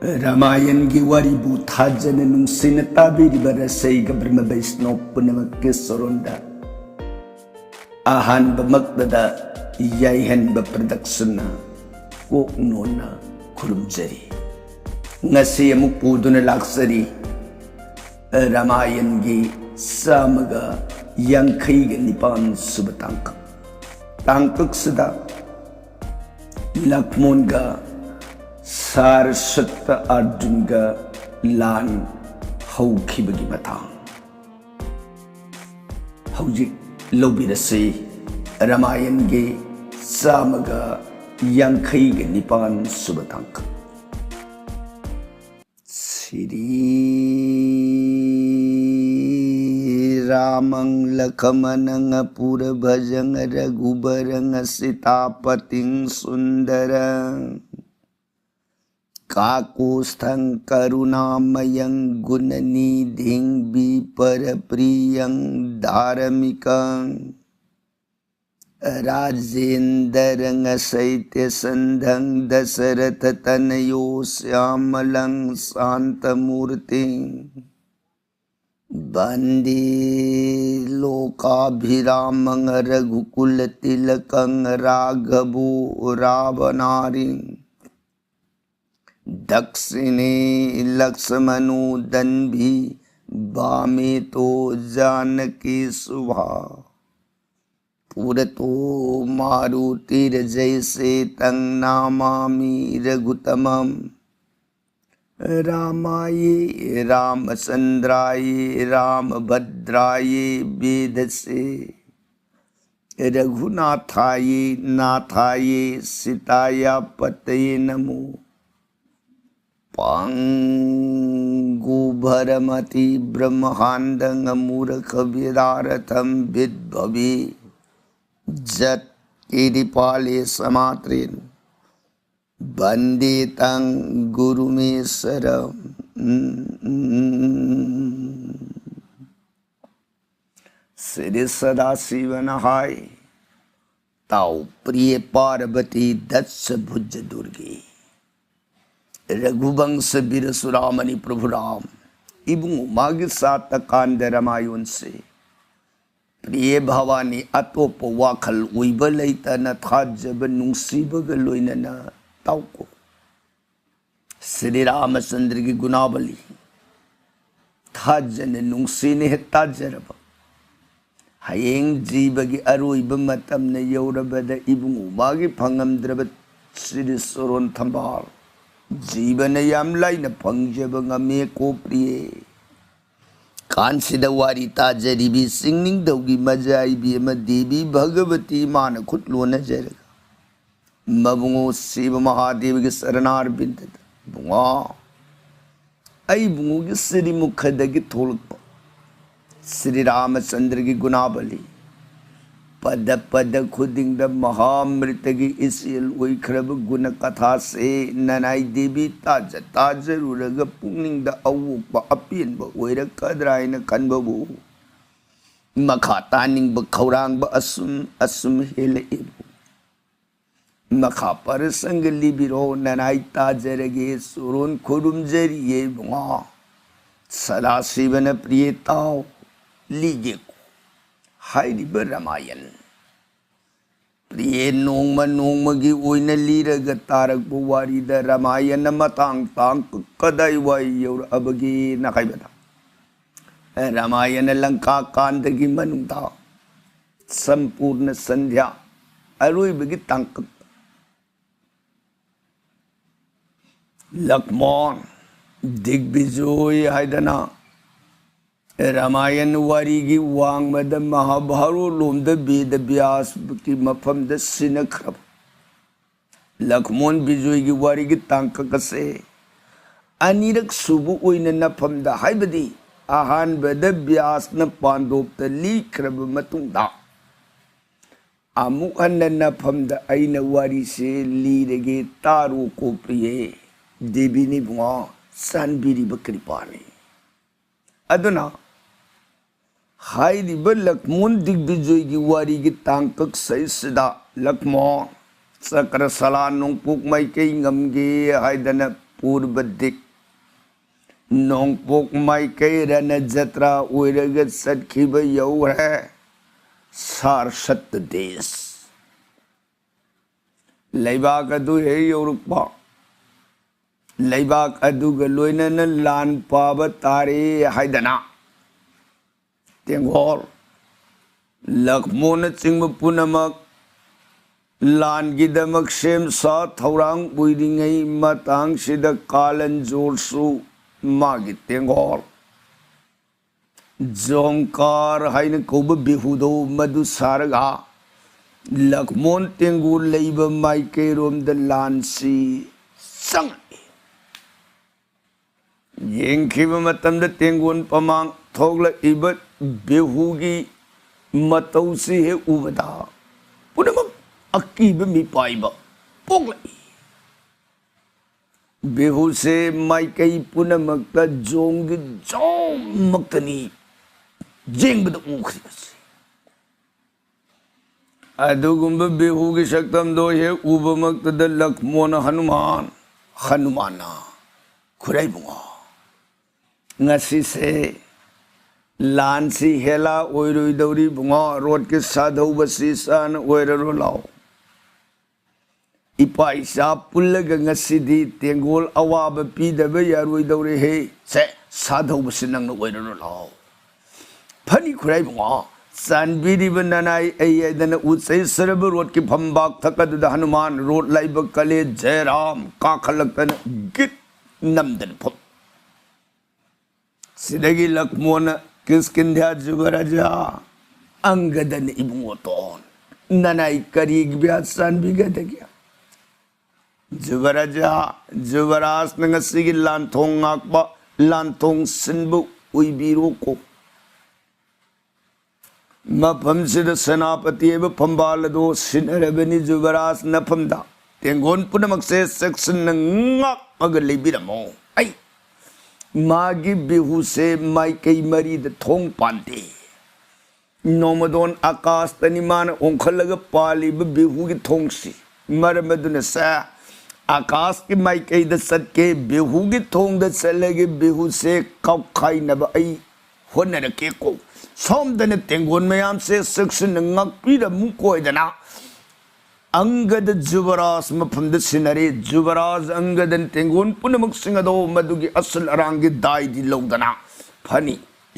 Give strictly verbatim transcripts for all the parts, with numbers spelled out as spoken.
ꯔꯥꯃꯥꯌꯟꯒꯤ ꯋꯥꯔꯤꯕꯨ ꯊꯥꯖꯅ ꯅꯨꯡꯁꯤꯅ ꯇꯥꯕꯤꯔꯤꯕ ꯔꯁꯩꯒ ꯕ꯭ꯔꯍ꯭ꯃ ꯕꯩꯁꯅꯣ ꯄꯨꯝꯅꯃꯛꯀꯤ ꯁꯣꯔꯣꯟꯗ ꯑꯍꯥꯟꯕꯃꯛꯇꯗ ꯌꯥꯏꯍꯟꯕ ꯄ꯭ꯔꯗꯛꯁꯟꯅ ꯀꯣꯛ ꯅꯣꯟꯅ ꯈꯨꯔꯨꯝꯖꯔꯤ꯫ ꯉꯁꯤ ꯑꯃꯨꯛ ꯄꯨꯗꯨꯅ ꯂꯥꯛꯆꯔꯤ ꯔꯥꯃꯥꯌꯟꯒꯤ ꯆꯥꯝꯃꯒ ꯌꯥꯡꯈꯩꯒ ꯅꯤꯄꯥꯟ ꯁꯨꯕ ꯇꯥꯡꯀꯛ꯫ ꯇꯥꯡꯀꯛꯁꯤꯗ ꯂꯛꯃꯣꯟꯒ ꯁꯥꯔꯁꯠꯇ ꯑꯔꯖꯨꯟꯒ ꯂꯥꯟ ꯍꯧꯈꯤꯕꯒꯤ ꯃꯇꯥꯡ꯫ ꯍꯧꯖꯤꯛ ꯂꯧꯕꯤꯔꯁꯤ ꯔꯥꯃꯥꯌꯟꯒꯤ ꯆꯥꯝꯃꯒ ꯌꯥꯡꯈꯩꯒ ꯅꯤꯄꯥꯟ ꯁꯨꯕ ꯇꯥꯡꯀꯛ꯫ ꯁ꯭ꯔꯤ ꯔꯥꯃꯪ ꯂꯈꯃꯅꯪ ꯑꯄꯨꯔ ꯚꯖꯪ ꯔꯘꯨꯕꯔꯪ ꯁꯤꯇꯥꯄꯇꯤꯡ ꯁꯨꯟꯗꯔꯪ ꯀꯥꯀꯨꯁꯊꯪ ꯀꯔꯨꯅꯥꯃꯌꯪ ꯒꯨꯅꯅꯤꯙꯤꯡ ꯕꯤꯄꯔ ꯄ꯭ꯔꯤꯌꯪ ꯙꯥꯔꯃꯤꯀꯪ ꯔꯥꯖꯦꯟꯗꯔꯪ ꯁꯩꯇ꯭ꯌ ꯁꯟꯙꯪ ꯗꯁꯔꯊ ꯇꯅꯌꯣ ꯁ꯭ꯌꯥꯃꯂꯪ ꯁꯥꯟꯇ ꯃꯨꯔꯇꯤꯡ ꯚꯟꯗꯦ ꯂꯣꯀꯥꯚꯤꯔꯥꯃꯪ ꯔꯘꯨꯀꯨꯂ ꯇꯤꯂꯀꯪ ꯔꯥꯘꯚꯣ ꯔꯥꯚꯅꯥꯔꯤꯡ ꯗꯛꯁꯤꯅꯦ ꯂꯛꯁꯃꯅꯣ ꯗꯟꯚꯤ ꯚꯥꯃꯦ ꯇꯣ ꯖꯥꯅꯀꯤ ꯁꯨꯚꯥ ꯄꯨꯔꯇꯣ ꯃꯥꯔꯨꯇꯤꯔ ꯖꯩꯁꯦ ꯇꯪ ꯅꯃꯥꯃꯤ ꯔꯘꯨꯇꯃꯝ ꯔꯥꯃꯥꯌꯦ ꯔꯥꯃꯆꯟꯗ꯭ꯔꯥꯌꯦ ꯔꯥꯃꯚꯗ꯭ꯔꯥꯌꯦ ꯚꯦꯗꯁꯦ ꯔꯘꯨꯅꯥꯊꯥꯌꯦ ꯅꯥꯊꯥꯌꯦ ꯁꯤꯇꯥꯌꯥ ꯄꯇꯌꯦ ꯅꯃꯣ ꯄꯪꯒꯨ ꯚꯔꯃꯇꯤ ꯕ꯭ꯔꯍ꯭ꯃꯥꯟꯗꯪ ꯃꯨꯔꯈ ꯚꯦꯗꯥꯔꯊꯝ ꯚꯤꯠꯚꯚꯤ ꯖꯠ ꯀꯤꯔꯤꯄꯥꯂꯦ ꯁꯃꯥꯇ꯭ꯔꯤꯟ ꯚꯟꯗꯦ ꯇꯪ ꯒꯨꯔꯨꯃꯦꯁꯔꯝ꯫ ꯁ꯭ꯔꯤ ꯁꯗꯥꯁꯤꯕꯅ ꯍꯥꯏ, ꯇꯥꯎ ꯄ꯭ꯔꯤꯌꯦ ꯄꯥꯔꯕꯇꯤ ꯗꯁ ꯚꯨꯖ ꯗꯨꯔꯒꯦ, ꯔꯘꯨꯕꯪꯁ ꯕꯤꯔ ꯆꯨꯔꯥꯃꯅꯤ ꯄ꯭ꯔꯚꯨ ꯔꯥꯝ, ꯏꯕꯨꯡꯉꯣ ꯃꯥꯒꯤ ꯁꯥꯇ ꯀꯥꯟꯗ ꯔꯃꯥꯌꯟꯁꯦ ꯄ꯭ꯔꯤꯌꯦ ꯚꯋꯥꯅꯤ, ꯑꯇꯣꯞꯄ ꯋꯥꯈꯜ ꯑꯣꯏꯕ ꯂꯩꯇꯅ ꯊꯥꯖꯕ ꯅꯨꯡꯁꯤꯕꯒ ꯂꯣꯏꯅꯅ ꯇꯥꯎꯀꯣ꯫ ꯁ꯭ꯔꯤ ꯔꯥꯃꯆꯟꯗ꯭ꯔꯒꯤ ꯒꯨꯅꯥꯕꯂꯤ ꯊꯥꯖꯅ ꯅꯨꯡꯁꯤꯅ ꯍꯦꯛ ꯇꯥꯖꯔꯕ, ꯍꯌꯦꯡ ꯖꯤꯕꯒꯤ ꯑꯔꯣꯏꯕ ꯃꯇꯝꯅ ꯌꯧꯔꯕꯗ ꯏꯕꯨꯡꯉꯣ ꯃꯥꯒꯤ ꯐꯪꯉꯝꯗ꯭ꯔꯕ ꯁ꯭ꯔꯤ ꯁꯣꯔꯣꯟ ꯊꯝꯕꯥꯜ ꯖꯤꯕꯅ ꯌꯥꯝ ꯂꯥꯏꯅ ꯐꯪꯖꯕ ꯉꯝꯃꯦꯀꯣ ꯄ꯭ꯔꯤꯌꯦ꯫ ꯀꯥꯟꯁꯤꯗ ꯋꯥꯔꯤ ꯇꯥꯖꯔꯤꯕꯤ ꯆꯤꯡꯅꯤꯡꯊꯧꯒꯤ ꯃꯖꯥꯏꯕꯤ ꯑꯃ ꯗꯦꯕꯤ ꯚꯒꯕꯇꯤ ꯏꯃꯥꯅ ꯈꯨꯠ ꯂꯣꯟꯅꯖꯔꯒ ꯃꯕꯨꯡꯉꯣ ꯁꯤꯕ ꯃꯍꯥꯗꯦꯕꯒꯤ ꯆꯔꯅꯥꯔꯕꯤꯟꯗꯗ, ꯏꯕꯨꯡꯉꯣ, ꯑꯩ ꯏꯕꯨꯡꯉꯣꯒꯤ ꯁꯤꯔꯤꯃꯨꯈꯗꯒꯤ ꯊꯣꯛꯂꯛꯄ ꯁ꯭ꯔꯤ ꯔꯥꯃꯆꯟꯗ꯭ꯔꯒꯤ ꯒꯨꯅꯥꯕꯂꯤ, ꯄꯗ ꯄꯗ ꯈꯨꯗꯤꯡꯗ ꯃꯍꯥꯃ꯭ꯔꯤꯇꯒꯤ ꯏꯆꯦꯜ ꯑꯣꯏꯈ꯭ꯔꯕ ꯒꯨꯅ ꯀꯊꯥꯁꯦ ꯅꯅꯥꯏ ꯗꯦꯕꯤ ꯇꯥꯖ ꯇꯥꯖꯔꯨꯔꯒ ꯄꯨꯛꯅꯤꯡꯗ ꯑꯋꯣꯛꯄ ꯑꯄꯦꯟꯕ ꯑꯣꯏꯔꯛꯀꯗ꯭ꯔꯥ ꯍꯥꯏꯅ ꯈꯟꯕꯕꯨ ꯃꯈꯥ ꯇꯥꯅꯤꯡꯕ ꯈꯧꯔꯥꯡꯕ ꯑꯁꯨꯝ ꯑꯁꯨꯝ ꯍꯦꯜꯂꯛꯏꯕꯨ꯫ ꯃꯈꯥ ꯄꯔꯁꯪꯒ ꯂꯤꯕꯤꯔꯣ, ꯅꯅꯥꯏ ꯇꯥꯖꯔꯒꯦ, ꯆꯨꯔꯣꯟ ꯈꯨꯔꯨꯝꯖꯔꯤꯌꯦ ꯏꯕꯨꯡꯉꯣ꯫ ꯁꯗꯥꯁꯤꯕꯅ ꯄ꯭ꯔꯤꯌꯦ ꯇꯥꯎ, ꯂꯤꯒꯦꯀꯣ꯫ ꯍꯥꯏꯔꯤꯕ ꯔꯃꯥꯌꯟ ꯄ꯭ꯔꯤꯌꯦ ꯅꯣꯡꯃ ꯅꯣꯡꯃꯒꯤ ꯑꯣꯏꯅ ꯂꯤꯔꯒ ꯇꯥꯔꯛꯄ ꯋꯥꯔꯤꯗ ꯔꯃꯥꯌꯟ ꯃꯇꯥꯡ ꯇꯥꯡ ꯀꯗꯥꯏꯋꯥꯏ ꯌꯧꯔꯛꯑꯕꯒꯦꯅ ꯍꯥꯏꯕꯗ, ꯔꯃꯥꯌꯟ ꯂꯪꯀꯥ ꯀꯥꯟꯗꯒꯤ ꯃꯅꯨꯡꯗ ꯁꯝꯄꯨꯔꯅ ꯁꯟꯙ꯭ꯌꯥ ꯑꯔꯣꯏꯕꯒꯤ ꯇꯥꯡꯀꯛ ꯂꯛꯃꯣꯟ, ꯗꯤꯒꯕꯤꯖꯣꯏ ꯍꯥꯏꯗꯅ ꯔꯃꯥꯌꯟ ꯋꯥꯔꯤꯒꯤ ꯋꯥꯡꯃꯗ ꯃꯍꯥꯚꯥꯔꯣꯠ ꯂꯣꯝꯗ ꯕꯦꯗ ꯕ꯭ꯌꯥꯁꯀꯤ ꯃꯐꯝꯗ ꯁꯤꯟꯅꯈ꯭ꯔꯕ ꯂꯛꯃꯣꯟ ꯕꯤꯖꯣꯏꯒꯤ ꯋꯥꯔꯤꯒꯤ ꯇꯥꯡꯀꯛ ꯑꯁꯦ ꯑꯅꯤꯔꯛ ꯁꯨꯕ ꯑꯣꯏꯅ ꯅꯐꯝꯗ, ꯍꯥꯏꯕꯗꯤ ꯑꯍꯥꯟꯕꯗ ꯕ꯭ꯌꯥꯁꯅ ꯄꯥꯟꯗꯣꯞꯇ ꯂꯤꯈ꯭ꯔꯕ ꯃꯇꯨꯡꯗ, ꯑꯃꯨꯛ ꯍꯟꯅ ꯅꯐꯝꯗ ꯑꯩꯅ ꯋꯥꯔꯤꯁꯦ ꯂꯤꯔꯒꯦ, ꯇꯥꯔꯣ ꯀꯣ ꯄ꯭ꯔꯤꯌꯦ꯫ ꯗꯦꯕꯤꯅꯤ ꯏꯕꯨꯡꯉꯣ, ꯆꯥꯟꯕꯤꯔꯤꯕ ꯀ꯭ꯔꯤꯄꯥꯅꯤ꯫ ꯑꯗꯨꯅ ꯍꯥꯏꯔꯤꯕ ꯂꯛꯃꯣꯟ ꯗꯤꯒꯕꯤꯖꯣꯏꯒꯤ ꯋꯥꯔꯤꯒꯤ ꯇꯥꯡꯀꯛ ꯁꯩꯁꯤꯗ ꯂꯛꯃꯣꯟ ꯆꯀ꯭ꯔꯁꯂꯥ ꯅꯣꯡꯄꯣꯛ ꯃꯥꯏꯀꯩ ꯉꯝꯒꯦ ꯍꯥꯏꯗꯅ ꯎꯔꯕ ꯗꯤꯛ꯫ ꯅꯣꯡꯄꯣꯛ ꯃꯥꯏꯀꯩ ꯔꯅ ꯖꯇ꯭ꯔꯥ ꯑꯣꯏꯔꯒ ꯆꯠꯈꯤꯕ ꯌꯧꯈ꯭ꯔꯦ꯫ ꯁꯥꯔ ꯁꯠꯇ ꯗꯦꯁ꯫ ꯂꯩꯕꯥꯛ ꯑꯗꯨ ꯍꯦꯛ ꯌꯧꯔꯛꯄ, ꯂꯩꯕꯥꯛ ꯑꯗꯨꯒ ꯂꯣꯏꯅꯅ ꯂꯥꯟ ꯄꯥꯕ ꯇꯥꯔꯦ ꯍꯥꯏꯗꯅ ꯇꯦꯡꯒꯣꯜ, ꯂꯛꯃꯣꯅꯆꯤꯡꯕ ꯄꯨꯝꯅꯃꯛ ꯂꯥꯟꯒꯤꯗꯃꯛ ꯁꯦꯝ ꯁꯥ ꯊꯧꯔꯥꯡ ꯑꯣꯏꯔꯤꯉꯩ ꯃꯇꯥꯡꯁꯤꯗ ꯀꯥꯂꯟꯖꯣꯔꯁꯨ ꯃꯥꯒꯤ ꯇꯦꯡꯒꯣꯜ, ꯖꯣꯡꯀꯥꯔ ꯍꯥꯏꯅ ꯀꯧꯕ ꯕꯤꯍꯨꯗꯣ ꯃꯗꯨ ꯁꯥꯔꯒ ꯂꯛꯃꯣꯟ ꯇꯦꯡꯒꯣꯜ ꯂꯩꯕ ꯃꯥꯏꯀꯩꯔꯣꯝꯗ ꯂꯥꯟꯁꯤ ꯆꯪꯉꯛꯏ꯫ ꯌꯦꯡꯈꯤꯕ ꯃꯇꯝꯗ ꯇꯦꯡꯒꯣꯜ ꯄꯃꯥꯡ ꯊꯣꯛꯂꯛꯏꯕ ꯕꯤꯍꯨꯒꯤ ꯃꯇꯧꯁꯤ ꯍꯦꯛ ꯎꯕꯗ ꯄꯨꯝꯅꯃꯛ ꯑꯀꯤꯕ ꯃꯤꯄꯥꯏꯕ ꯄꯣꯛꯂꯛꯏ꯫ ꯕꯤꯍꯨꯁꯦ ꯃꯥꯏꯀꯩ ꯄꯨꯝꯅꯃꯛꯇ ꯖꯣꯡꯒꯤ ꯖꯣꯡꯃꯛꯇꯅꯤ ꯌꯦꯡꯕꯗ ꯎꯈ꯭ꯔꯤꯕꯁꯤ꯫ ꯑꯗꯨꯒꯨꯝꯕ ꯕꯤꯍꯨꯒꯤ ꯁꯛꯇꯝꯗꯣ ꯍꯦꯛ ꯎꯕꯃꯛꯇꯗ ꯂꯛꯃꯣꯅ ꯍꯅꯨꯃꯥꯟ, ꯍꯅꯨꯃꯥꯟꯅ, "ꯈꯨꯔꯥꯏꯕꯨꯡꯉꯣ, ꯉꯁꯤꯁꯦ ꯂꯥꯟꯁꯤ ꯍꯦꯂꯥ ꯑꯣꯏꯔꯣꯏꯗꯧꯔꯤ ꯏꯕꯨꯡꯉꯣ, ꯔꯣꯠꯀꯤ ꯁꯥꯊꯧꯕꯁꯤ ꯆꯥꯅ ꯑꯣꯏꯔꯔꯣ ꯂꯥꯎ꯫ ꯏꯄꯥ ꯏꯆꯥ ꯄꯨꯜꯂꯒ ꯉꯁꯤꯗꯤ ꯇꯦꯡꯒꯣꯜ ꯑꯋꯥꯕ ꯄꯤꯗꯕ ꯌꯥꯔꯣꯏꯗꯧꯔꯦꯍꯦ꯫ ꯁꯦ, ꯁꯥꯊꯧꯕꯁꯤ ꯅꯪꯅ ꯑꯣꯏꯔꯔꯣ ꯂꯥꯎ꯫ ꯐꯅꯤ ꯈꯨꯔꯥꯏꯕꯨꯡꯉꯣ, ꯆꯥꯟꯕꯤꯔꯤꯕ ꯅꯅꯥꯏ ꯑꯩ ꯍꯥꯏꯗꯅ ꯎꯠꯆꯩ ꯁꯔꯕ ꯔꯣꯠꯀꯤ ꯐꯝꯕꯥꯛ ꯊꯛ ꯑꯗꯨꯗ ꯍꯅꯨꯃꯥꯟ ꯔꯣꯠ ꯂꯥꯏꯕꯛ ꯀꯜꯂꯦ ꯖꯌꯔꯥꯝ ꯀꯥꯈꯠꯂꯛꯇꯅ ꯒꯤꯠ ꯅꯝꯗꯅ ꯐꯝ꯫ ꯁꯤꯗꯒꯤ ꯂꯛꯃꯣꯟꯅ ꯀꯤꯁꯀꯤꯟꯙ꯭ꯌꯥ ꯖꯨꯕꯔꯥꯖꯥ ꯑꯪꯒꯗꯅ ꯏꯕꯨꯡꯉꯣꯇꯣꯟ ꯅꯅꯥꯏ ꯀꯔꯤꯒꯤ ꯕ꯭ꯌꯥꯖ ꯆꯥꯟꯕꯤꯒꯗꯒꯦ? ꯖꯨꯕꯔꯥꯖꯥ, ꯖꯨꯕꯔꯥꯖꯅ ꯉꯁꯤꯒꯤ ꯂꯥꯟꯊꯣꯡ ꯉꯥꯛꯄ, ꯂꯥꯟꯊꯣꯡ ꯁꯤꯟꯕ ꯑꯣꯏꯕꯤꯔꯣꯀꯣ꯫ ꯃꯐꯝꯁꯤꯗ ꯁꯦꯅꯥꯄꯇꯤ ꯍꯥꯏꯕ ꯐꯝꯕꯥꯜ ꯑꯗꯨ ꯁꯤꯟꯅꯔꯕꯅꯤ ꯖꯨꯕꯔꯥꯖ ꯅꯐꯝꯗ꯫ ꯇꯦꯡꯒꯣꯟ ꯄꯨꯝꯅꯃꯛꯁꯦ ꯆꯦꯛꯁꯤꯟꯅ ꯉꯥꯛꯑꯒ ꯂꯩꯕꯤꯔꯝꯃꯣ꯫ ꯑꯩ ꯃꯥꯒꯤ ꯕꯤꯍꯨꯁꯦ ꯃꯥꯏꯀꯩ ꯃꯔꯤꯗ ꯊꯣꯡ ꯄꯥꯟꯗꯦ꯫ ꯅꯣꯡꯃꯗꯣꯟ ꯑꯀꯥꯁꯇꯅꯤ ꯃꯥꯅ ꯑꯣꯟꯈꯠꯂꯒ ꯄꯥꯜꯂꯤꯕ ꯕꯤꯍꯨꯒꯤ ꯊꯣꯡꯁꯤ꯫ ꯃꯔꯝ ꯑꯗꯨꯅ ꯁꯦ, ꯑꯀꯥꯁꯀꯤ ꯃꯥꯏꯀꯩꯗ ꯆꯠꯀꯦ, ꯕꯤꯍꯨꯒꯤ ꯊꯣꯡꯗ ꯆꯠꯂꯒꯦ, ꯕꯤꯍꯨꯁꯦ ꯀꯥꯎꯈꯥꯏꯅꯕ ꯑꯩ ꯍꯣꯠꯅꯔꯛꯀꯦꯀꯣ꯫ ꯁꯣꯝꯗꯅ ꯇꯦꯡꯒꯣꯟ ꯃꯌꯥꯝꯁꯦ ꯆꯦꯛꯁꯤꯟꯅ ꯉꯥꯛꯄꯤꯔꯝꯃꯨ ꯀꯣꯏꯗꯅ꯫ ꯑꯪꯒꯗ ꯖꯨꯕꯔꯥꯖ ꯃꯐꯝꯗ ꯁꯤꯟꯅꯔꯦ꯫ ꯖꯨꯕꯔꯥꯖ ꯑꯪꯒꯗꯅ ꯇꯦꯡꯒꯣꯟ ꯄꯨꯝꯅꯃꯛꯁꯤꯡ ꯑꯗꯣ ꯃꯗꯨꯒꯤ ꯑꯁꯨꯜ ꯑꯔꯥꯡꯒꯤ ꯗꯥꯏꯗꯤ ꯂꯧꯗꯅ ꯐꯅꯤ꯫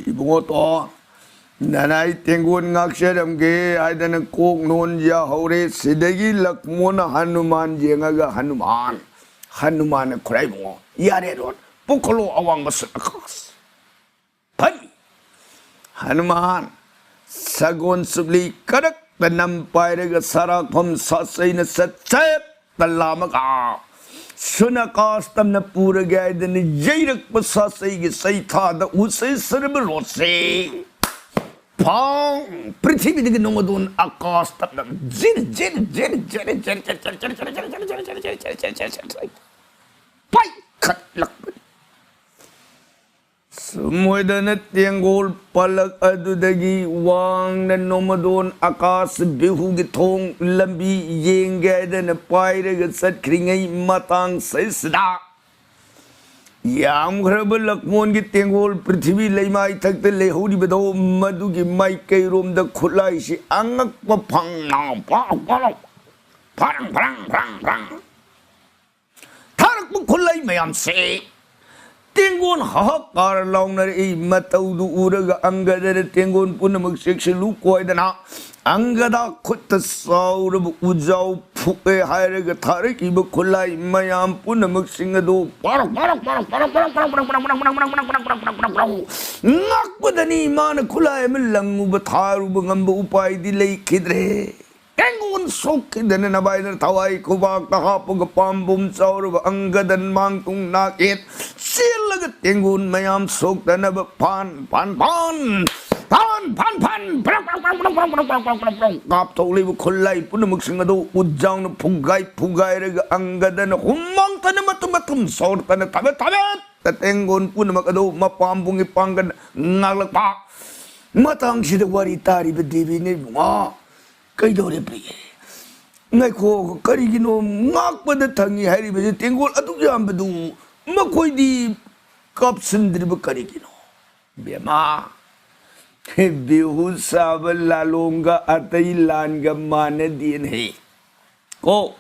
ꯏꯕꯨꯡꯉꯣ ꯇꯣ, ꯅꯅꯥꯏ ꯇꯦꯡꯒꯣꯟ ꯉꯥꯛꯆꯔꯝꯒꯦ ꯍꯥꯏꯗꯅ ꯀꯣꯛ ꯅꯣꯟ ꯌꯥꯍꯧꯔꯦ꯫ ꯁꯤꯗꯒꯤ ꯂꯛꯃꯣꯟ ꯍꯅꯨꯃꯥꯟ ꯌꯦꯡꯉꯒ, "ꯍꯅꯨꯃꯥꯟ, ꯍꯅꯨꯃꯥꯟꯅ ꯈꯨꯔꯥꯏꯕꯨꯡꯉꯣ, ꯌꯥꯔꯦ ꯔꯣꯟ, ꯄꯨꯈꯠꯂꯣ ꯑꯋꯥꯡꯕ ꯁꯨꯠ ꯑꯀꯥꯁ꯫ ꯐꯅꯤ!" ꯍꯅꯨꯃꯥꯟ ꯁꯒꯣꯜ ꯆꯨꯞꯂꯤ ꯀꯔꯛꯇ ꯅꯝ ꯄꯥꯏꯔꯒ ꯁꯔꯥꯛꯐꯝ ꯁꯥꯆꯩꯅ ꯆꯠ ꯆꯠ ꯇ ꯂꯥꯝꯃꯒ ꯁꯨꯅꯀꯥꯁ ꯇꯝꯅ ꯄꯨꯔꯒꯦ ꯍꯥꯏꯗꯅ ꯌꯩꯔꯛꯄ ꯁꯥꯆꯩꯒꯤ ꯆꯩꯊꯥꯗ ꯎꯆꯩ ꯁꯔꯕ ꯔꯣꯠꯁꯦ ꯐꯥꯎ ꯄ꯭ꯔꯤꯊꯤꯕꯤꯗꯒꯤ ꯅꯣꯡꯃꯗꯣꯟ ꯑꯀꯥꯁ ꯇꯝꯅ ꯖꯤꯔ ꯖꯤꯔ ꯖꯤꯔ ꯖꯤꯔ ꯄꯥꯏꯈꯠꯂꯛꯄꯅꯤ꯫ ꯁꯨꯝ ꯑꯣꯏꯗꯅ ꯇꯦꯡꯒꯣꯜ ꯄꯜꯂꯛ ꯑꯗꯨꯗꯒꯤ ꯋꯥꯡꯅ ꯅꯣꯡꯃꯗꯣꯟ ꯑꯀꯥꯁ ꯕꯤꯍꯨꯒꯤ ꯊꯣꯡ ꯂꯝꯕꯤ ꯌꯦꯡꯒꯦ ꯍꯥꯏꯗꯅ ꯄꯥꯏꯔꯒ ꯆꯠꯈ꯭ꯔꯤꯉꯩ ꯃꯇꯥꯡ ꯁꯤꯗ ꯌꯥꯝꯈ꯭ꯔꯕ ꯂꯛꯃꯣꯟꯒꯤ ꯇꯦꯡꯒꯣꯜ ꯄ꯭ꯔꯤꯊꯤꯕꯤ ꯂꯩꯃꯥꯏꯊꯛꯇ ꯂꯩꯍꯧꯔꯤꯕꯗꯣ ꯃꯗꯨꯒꯤ ꯃꯥꯏꯀꯩꯔꯣꯝꯗ ꯈꯨꯠꯂꯥꯏꯁꯤ ꯑꯉꯛꯄ ꯐꯪꯅ ꯐꯔꯪ ꯐꯔꯪ ꯐꯔꯪ ꯐꯔꯪ ꯊꯥꯔꯛꯄ ꯈꯨꯠꯂꯥꯏ ꯃꯌꯥꯝꯁꯦ ꯇꯦꯡꯒꯣꯟ ꯍꯥꯍꯛꯀꯥꯔ ꯂꯥꯎꯅꯔꯛꯏ꯫ ꯃꯇꯧꯗꯨ ꯎꯔꯒ ꯑꯪꯒꯗꯅ ꯇꯦꯡꯒꯣꯟ ꯄꯨꯝꯅꯃꯛ ꯆꯦꯛꯁꯤꯜꯂꯨ ꯀꯣꯏꯗꯅ ꯑꯪꯒꯗ ꯈꯨꯠꯇ ꯆꯥꯎꯔꯕ ꯎꯖꯥꯎ ꯐꯨꯛꯑꯦ ꯍꯥꯏꯔꯒ ꯊꯥꯔꯛꯏꯕ ꯈꯨꯠꯂꯥꯏ ꯃꯌꯥꯝ ꯄꯨꯝꯅꯃꯛꯁꯤꯡ ꯑꯗꯨ ꯄꯥꯔꯛ ꯄꯥꯔꯛ ꯄꯥꯔꯛ ꯄꯥꯔꯛ ꯄꯥꯔꯛ ꯄꯥꯔꯛ ꯄꯥꯔꯛ ꯄꯥꯔꯛ ꯄꯥꯔꯛ ꯄꯥꯔꯛ ꯄꯥꯔꯛ ꯄꯥꯔꯛ ꯄꯥꯔꯛ ꯄꯥꯔꯛ ꯉꯥꯛꯄꯗꯅꯤ ꯃꯥꯅ ꯈꯨꯠꯂꯥꯏ ꯑꯃ ꯂꯪꯉꯨꯕ ꯊꯥꯔꯨꯕ ꯉꯝꯕ ꯎꯄꯥꯏꯗꯤ ꯂꯩꯈꯤꯗ꯭ꯔꯦ꯫ ꯇꯦꯡꯒꯣꯟ ꯁꯣꯛꯈꯤꯗꯅ ꯅꯚꯥꯏꯅ ꯊꯋꯥꯏ ꯈꯨꯕꯥꯛꯇ ꯍꯥꯞꯄꯒ ꯄꯥꯝꯕꯣꯝ ꯆꯥꯎꯔꯕ ꯑꯪꯒꯗꯟ ꯃꯥꯡ ꯇꯨꯡ ꯅꯥꯛ ꯌꯦꯠ ꯆꯦꯜꯂꯒ ꯇꯦꯡꯒꯣꯟ ꯃꯌꯥꯝ ꯁꯣꯛꯇꯅꯕ ꯐꯥꯟ ꯐꯥꯟ ꯐꯥꯟ ꯐꯥꯟ ꯐꯥꯟ ꯐꯥꯟ ꯐꯔꯛ ꯐꯔꯛ ꯐꯔꯛ ꯐꯔꯛ ꯐꯔꯛ ꯐꯔꯛ ꯐꯔꯛ ꯐꯔꯛ ꯐꯔꯛ ꯀꯥꯞꯊꯣꯛꯂꯤꯕ ꯈꯨꯠꯂꯥꯏ ꯄꯨꯝꯅꯃꯛꯁꯤꯡ ꯑꯗꯨ ꯎꯠꯖꯥꯎꯅ ꯐꯨꯒꯥꯏ ꯐꯨꯒꯥꯏꯔꯒ ꯑꯪꯒꯗꯅ ꯍꯨꯃꯥꯡꯇꯅ ꯃꯇꯨꯝ ꯃꯇꯨꯝ ꯁꯣꯔꯇꯅ ꯊꯕꯦꯠ ꯊꯕꯦꯠ ꯇꯦꯡꯒꯣꯟ ꯄꯨꯝꯅꯃꯛ ꯑꯗꯨ ꯃꯄꯥꯝꯕꯨꯡꯒꯤ ꯄꯥꯡꯒꯜ ꯉꯥꯛꯂꯛꯄ ꯃꯇꯥꯡꯁꯤꯗ ꯋꯥꯔꯤ ꯇꯥꯔꯤꯕ ꯗꯦꯕꯤꯅ ꯏꯕꯨꯡꯉꯣ ꯀꯩꯗꯧꯔꯦ ꯄ꯭ꯔꯤꯌꯦ? ꯉꯥꯏꯈꯣ, ꯀꯔꯤꯒꯤꯅꯣ ꯉꯥꯛꯄꯗ ꯊꯪꯉꯤ ꯍꯥꯏꯔꯤꯕꯁꯦ? ꯇꯦꯡꯒꯣꯜ ꯑꯗꯨꯛ ꯌꯥꯝꯕꯗꯨ ꯃꯈꯣꯏꯗꯤ ꯀꯥꯞꯁꯤꯟꯗ꯭ꯔꯤꯕ ꯀꯔꯤꯒꯤꯅꯣ? ꯕꯦꯃꯥ, ꯕꯤꯍꯨ ꯁꯥꯕ ꯂꯥꯂꯣꯡꯒ ꯑꯇꯩ ꯂꯥꯟꯒ ꯃꯥꯟꯅꯗꯦꯅꯦ꯫ ꯀꯣ,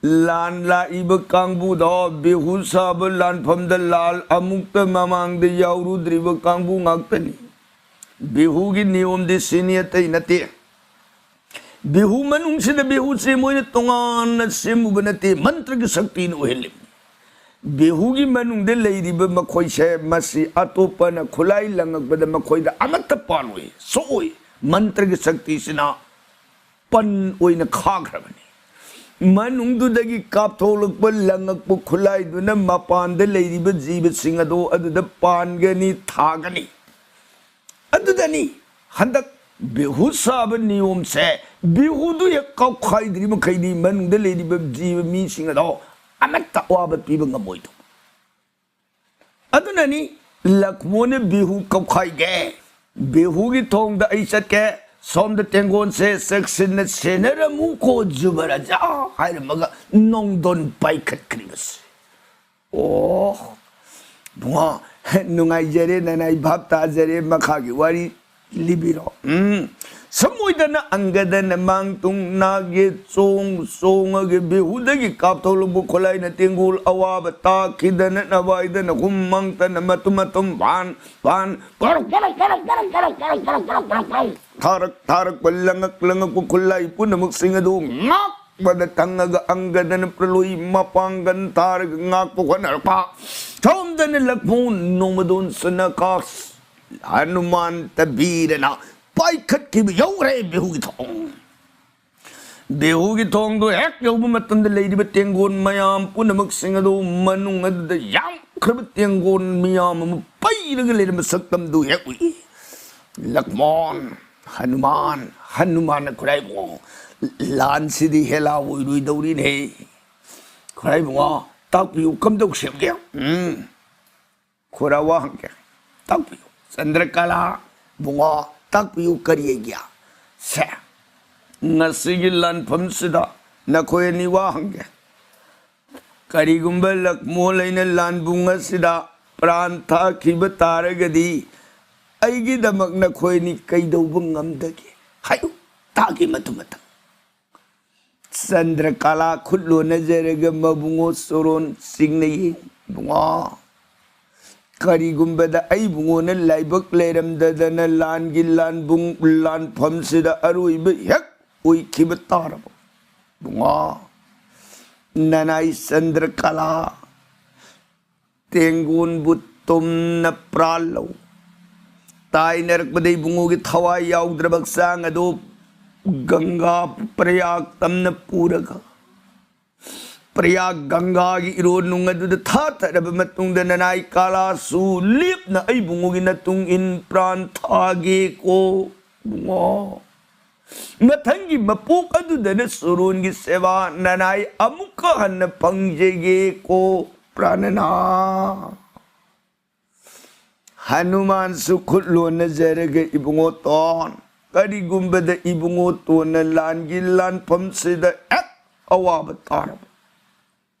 ꯂꯥꯟ ꯂꯥꯛꯏꯕ ꯀꯥꯡꯕꯨꯗꯣ, ꯕꯤꯍꯨ ꯁꯥꯕ ꯂꯥꯟꯐꯝꯗ ꯂꯥꯜ ꯑꯃꯨꯛꯇ ꯃꯃꯥꯡꯗ ꯌꯥꯎꯔꯨꯗ꯭ꯔꯤꯕ ꯀꯥꯡꯕꯨ ꯉꯥꯛꯇꯅꯤ꯫ ꯕꯤꯍꯨꯒꯤ ꯅꯤꯌꯣꯝꯗꯤ ꯁꯤꯅꯤ, ꯑꯇꯩ ꯅꯠꯇꯦ꯫ ꯕꯤꯍꯨ ꯃꯅꯨꯡꯁꯤꯗ ꯕꯤꯍꯨꯁꯦ ꯃꯣꯏꯅ ꯇꯣꯉꯥꯟꯅ ꯁꯦꯝꯃꯨꯕ ꯅꯠꯇꯦ, ꯃꯟꯇ꯭ꯔꯒꯤ ꯁꯛꯇꯤꯅ ꯑꯣꯏꯍꯜꯂꯤ꯫ ꯕꯤꯍꯨꯒꯤ ꯃꯅꯨꯡꯗ ꯂꯩꯔꯤꯕ ꯃꯈꯣꯏꯁꯦ, ꯃꯁꯤ ꯑꯇꯣꯞꯄꯅ ꯈꯨꯠꯂꯥꯏ ꯂꯪꯉꯛꯄꯗ ꯃꯈꯣꯏꯗ ꯑꯃꯠꯇ ꯄꯥꯜꯂꯣꯏ, ꯁꯣꯛꯑꯣꯏ꯫ ꯃꯟꯇ꯭ꯔꯒꯤ ꯁꯛꯇꯤꯁꯤꯅ ꯄꯟ ꯑꯣꯏꯅ ꯈꯥꯈ꯭ꯔꯕꯅꯤ꯫ ꯃꯅꯨꯡꯗꯨꯗꯒꯤ ꯀꯥꯞꯊꯣꯛꯂꯛꯄ ꯂꯪꯉꯛꯄ ꯈꯨꯠꯂꯥꯏꯗꯨꯅ ꯃꯄꯥꯟꯗ ꯂꯩꯔꯤꯕ ꯖꯤꯕꯁꯤꯡ ꯑꯗꯣ ꯑꯗꯨꯗ ꯄꯥꯟꯒꯅꯤ, ꯊꯥꯒꯅꯤ꯫ ꯑꯗꯨꯗꯅꯤ ꯍꯟꯗꯛ ꯕꯤꯍꯨ ꯁꯥꯕ ꯅꯤꯌꯣꯝꯁꯦ, ꯕꯤꯍꯨꯗꯨ ꯍꯦꯛ ꯀꯥꯎꯈꯥꯏꯗ꯭ꯔꯤ ꯃꯈꯩꯗꯤ ꯃꯅꯨꯡꯗ ꯂꯩꯔꯤꯕ ꯖꯤꯕ ꯃꯤꯁꯤꯡ ꯑꯗꯣ ꯑꯃꯠꯇ ꯑꯋꯥꯕ ꯄꯤꯕ ꯉꯝꯃꯣꯏꯗꯧꯕ꯫ ꯑꯗꯨꯅꯅꯤ ꯂꯛꯃꯣꯅ ꯕꯤꯍꯨ ꯀꯥꯎꯈꯥꯏꯒꯦ, ꯕꯤꯍꯨꯒꯤ ꯊꯣꯡꯗ ꯑꯩ ꯆꯠꯀꯦ, ꯁꯣꯝꯗ ꯇꯦꯡꯒꯣꯟꯁꯦ ꯆꯦꯛꯁꯤꯟꯅ ꯁꯦꯟꯅꯔꯝꯃꯨꯀꯣ ꯖꯨꯕꯔꯥꯖꯥ ꯍꯥꯏꯔꯝꯃꯒ ꯅꯣꯡꯗꯣꯟ ꯄꯥꯏꯈꯠꯈ꯭ꯔꯤꯕꯁꯦ꯫ ꯑꯣ, ꯕꯨꯡꯉꯣ, ꯅꯨꯡꯉꯥꯏꯖꯔꯦ, ꯅꯅꯥꯏ ꯚꯥꯞ ꯇꯥꯖꯔꯦ, ꯃꯈꯥꯒꯤ ꯋꯥꯔꯤ ꯂꯤꯕꯤꯔꯣ꯫ ꯎꯝ, ꯁꯃꯣꯏꯗꯅ ꯑꯪꯒꯗꯅ ꯃꯥꯡ ꯇꯨꯡ ꯅꯥꯒꯦ ꯆꯣꯡ ꯆꯣꯡꯉꯒꯦ ꯕꯤꯍꯨꯗꯒꯤ ꯀꯥꯞꯊꯣꯛꯂꯛꯄ ꯈꯨꯠꯂꯥꯏꯅ ꯇꯦꯡꯒꯣꯜ ꯑꯋꯥꯕ ꯇꯥꯈꯤꯗꯅ ꯅꯋꯥꯏꯗꯅ ꯍꯨꯝ ꯃꯥꯡꯇꯅ ꯃꯇꯨꯝ ꯃꯇꯨꯝ ꯚꯥꯟ ꯚꯥꯟ ꯊꯥꯔꯛ ꯊꯥꯔꯛꯄ ꯂꯉꯛ ꯂꯉꯛꯄ ꯈꯨꯠꯂꯥꯏ ꯄꯨꯝꯅꯃꯛꯁꯤꯡ ꯑꯗꯨ ꯉꯥꯛ ꯃꯗ ꯇꯪꯉꯒ ꯑꯪꯒꯗꯅ ꯄ꯭ꯔꯂꯣꯏ ꯃꯄꯥꯡꯒꯜ ꯊꯥꯔꯒ ꯉꯥꯛꯄ ꯍꯣꯠꯅꯔꯛꯄ꯫ ꯁꯣꯝꯗꯅ ꯂꯛꯃꯣꯟ ꯅꯣꯡꯃꯗꯣꯟ ꯁꯅꯀꯥꯁ ꯍꯅꯨꯃꯥꯟ ꯇꯕꯤꯔꯅ ꯄꯥꯏꯈꯠꯈꯤꯕ ꯌꯧꯈ꯭ꯔꯦ ꯕꯤꯍꯨꯒꯤ ꯊꯣꯡ꯫ ꯕꯤꯍꯨꯒꯤ ꯊꯣꯡꯗꯣ ꯍꯦꯛ ꯌꯧꯕ ꯃꯇꯝꯗ ꯂꯩꯔꯤꯕ ꯇꯦꯡꯒꯣꯟ ꯃꯌꯥꯝ ꯄꯨꯝꯅꯃꯛꯁꯤꯡ ꯑꯗꯨ ꯃꯅꯨꯡ ꯑꯗꯨꯗ ꯌꯥꯝꯈ꯭ꯔꯕ ꯇꯦꯡꯒꯣꯟ ꯃꯌꯥꯝ ꯑꯃ ꯄꯩꯔꯒ ꯂꯩꯔꯝꯕ ꯁꯛꯇꯝꯗꯨ ꯍꯦꯛ ꯎꯏ꯫ ꯂꯛꯃꯣꯟ, ꯍꯅꯨꯃꯥꯟ, ꯍꯅꯨꯃꯥꯟꯅ ꯈꯨꯔꯥꯏꯕꯨꯡꯉꯣ, ꯂꯥꯟꯁꯤꯗꯤ ꯍꯦꯂꯥ ꯑꯣꯏꯔꯣꯏꯗꯧꯔꯤꯅꯦ꯫ ꯈꯨꯔꯥꯏꯕꯨꯡꯉꯣ, ꯇꯥꯛꯄꯤꯌꯨ, ꯀꯝꯗꯧ ꯁꯦꯝꯒꯦ? ꯎꯝ꯫ ꯈꯨꯔꯥ ꯋꯥ ꯍꯪꯒꯦ꯫ ꯇꯥꯛꯄꯤꯌꯨ꯫ ꯆꯟꯗ꯭ꯔꯀꯂꯥ, ꯕꯨꯡꯉꯣ, ꯇꯥꯛꯄꯤꯌꯨ, ꯀꯔꯤ ꯍꯥꯏꯒꯦ? ꯁꯦ꯫ ꯉꯁꯤꯒꯤ ꯂꯥꯟꯐꯝꯁꯤꯗ ꯅꯈꯣꯏ ꯑꯅꯤ ꯋꯥ ꯍꯪꯒꯦ꯫ ꯀꯔꯤꯒꯨꯝꯕ ꯂꯛꯃꯣꯟ ꯑꯩꯅ ꯂꯥꯟꯕꯨꯡ ꯑꯁꯤꯗ ꯄ꯭ꯔꯥꯟ ꯊꯥꯈꯤꯕ ꯇꯥꯔꯒꯗꯤ ꯑꯩꯒꯤꯗꯃꯛ ꯅꯈꯣꯏ ꯑꯅꯤ ꯀꯩꯗꯧꯕ ꯉꯝꯗꯒꯦ? ꯍꯥꯏꯌꯨ, ꯇꯥꯒꯦ ꯃꯇꯨ ꯃꯇꯝ꯫ ꯆꯟꯗ꯭ꯔꯀꯂꯥ ꯈꯨꯠ ꯂꯣꯟꯅꯖꯔꯒ ꯃꯕꯨꯡꯉꯣ ꯆꯣꯔꯣꯟ ꯆꯤꯡꯅ ꯌꯦꯡ꯫ ꯏꯕꯨꯡꯉꯣ, ꯀꯔꯤꯒꯨꯝꯕꯗ ꯑꯩ ꯏꯕꯨꯡꯉꯣꯅ ꯂꯥꯏꯕꯛ ꯂꯩꯔꯝꯗꯗꯅ ꯂꯥꯟꯒꯤ ꯂꯥꯟꯕꯨꯡ ꯂꯥꯟꯐꯝꯁꯤꯗ ꯑꯔꯣꯏꯕ ꯍꯦꯛ ꯑꯣꯏꯈꯤꯕ ꯇꯥꯔꯕ? ꯏꯕꯨꯡꯉꯣ, ꯅꯅꯥꯏ ꯆꯟꯗ꯭ꯔꯀꯂꯥ ꯇꯦꯡꯒꯣꯟꯕꯨ ꯇꯨꯝꯅ ꯄ꯭ꯔꯥꯜꯂꯧ꯫ ꯇꯥꯏꯅꯔꯛꯄꯗ ꯏꯕꯨꯡꯉꯣꯒꯤ ꯊꯋꯥꯏ ꯌꯥꯎꯗ꯭ꯔꯕ ꯍꯛꯆꯥꯡ ꯑꯗꯨ ꯒꯪꯒꯥ ꯄ꯭ꯔꯌꯥꯒ ꯇꯝꯅ ꯄꯨꯔꯒ, ꯄ꯭ꯔꯌꯥꯒ ꯒꯪꯒꯥꯒꯤ ꯏꯔꯣꯟꯅꯨꯡ ꯑꯗꯨꯗ ꯊꯥꯊꯔꯕ ꯃꯇꯨꯡꯗ, ꯅꯅꯥꯏ ꯀꯂꯥꯁꯨ ꯂꯦꯞꯅ ꯑꯩ ꯏꯕꯨꯡꯉꯣꯒꯤ ꯅꯇꯨꯡ ꯏꯟ ꯄ꯭ꯔꯥꯟ ꯊꯥꯒꯦꯀꯣ ꯏꯕꯨꯡꯉꯣ꯫ ꯃꯊꯪꯒꯤ ꯃꯄꯣꯛ ꯑꯗꯨꯗꯅ ꯆꯣꯔꯣꯟꯒꯤ ꯁꯦꯕꯥ ꯅꯅꯥꯏ ꯑꯃꯨꯛꯀ ꯍꯟꯅ ꯐꯪꯖꯒꯦꯀꯣ ꯄ꯭ꯔꯥꯅꯅꯥ꯫ ꯍꯅꯨꯃꯥꯟꯁꯨ ꯈꯨꯠ ꯂꯣꯟꯅꯖꯔꯒ ꯏꯕꯨꯡꯉꯣ ꯇꯣꯟ, ꯀꯔꯤꯒꯨꯝꯕꯗ ꯏꯕꯨꯡꯉꯣ ꯇꯣꯟꯅ ꯂꯥꯟꯒꯤ ꯂꯥꯟꯐꯝꯁꯤꯗ ꯍꯦꯛ ꯑꯋꯥꯕ ꯇꯥꯔꯕ,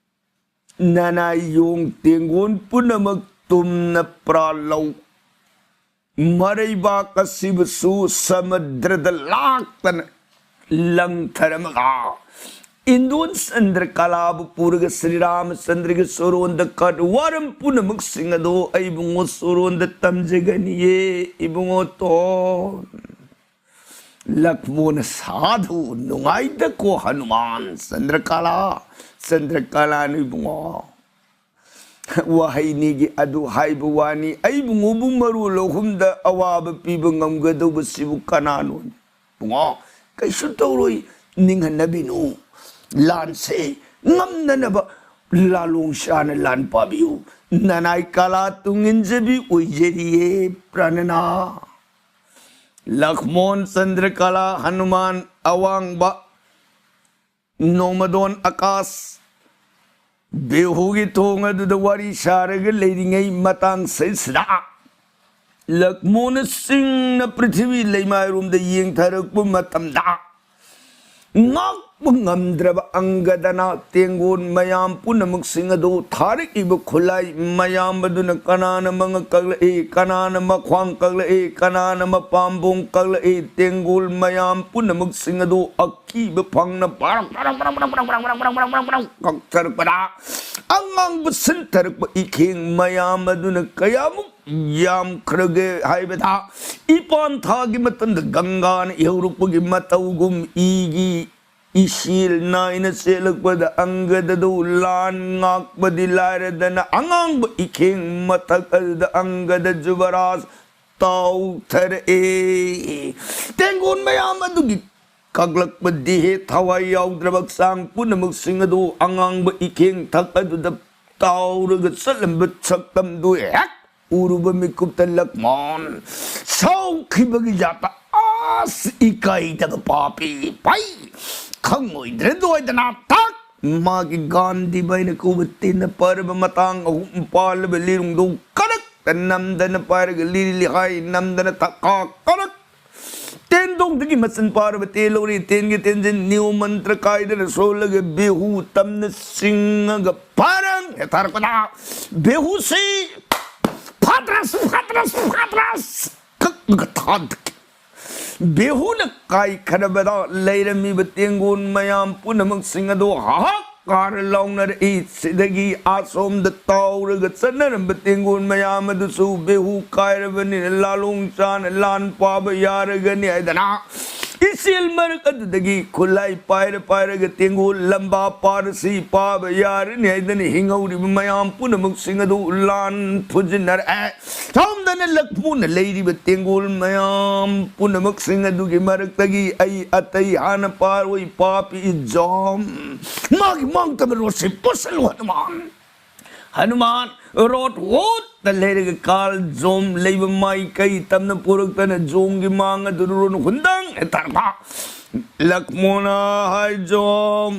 ꯅꯅꯥꯏ ꯌꯣꯡ ꯇꯦꯡꯒꯣꯟ ꯄꯨꯝꯅꯃꯛ ꯇꯨꯝꯅ ꯄ꯭ꯔꯥꯜꯂꯧ꯫ ꯃꯔꯩꯕꯥꯛ ꯑꯁꯤꯕꯨꯁꯨ ꯁꯃꯨꯗ꯭ꯔꯗ ꯂꯥꯛꯇꯅ ꯂꯪꯊꯔꯝꯃꯒ, ꯏꯟꯗꯣꯟ ꯆꯟꯗ꯭ꯔꯀꯂꯥꯕꯨ ꯄꯨꯔꯒ ꯁ꯭ꯔꯤ ꯔꯥꯃꯆꯟꯗ꯭ꯔꯒꯤ ꯆꯣꯔꯣꯟꯗ ꯀꯠ ꯋꯥꯔꯝ ꯄꯨꯝꯅꯃꯛꯁꯤꯡ ꯑꯗꯨ ꯑꯩ ꯏꯕꯨꯡꯉꯣ ꯆꯣꯔꯣꯟꯗ ꯇꯝꯖꯒꯅꯤꯌꯦ ꯏꯕꯨꯡꯉꯣ ꯇꯣꯟ꯫ ꯂꯛꯃꯣꯅ ꯁꯥꯗꯨ ꯅꯨꯡꯉꯥꯏꯗꯀꯣ ꯍꯅꯨꯃꯥꯟ꯫ ꯆꯟꯗ꯭ꯔꯀꯂꯥ, ꯆꯟꯗ꯭ꯔꯀꯂꯥ ꯅꯣꯏ ꯏꯕꯨꯡꯉꯣ꯫ ꯋꯥꯍꯩꯅꯤꯒꯤ ꯑꯗꯨ ꯍꯥꯏꯕ ꯋꯥꯅꯤ꯫ ꯑꯩ ꯏꯕꯨꯡꯉꯣꯕꯨ ꯃꯔꯣꯜ ꯑꯍꯨꯝꯗ ꯑꯋꯥꯕ ꯄꯤꯕ ꯉꯝꯒꯗꯧꯕꯁꯤꯕꯨ ꯀꯅꯥꯅꯣꯅꯦ? ꯏꯕꯨꯡꯉꯣ, ꯀꯩꯁꯨ ꯇꯧꯔꯣꯏ, ꯅꯤꯡꯍꯟꯅꯕꯤꯅꯨ꯫ ꯂꯥꯟꯁꯦ ꯉꯝꯅꯅꯕ ꯂꯥꯂꯣꯡ ꯁꯥꯅ ꯂꯥꯟ ꯄꯥꯕꯤꯌꯨ꯫ ꯅꯅꯥꯏ ꯀꯂꯥ ꯇꯨꯡ ꯏꯟꯖꯕꯤ ꯑꯣꯏꯖꯔꯤꯌꯦ ꯄ꯭ꯔꯥꯅꯅꯥ꯫ ꯂꯛꯃꯣꯟ, ꯆꯟꯗ꯭ꯔꯀꯂꯥ, ꯍꯅꯨꯃꯥꯟ, ꯑꯋꯥꯡꯕ ꯅꯣꯡꯃꯗꯣꯟ ꯑꯀꯥꯁ, ꯕꯦꯍꯨꯒꯤ ꯊꯣꯡ ꯑꯗꯨꯗ ꯋꯥꯔꯤ ꯁꯥꯔꯒ ꯂꯩꯔꯤꯉꯩ ꯃꯇꯥꯡꯁꯤꯗ, ꯂꯛꯃꯣꯅ ꯆꯤꯡꯅ ꯄ꯭ꯔꯤꯊꯤꯕꯤ ꯂꯩꯃꯥꯏꯔꯣꯝꯗ ꯌꯦꯡꯊꯔꯛꯄ ꯃꯇꯝꯗ, ꯉꯥꯛꯄ ꯉꯝꯗ꯭ꯔꯕ ꯑꯪꯒꯗꯅ ꯇꯦꯡꯒꯣꯜ ꯃꯌꯥꯝ ꯄꯨꯝꯅꯃꯛꯁꯤꯡ ꯑꯗꯨ ꯊꯥꯔꯛꯏꯕ ꯈꯨꯠꯂꯥꯏ ꯃꯌꯥꯝ ꯑꯗꯨꯅ ꯀꯅꯥꯅ ꯃꯉꯛ ꯀꯛꯂꯛꯏ, ꯀꯅꯥꯅ ꯃꯈ꯭ꯋꯥꯡ ꯀꯛꯂꯛꯏ, ꯀꯅꯥꯅ ꯃꯄꯥꯝꯕꯣꯝ ꯀꯛꯂꯛꯏ, ꯇꯦꯡꯒꯣꯜ ꯃꯌꯥꯝ ꯄꯨꯝꯅꯃꯛꯁꯤꯡ ꯑꯗꯨ ꯑꯀꯤꯕ ꯐꯪꯅ ꯄꯔꯪ ꯄꯔꯪ ꯀꯛꯊꯔꯛꯄꯗ, ꯑꯉꯥꯡꯕ ꯁꯤꯟꯊꯔꯛꯄ ꯏꯈꯦꯡ ꯃꯌꯥꯝ ꯑꯗꯨꯅ ꯀꯌꯥꯃꯨꯛ ꯌꯥꯝꯈ꯭ꯔꯒꯦ ꯍꯥꯏꯕꯗ, ꯏꯄꯥꯟ ꯊꯥꯒꯤ ꯃꯇꯝꯗ ꯒꯪꯒꯥꯅ ꯏꯍꯧꯔꯛꯄꯒꯤ ꯃꯇꯧꯒꯨꯝ ꯏꯒꯤ ꯏꯁꯤꯜ ꯅꯥꯏꯅ ꯆꯦꯜꯂꯛꯄꯗ ꯑꯪꯒꯗꯗꯨ ꯂꯥꯟ ꯉꯥꯛꯄꯗꯤ ꯂꯥꯏꯔꯗꯅ, ꯑꯉꯥꯡꯕ ꯏꯈꯦꯡ ꯃꯊꯛ ꯑꯗꯨꯗ ꯑꯪꯒꯗ ꯖꯨꯕꯔꯥꯖ ꯇꯥꯎꯊꯔꯛꯑꯦ꯫ ꯇꯦꯡꯒꯣꯜ ꯃꯌꯥꯝ ꯑꯗꯨꯒꯤ ꯀꯛꯂꯛꯄꯗꯤ ꯍꯦ ꯊꯋꯥꯏ ꯌꯥꯎꯗ꯭ꯔꯕ ꯍꯛꯆꯥꯡ ꯄꯨꯝꯅꯃꯛꯁꯤꯡ ꯑꯗꯨ ꯑꯉꯥꯡꯕ ꯏꯈꯦꯡ ꯊꯛ ꯑꯗꯨꯗ ꯇꯥꯎꯔꯒ ꯆꯠꯂꯝꯕ ꯁꯛꯇꯝꯗꯨ ꯍꯦꯛ ꯎꯔꯨꯕ ꯃꯤꯀꯨꯞꯇ ꯂꯛꯃꯣꯟ ꯁꯥꯎꯈꯤꯕꯒꯤ ꯖꯥꯠꯇ, "ꯑꯁ, ꯏꯀꯥꯏꯗꯕ ꯄꯥꯄꯤ ꯄꯩ, ꯈꯪꯉꯣꯏꯗ꯭ꯔꯦ ꯗꯣꯏꯗꯅ ꯇꯥꯛ!" ꯃꯥꯒꯤ ꯒꯥꯟꯙꯤ ꯕꯥꯏꯅ ꯀꯧꯕ ꯇꯤꯟꯅ ꯄꯥꯏꯔꯕ ꯃꯇꯥꯡ ꯑꯍꯨꯝ ꯄꯥꯜꯂꯕ ꯂꯤꯔꯨꯡꯗꯨ ꯀꯔꯛꯇ ꯅꯝꯗꯅ ꯄꯥꯏꯔꯒ ꯂꯤꯔꯤ ꯂꯤꯍꯥꯏ ꯅꯝꯗꯅ ꯊꯛꯀꯥ ꯀꯔꯛ ꯇꯦꯟꯗꯣꯡꯗꯒꯤ ꯃꯆꯤꯟ ꯄꯥꯔꯕ ꯇꯦꯟ ꯂꯧꯔꯤ, ꯇꯦꯟꯒꯤ ꯇꯦꯟꯖꯤꯟ ꯅꯤꯌꯣꯝ ꯃꯟꯇ꯭ꯔ ꯀꯥꯏꯗꯅ ꯁꯣꯜꯂꯒ ꯕꯦꯍꯨ ꯇꯝꯅ ꯆꯤꯡꯉꯒ ꯐꯥꯔꯪ ꯍꯦꯛ ꯊꯥꯔꯛꯄꯗ, ꯕꯦꯍꯨꯁꯤ ꯐꯥꯗ꯭ꯔꯁ, ꯐꯥꯗ꯭ꯔꯁ, ꯐꯥꯗ꯭ꯔꯁ ꯀꯛꯂꯒ ꯊꯥꯗꯈꯤ꯫ ꯕꯦꯍꯨꯅ ꯀꯥꯏꯈ꯭ꯔꯕꯗ ꯂꯩꯔꯝꯃꯤꯕ ꯇꯦꯡꯒꯣꯜ ꯃꯌꯥꯝ ꯄꯨꯝꯅꯃꯛꯁꯤꯡ ꯑꯗꯨ ꯍꯥꯍꯥꯛ ꯀꯥꯔ ꯂꯥꯎꯅꯔꯛꯏ꯫ ꯁꯤꯗꯒꯤ ꯑꯁꯣꯝꯗ ꯇꯥꯎꯔꯒ ꯆꯠꯅꯔꯝꯕ ꯇꯦꯡꯒꯣꯜ ꯃꯌꯥꯝ ꯑꯗꯨꯁꯨ ꯕꯦꯍꯨ ꯀꯥꯏꯔꯕꯅꯤꯅ ꯂꯥꯂꯣꯡ ꯆꯥꯅ ꯂꯥꯟ ꯄꯥꯕ ꯌꯥꯔꯒꯅꯤ ꯍꯥꯏꯗꯅ, ꯏꯆꯦꯜ ꯃꯔꯛ ꯑꯗꯨꯗꯒꯤ ꯈꯨꯠꯂꯥꯏ ꯄꯥꯏꯔ ꯄꯥꯏꯔꯒ ꯇꯦꯡꯒꯣꯜ ꯂꯝꯕꯥ ꯄꯥꯔꯁꯤ ꯄꯥꯕ ꯌꯥꯔꯅꯤ ꯍꯥꯏꯗꯅ ꯍꯤꯡꯍꯧꯔꯤꯕ ꯃꯌꯥꯝ ꯄꯨꯝꯅꯃꯛꯁꯤꯡ ꯑꯗꯨ ꯂꯥꯟ ꯐꯨꯖꯤꯟꯅꯔꯛꯑꯦ꯫ ꯁꯣꯝꯗꯅ ꯂꯛꯄꯨꯅ ꯂꯩꯔꯤꯕ ꯇꯦꯡꯒꯣꯜ ꯃꯌꯥꯝ ꯄꯨꯝꯅꯃꯛꯁꯤꯡ ꯑꯗꯨꯒꯤ ꯃꯔꯛꯇꯒꯤ ꯑꯩ ꯑꯇꯩ ꯍꯥꯟꯅ ꯄꯥꯔꯣꯏ, ꯄꯥꯄꯤ ꯖꯣꯝ꯫ ꯃꯥꯒꯤ ꯃꯥꯡꯇꯕ ꯔꯣꯠꯁꯤ ꯄꯨꯁꯜꯂꯨ, ꯍꯅꯨꯃꯥꯟ꯫ ꯍꯅꯨꯃꯥꯟ ꯔꯣꯠ ꯋꯣꯠꯇ ꯂꯩꯔꯒ ꯀꯥꯜ ꯖꯣꯝ ꯂꯩꯕ ꯃꯥꯏꯀꯩ ꯇꯝꯅ ꯄꯨꯔꯛꯇꯅ ꯖꯣꯝꯒꯤ ꯃꯥꯡ ꯑꯗꯨ ꯔꯣꯟ ꯍꯨꯟꯗꯪ ꯍꯦꯛ ꯇꯥꯔꯛꯄ꯫ ꯂꯛꯃꯣꯅ ꯍꯥꯏ, "ꯖꯣꯝ,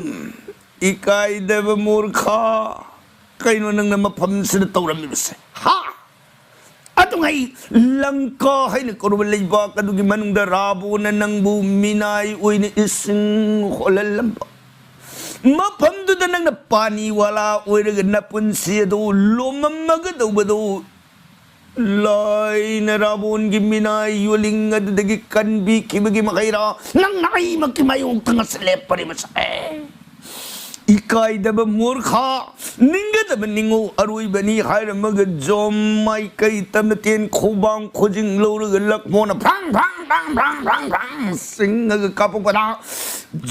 ꯏꯀꯥꯏꯗꯕ ꯃꯨꯔꯈꯥ, ꯀꯩꯅꯣ ꯅꯪꯅ ꯃꯐꯝꯁꯤꯗ ꯇꯧꯔꯝꯃꯤꯕꯁꯦ? ꯍꯥ?" ꯑꯗꯨ ꯉꯩ ꯂꯪꯀꯥ ꯍꯥꯏꯅ ꯀꯧꯔꯕ ꯂꯩꯕꯥꯛ ꯑꯗꯨꯒꯤ ꯃꯅꯨꯡꯗ ꯔꯥꯕꯣꯟꯅ ꯅꯪꯕꯨ ꯃꯤꯅꯥꯏ ꯑꯣꯏꯅ ꯏꯁꯤꯡ ꯍꯣꯜꯍꯜꯂꯝꯕ ꯃꯐꯝꯗꯨꯗ ꯅꯪꯅ ꯄꯥꯅꯤ ꯋꯥꯂꯥ ꯑꯣꯏꯔꯒ ꯅꯄꯨꯟꯁꯤ ꯑꯗꯨ ꯂꯣꯝꯃꯝꯃꯒꯗꯧꯕꯗꯨ ꯂꯥꯏꯅ ꯔꯥꯕꯣꯟꯒꯤ ꯃꯤꯅꯥꯏ ꯌꯣꯜꯂꯤꯡ ꯑꯗꯨꯗꯒꯤ ꯀꯟꯕꯤꯈꯤꯕꯒꯤ ꯃꯍꯩꯔꯥ ꯅꯪꯅ ꯑꯩꯃꯛꯀꯤ ꯃꯥꯌꯣꯛꯇ ꯉꯁꯤ ꯂꯦꯞꯄꯔꯤꯕꯁꯦ꯫ ꯏꯀꯥꯏꯗꯕ ꯃꯨꯔꯈꯥ, ꯅꯤꯡꯒꯗꯕ ꯅꯤꯡꯉꯨ ꯑꯔꯣꯏꯕꯅꯤ ꯍꯥꯏꯔꯝꯃꯒ ꯖꯣꯝ ꯃꯥꯏꯀꯩ ꯇꯝꯅ ꯇꯦꯟ ꯈꯨꯕꯥꯡ ꯈꯨꯖꯤꯡ ꯂꯧꯔꯒ ꯂꯛꯃꯣꯟꯅ ꯐ꯭ꯔꯥꯡ ꯐ꯭ꯔꯥꯡ ꯐ꯭ꯔꯥꯡ ꯐ꯭ꯔꯥꯡ ꯐ꯭ꯔꯥꯡ ꯐ꯭ꯔꯥꯡ ꯁꯤꯡꯉꯒ ꯀꯥꯞꯄꯛꯄꯗ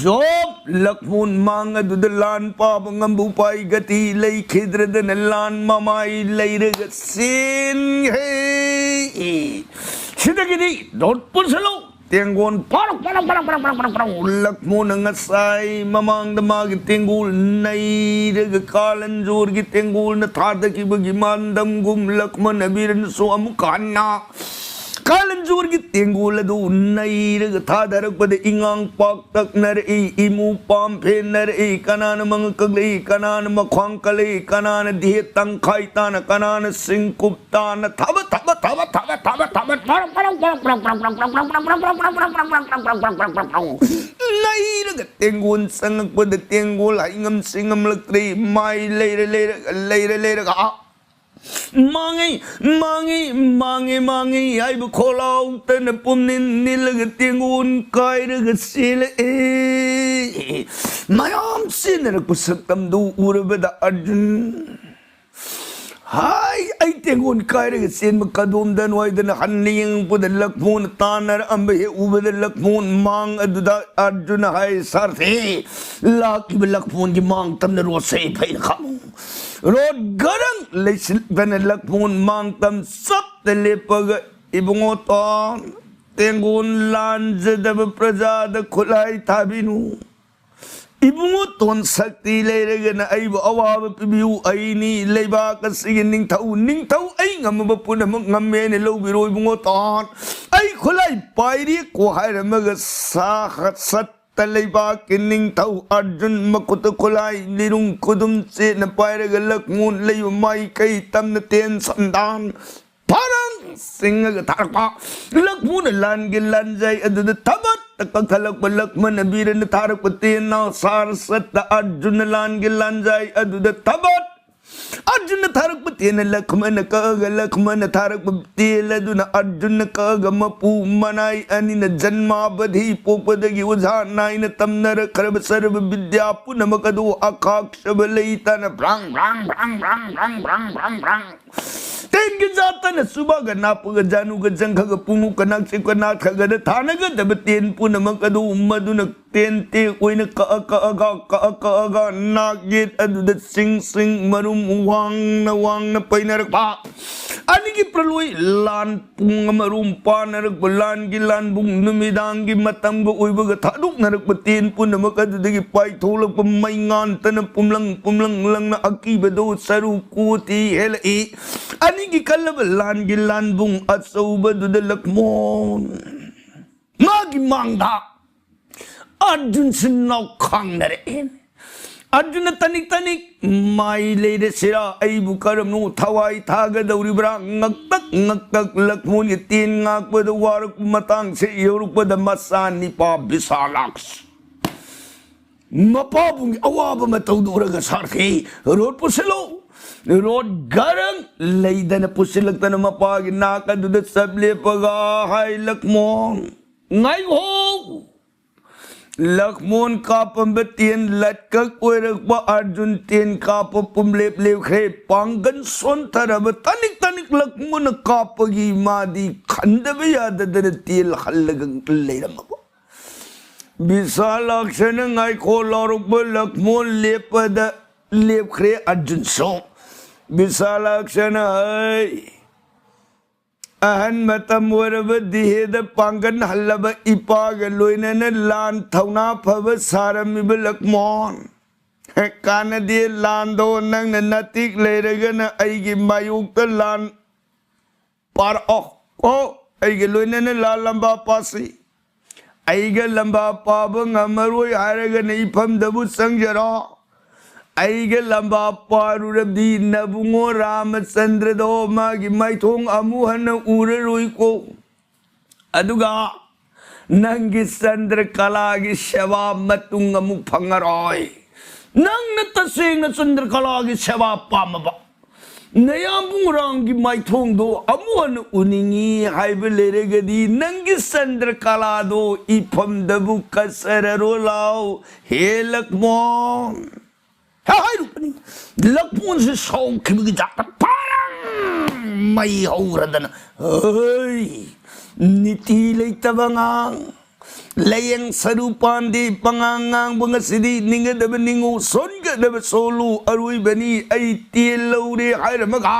ꯖꯣꯝ ꯂꯛꯃꯣꯟ ꯃꯥꯡ ꯑꯗꯨꯗ ꯂꯥꯟ ꯄꯥꯕ ꯉꯝꯕ ꯎꯄꯥꯏ ꯒꯇꯤ ꯂꯩꯈꯤꯗ꯭ꯔꯗꯅ ꯂꯥꯟ ꯃꯃꯥꯏ ꯂꯩꯔꯒ ꯆꯦꯟꯈ꯭ꯔꯦ꯫ ꯁꯤꯗꯒꯤꯗꯤ ꯗꯣꯠ ꯄꯨꯁꯜꯂꯨ꯫ ꯇꯦꯡꯒꯣꯟ ꯄꯔꯛ ꯄꯔꯛ ꯄꯔꯛ ꯄꯔꯛ ꯄꯔꯛ ꯄꯔꯛ ꯄꯔꯛ ꯂꯛꯃꯣꯟꯅ ꯉꯁꯥꯏ ꯃꯃꯥꯡꯗ ꯃꯥꯒꯤ ꯇꯦꯡꯒꯣꯜ ꯅꯩꯔꯒ ꯀꯥꯂꯟꯖꯣꯔꯒꯤ ꯇꯦꯡꯒꯣꯜꯅ ꯊꯥꯗꯈꯤꯕꯒꯤ ꯃꯥꯟꯗꯝꯒꯨꯝ ꯂꯛꯃꯣꯟ ꯑꯕꯤꯔꯅꯁꯨ ꯑꯃꯨꯛ ꯍꯟꯅ ꯀꯥꯂꯟꯖꯣꯔꯒꯤ ꯇꯦꯡꯒꯣꯜ ꯑꯗꯨ ꯅꯩꯔꯒ ꯊꯥꯗꯔꯛꯄꯗ ꯏꯉꯥꯡ ꯄꯥꯛꯇꯛꯅꯔꯛꯏ, ꯏꯃꯨ ꯄꯥꯝ ꯐꯦꯟꯅꯔꯛꯏ, ꯀꯅꯥꯅ ꯃꯉꯛ ꯀꯛꯂꯛꯏ, ꯀꯅꯥꯅ ꯃꯈ꯭ꯋꯥꯡ ꯀꯜꯂꯛꯏ, ꯀꯅꯥꯅ ꯗꯤꯍꯦ ꯇꯪꯈꯥꯏ ꯇꯥꯅ, ꯀꯅꯥꯅ ꯁꯤꯡꯀꯨꯞ ꯇꯥꯅ ꯊꯕ ꯊꯕ ꯊꯕ ꯊꯕ ꯊꯕ ꯊꯕ ꯅꯩꯔꯒ ꯇꯦꯡꯒꯣꯜ ꯆꯪꯉꯛꯄꯗ ꯇꯦꯡꯒꯣꯜ ꯍꯩꯉꯝ ꯁꯤꯡꯉꯝꯂꯛꯇ꯭ꯔꯦ꯫ ꯃꯥꯏ ꯂꯩꯔ ꯂꯩꯔꯒ ꯂꯩꯔ ꯂꯩꯔꯒ ꯃꯥꯡꯉꯤ, ꯃꯥꯡꯉꯤ, ꯃꯥꯡꯉꯤ, ꯃꯥꯡꯉꯤ ꯍꯥꯏꯕ ꯈꯣꯜꯂꯥꯎꯇꯅ ꯄꯨꯝꯅꯤꯟ ꯅꯤꯜꯂꯒ ꯇꯦꯡꯒꯣꯜ ꯀꯥꯏꯔꯒ ꯆꯦꯜꯂꯛꯑꯦ꯫ ꯃꯌꯥꯝ ꯆꯦꯟꯅꯔꯛꯄ ꯁꯛꯇꯝꯗꯨ ꯎꯔꯕꯗ ꯑꯔꯖꯨꯟ, ꯍꯥꯏ, ꯑꯩ ꯇꯦꯡꯒꯣꯜ ꯀꯥꯏꯔꯒ ꯆꯦꯟꯕ ꯀꯗꯣꯝꯗꯅꯣ ꯍꯥꯏꯗꯅ ꯍꯟꯅ ꯌꯦꯡꯉꯛꯄꯗ ꯂꯛꯃꯣꯟ ꯇꯥꯟꯅꯔꯛꯑꯝꯕ ꯍꯦꯛ ꯎꯕꯗ ꯂꯛꯃꯣꯟ ꯃꯥꯡ ꯑꯗꯨꯗ ꯑꯔꯖꯨꯟ ꯍꯥꯏ, ꯁꯥꯔꯊꯤ, ꯂꯥꯛꯂꯤꯕ ꯂꯛꯃꯣꯟꯒꯤ ꯃꯥꯡ ꯇꯝꯅ ꯔꯣꯠꯁꯦ ꯐꯩꯅ ꯈꯥꯝꯃꯨ꯫ ꯔꯣꯠ ꯒꯔꯪ ꯂꯩꯁꯤꯜꯂꯛꯇꯅ ꯂꯛꯃꯣꯟ ꯃꯥꯡ ꯇꯝ ꯆꯞꯇ ꯂꯦꯞꯄꯒ, ꯏꯕꯨꯡꯉꯣ ꯇꯣꯟ, ꯇꯦꯡꯒꯣꯜ ꯂꯥꯟꯖꯗꯕ ꯄ꯭ꯔꯖꯥꯗ ꯈꯨꯠꯂꯥꯏ ꯊꯥꯕꯤꯅꯨ꯫ ꯏꯕꯨꯡꯉꯣ ꯇꯣꯟ, ꯁꯛꯇꯤ ꯂꯩꯔꯒꯅ ꯑꯩꯕꯨ ꯑꯋꯥꯕ ꯄꯤꯕꯤꯌꯨ꯫ ꯑꯩꯅꯤ ꯂꯩꯕꯥꯛ ꯑꯁꯤꯒꯤ ꯅꯤꯡꯊꯧ꯫ ꯅꯤꯡꯊꯧ, ꯑꯩ ꯉꯝꯃꯕ ꯄꯨꯝꯅꯃꯛ ꯉꯝꯃꯦꯅ ꯂꯧꯕꯤꯔꯣ ꯏꯕꯨꯡꯉꯣ ꯇꯣꯟ꯫ ꯑꯩ ꯈꯨꯠꯂꯥꯏ ꯄꯥꯏꯔꯦꯀꯣ ꯍꯥꯏꯔꯝꯃꯒ ꯁꯥ ꯁꯠꯇ ꯂꯩꯕꯥꯛꯀꯤ ꯅꯤꯡꯊꯧ ꯑꯔꯖꯨꯟ ꯃꯈꯨꯠꯇ ꯈꯨꯠꯂꯥꯏ ꯂꯤꯔꯨꯡ ꯈꯨꯗꯨꯝ ꯆꯦꯠꯅ ꯄꯥꯏꯔꯒ ꯂꯛꯃꯣꯟ ꯂꯩꯕ ꯃꯥꯏꯀꯩ ꯇꯝꯅ ꯇꯦꯟ ꯁꯟꯗꯥꯟ ꯐꯔꯪ ꯆꯤꯡꯉꯒ ꯊꯥꯔꯛꯄ꯫ ꯂꯛꯃꯣꯟꯅ ꯂꯥꯟꯒꯤ ꯂꯥꯟꯖꯥꯏ ꯑꯗꯨꯗ ꯊꯕꯠ ꯀꯛꯊꯠꯂꯛꯄ꯫ ꯂꯛꯃꯟꯅ ꯕꯤꯔꯅ ꯊꯥꯔꯛꯄ ꯇꯦꯟꯅ ꯁꯥꯔ ꯁꯠꯇ ꯑꯔꯖꯨꯟꯅ ꯂꯥꯟꯒꯤ ꯂꯥꯟꯖꯥꯏ ꯑꯗꯨꯗ ꯊꯕꯠ꯫ ꯑꯔꯖꯨꯟꯅ ꯊꯥꯔꯛꯄ ꯇꯦꯟꯅ ꯂꯛꯃꯟꯅ ꯀꯛꯑꯒ, ꯂꯛꯃꯟꯅ ꯊꯥꯔꯛꯄ ꯇꯦꯟ ꯑꯗꯨꯅ ꯑꯔꯖꯨꯟꯅ ꯀꯛꯑꯒ, ꯃꯄꯨ ꯃꯅꯥꯏ ꯑꯅꯤꯅ ꯖꯟꯃꯥꯕꯙꯤ ꯄꯣꯛꯄꯗꯒꯤ ꯑꯣꯖꯥ ꯅꯥꯏꯅ ꯇꯝꯅꯔꯛꯈ꯭ꯔꯕ ꯁꯔꯕ ꯕꯤꯗ꯭ꯌꯥ ꯄꯨꯝꯅꯃꯛ ꯑꯗꯨ ꯑꯈꯥꯛꯆꯕ ꯂꯩꯇꯅ ꯕ꯭ꯔꯥꯡ ꯕ꯭ꯔꯥꯡ ꯕ꯭ꯔꯥꯡ ꯕ꯭ꯔꯥꯡ ꯕ꯭ꯔꯥꯡ ꯕ꯭ꯔꯥꯡ ꯕ꯭ꯔꯥꯡ ꯕ꯭ꯔꯥꯡ ꯇꯦꯟꯒꯤ ꯖꯥꯠꯇꯅ ꯁꯨꯕꯥꯒ ꯅꯥꯄꯒ ꯖꯥꯅꯨꯒ ꯖꯪꯈꯒ ꯄꯨꯡꯅꯨꯛꯀ ꯅꯥꯛꯆꯦꯞꯀ ꯅꯥꯠꯈꯒꯗ ꯊꯥꯅꯒꯗꯕ ꯇꯦꯟ ꯄꯨꯝꯅꯃꯛ ꯑꯗꯨ ꯃꯗꯨꯅ ꯇꯦꯟ ꯇꯦꯛ ꯑꯣꯏꯅ ꯀꯛꯑ ꯀꯛꯑꯒ, ꯀꯛꯑ ꯀꯛꯑꯒ ꯅꯥꯛ ꯌꯦꯠ ꯑꯗꯨꯗ ꯁꯤꯡ ꯁꯤꯡ ꯃꯔꯨꯝ ꯋꯥꯡꯅ ꯋꯥꯡꯅ ꯄꯩꯅꯔꯛꯄ꯫ ꯑꯅꯤꯒꯤ ꯄ꯭ꯔꯂꯣꯏ ꯂꯥꯟ ꯄꯨꯡ ꯑꯃꯔꯣꯝ ꯄꯥꯅꯔꯛꯄ꯫ ꯂꯥꯟꯒꯤ ꯂꯥꯟꯕꯨꯡ ꯅꯨꯃꯤꯗꯥꯡꯒꯤ ꯃꯇꯝꯒ ꯑꯣꯏꯕꯒ ꯊꯥꯗꯣꯛꯅꯔꯛꯄ ꯇꯦꯟ ꯄꯨꯝꯅꯃꯛ ꯑꯗꯨꯗꯒꯤ ꯄꯥꯏꯊꯣꯛꯂꯛꯄ ꯃꯩꯉꯥꯟꯇꯅ ꯄꯨꯝꯂꯪ ꯄꯨꯝꯂꯪ ꯂꯪꯅ ꯑꯀꯤꯕꯗꯣ ꯁꯔꯨ ꯀꯣꯊꯤ ꯍꯦꯜꯂꯛꯏ꯫ ꯑꯅꯤꯒꯤ ꯀꯜꯂꯕ ꯂꯥꯟꯒꯤ ꯂꯥꯟꯕꯨꯡ ꯑꯆꯧꯕꯗꯨꯗ ꯂꯛꯃꯣꯟ ꯃꯥꯒꯤ ꯃꯥꯡꯗ ꯑꯔꯖꯨꯟꯁꯨ ꯅꯣꯛꯈꯥꯡꯅꯔꯛꯑꯦ꯫ ꯑꯔꯖꯨꯟꯅ ꯇꯅꯤꯛ ꯇꯅꯤꯛ ꯃꯥꯏ ꯂꯩꯔꯁꯤꯔꯥ? ꯑꯩꯕꯨ ꯀꯔꯝꯅꯣ ꯊꯋꯥꯏ ꯊꯥꯒꯗꯧꯔꯤꯕ꯭ꯔꯥ? ꯉꯛꯇꯛ ꯉꯛꯇꯛ ꯂꯛꯃꯣꯟꯒꯤ ꯇꯦꯟ ꯉꯥꯛꯄꯗ ꯋꯥꯔꯛꯄ ꯃꯇꯥꯡꯁꯦ ꯌꯧꯔꯛꯄꯗ ꯃꯆꯥ ꯅꯤꯄꯥ ꯕꯤꯁꯥꯂꯥꯛꯁ ꯃꯄꯥꯕꯨꯡꯒꯤ ꯑꯋꯥꯕ ꯃꯇꯧꯗꯨ ꯎꯔꯒ ꯁꯥꯔꯈꯤ꯫ ꯔꯣꯠ ꯄꯨꯁꯤꯜꯂꯨ꯫ ꯔꯣꯠ ꯒꯔꯪ ꯂꯩꯗꯅ ꯄꯨꯁꯤꯜꯂꯛꯇꯅ ꯃꯄꯥꯒꯤ ꯅꯥꯛ ꯑꯗꯨꯗ ꯆꯞ ꯂꯦꯞꯄꯒ ꯍꯥꯏ, "ꯂꯛꯃꯣꯟ, ꯉꯥꯏꯈꯣ!" ꯂꯛꯃꯣꯟ ꯀꯥꯞꯄꯝꯕ ꯇꯦꯟ ꯂꯠꯀꯛ ꯑꯣꯏꯔꯛꯄ ꯑꯔꯖꯨꯟ ꯇꯦꯟ ꯀꯥꯞꯄ ꯄꯨꯝꯂꯦꯞ ꯂꯦꯞꯈ꯭ꯔꯦ꯫ ꯄꯥꯡꯒꯟ ꯁꯣꯟꯊꯔꯕ ꯇꯅꯤꯛ ꯇꯅꯤꯛ ꯂꯛꯃꯣꯟꯅ ꯀꯥꯞꯄꯒꯤ ꯃꯥꯗꯤ ꯈꯟꯗꯕ ꯌꯥꯗꯗꯅ ꯇꯦꯟ ꯍꯜꯂꯒ ꯂꯩꯔꯝꯃꯕ꯫ ꯕꯤꯁꯥꯂꯥꯛꯁꯅ ꯉꯥꯏꯈꯣ ꯂꯥꯎꯔꯛꯄ ꯂꯛꯃꯣꯟ ꯂꯦꯞꯄꯗ ꯂꯦꯞꯈ꯭ꯔꯦ ꯑꯔꯖꯨꯟꯁꯨ꯫ ꯕꯤꯁꯥꯂꯥꯛꯁꯅ, "ꯍꯩ, ꯑꯍꯟ ꯃꯇꯝ ꯑꯣꯏꯔꯕ ꯗꯤꯍꯦꯗ ꯄꯥꯡꯒꯟ ꯍꯜꯂꯕ ꯏꯄꯥꯒ ꯂꯣꯏꯅꯅ ꯂꯥꯟ ꯊꯧꯅꯥ ꯐꯕ ꯁꯥꯔꯝꯃꯤꯕ ꯂꯛꯃꯣꯟ, ꯀꯥꯟꯅꯗꯦ ꯂꯥꯟꯗꯣ, ꯅꯪꯅ ꯅꯇꯤꯛ ꯂꯩꯔꯒꯅ ꯑꯩꯒꯤ ꯃꯥꯌꯣꯛꯇ ꯂꯥꯟ ꯄꯥꯔꯛꯑꯣ꯫ ꯑꯣ, ꯑꯩꯒ ꯂꯣꯏꯅꯅ ꯂꯥꯜ ꯂꯝꯕꯥ ꯄꯥꯁꯤ꯫ ꯑꯩꯒ ꯂꯝꯕꯥ ꯄꯥꯕ ꯉꯝꯃꯔꯣꯏ ꯍꯥꯏꯔꯒꯅ ꯏꯐꯝꯗꯕꯨ ꯆꯪꯖꯔꯣ꯫ ꯑꯩꯒ ꯂꯝꯕꯥ ꯄꯥꯔꯨꯔꯕꯗꯤ ꯅꯕꯨꯡꯉꯣ ꯔꯥꯃꯆꯟꯗ꯭ꯔꯗꯣ ꯃꯥꯒꯤ ꯃꯥꯏꯊꯣꯡ ꯑꯃꯨꯛ ꯍꯟꯅ ꯎꯔꯔꯣꯏꯀꯣ꯫ ꯑꯗꯨꯒ ꯅꯪꯒꯤ ꯆꯟꯗ꯭ꯔꯀꯂꯥꯒꯤ ꯁꯦꯕꯥ ꯃꯇꯨꯡ ꯑꯃꯨꯛ ꯐꯪꯉꯔꯣꯏ꯫ ꯅꯪꯅ ꯇꯁꯦꯡꯅ ꯆꯟꯗ꯭ꯔꯀꯂꯥꯒꯤ ꯁꯦꯕꯥ ꯄꯥꯝꯃꯕ, ꯅꯌꯥꯝꯕꯨꯡ ꯔꯥꯝꯒꯤ ꯃꯥꯏꯊꯣꯡꯗꯣ ꯑꯃꯨꯛ ꯍꯟꯅ ꯎꯅꯤꯡꯉꯤ ꯍꯥꯏꯕ ꯂꯩꯔꯒꯗꯤ ꯅꯪꯒꯤ ꯆꯟꯗ꯭ꯔꯀꯂꯥꯗꯣ ꯏꯐꯝꯗꯕꯨ ꯀꯠꯆꯔꯔꯣ ꯂꯥꯎ꯫ ꯍꯦ ꯂꯛꯃꯣꯟ꯫ ꯍꯦꯛ ꯍꯥꯏꯔꯨꯕꯅꯤ꯫ ꯂꯛꯃꯣꯟꯁꯦ ꯁꯥꯎꯈꯤꯕꯒꯤ ꯖꯥꯠꯇ ꯐꯥꯔꯪ ꯃꯩ ꯍꯧꯔꯗꯅ, "ꯍꯩ, ꯅꯤꯇꯤ ꯂꯩꯇꯕ ꯑꯉꯥꯡ, ꯂꯥꯌꯦꯡ ꯁꯔꯨ ꯄꯥꯟꯗꯦ, ꯄꯉꯥꯡ ꯉꯥꯡꯕ ꯉꯁꯤꯗꯤ ꯅꯤꯡꯒꯗꯕ ꯅꯤꯡꯉꯨ, ꯁꯣꯟꯒꯗꯕ ꯁꯣꯜꯂꯨ, ꯑꯔꯣꯏꯕꯅꯤ, ꯑꯩ ꯇꯦꯜ ꯂꯧꯔꯦ" ꯍꯥꯏꯔꯝꯃꯒ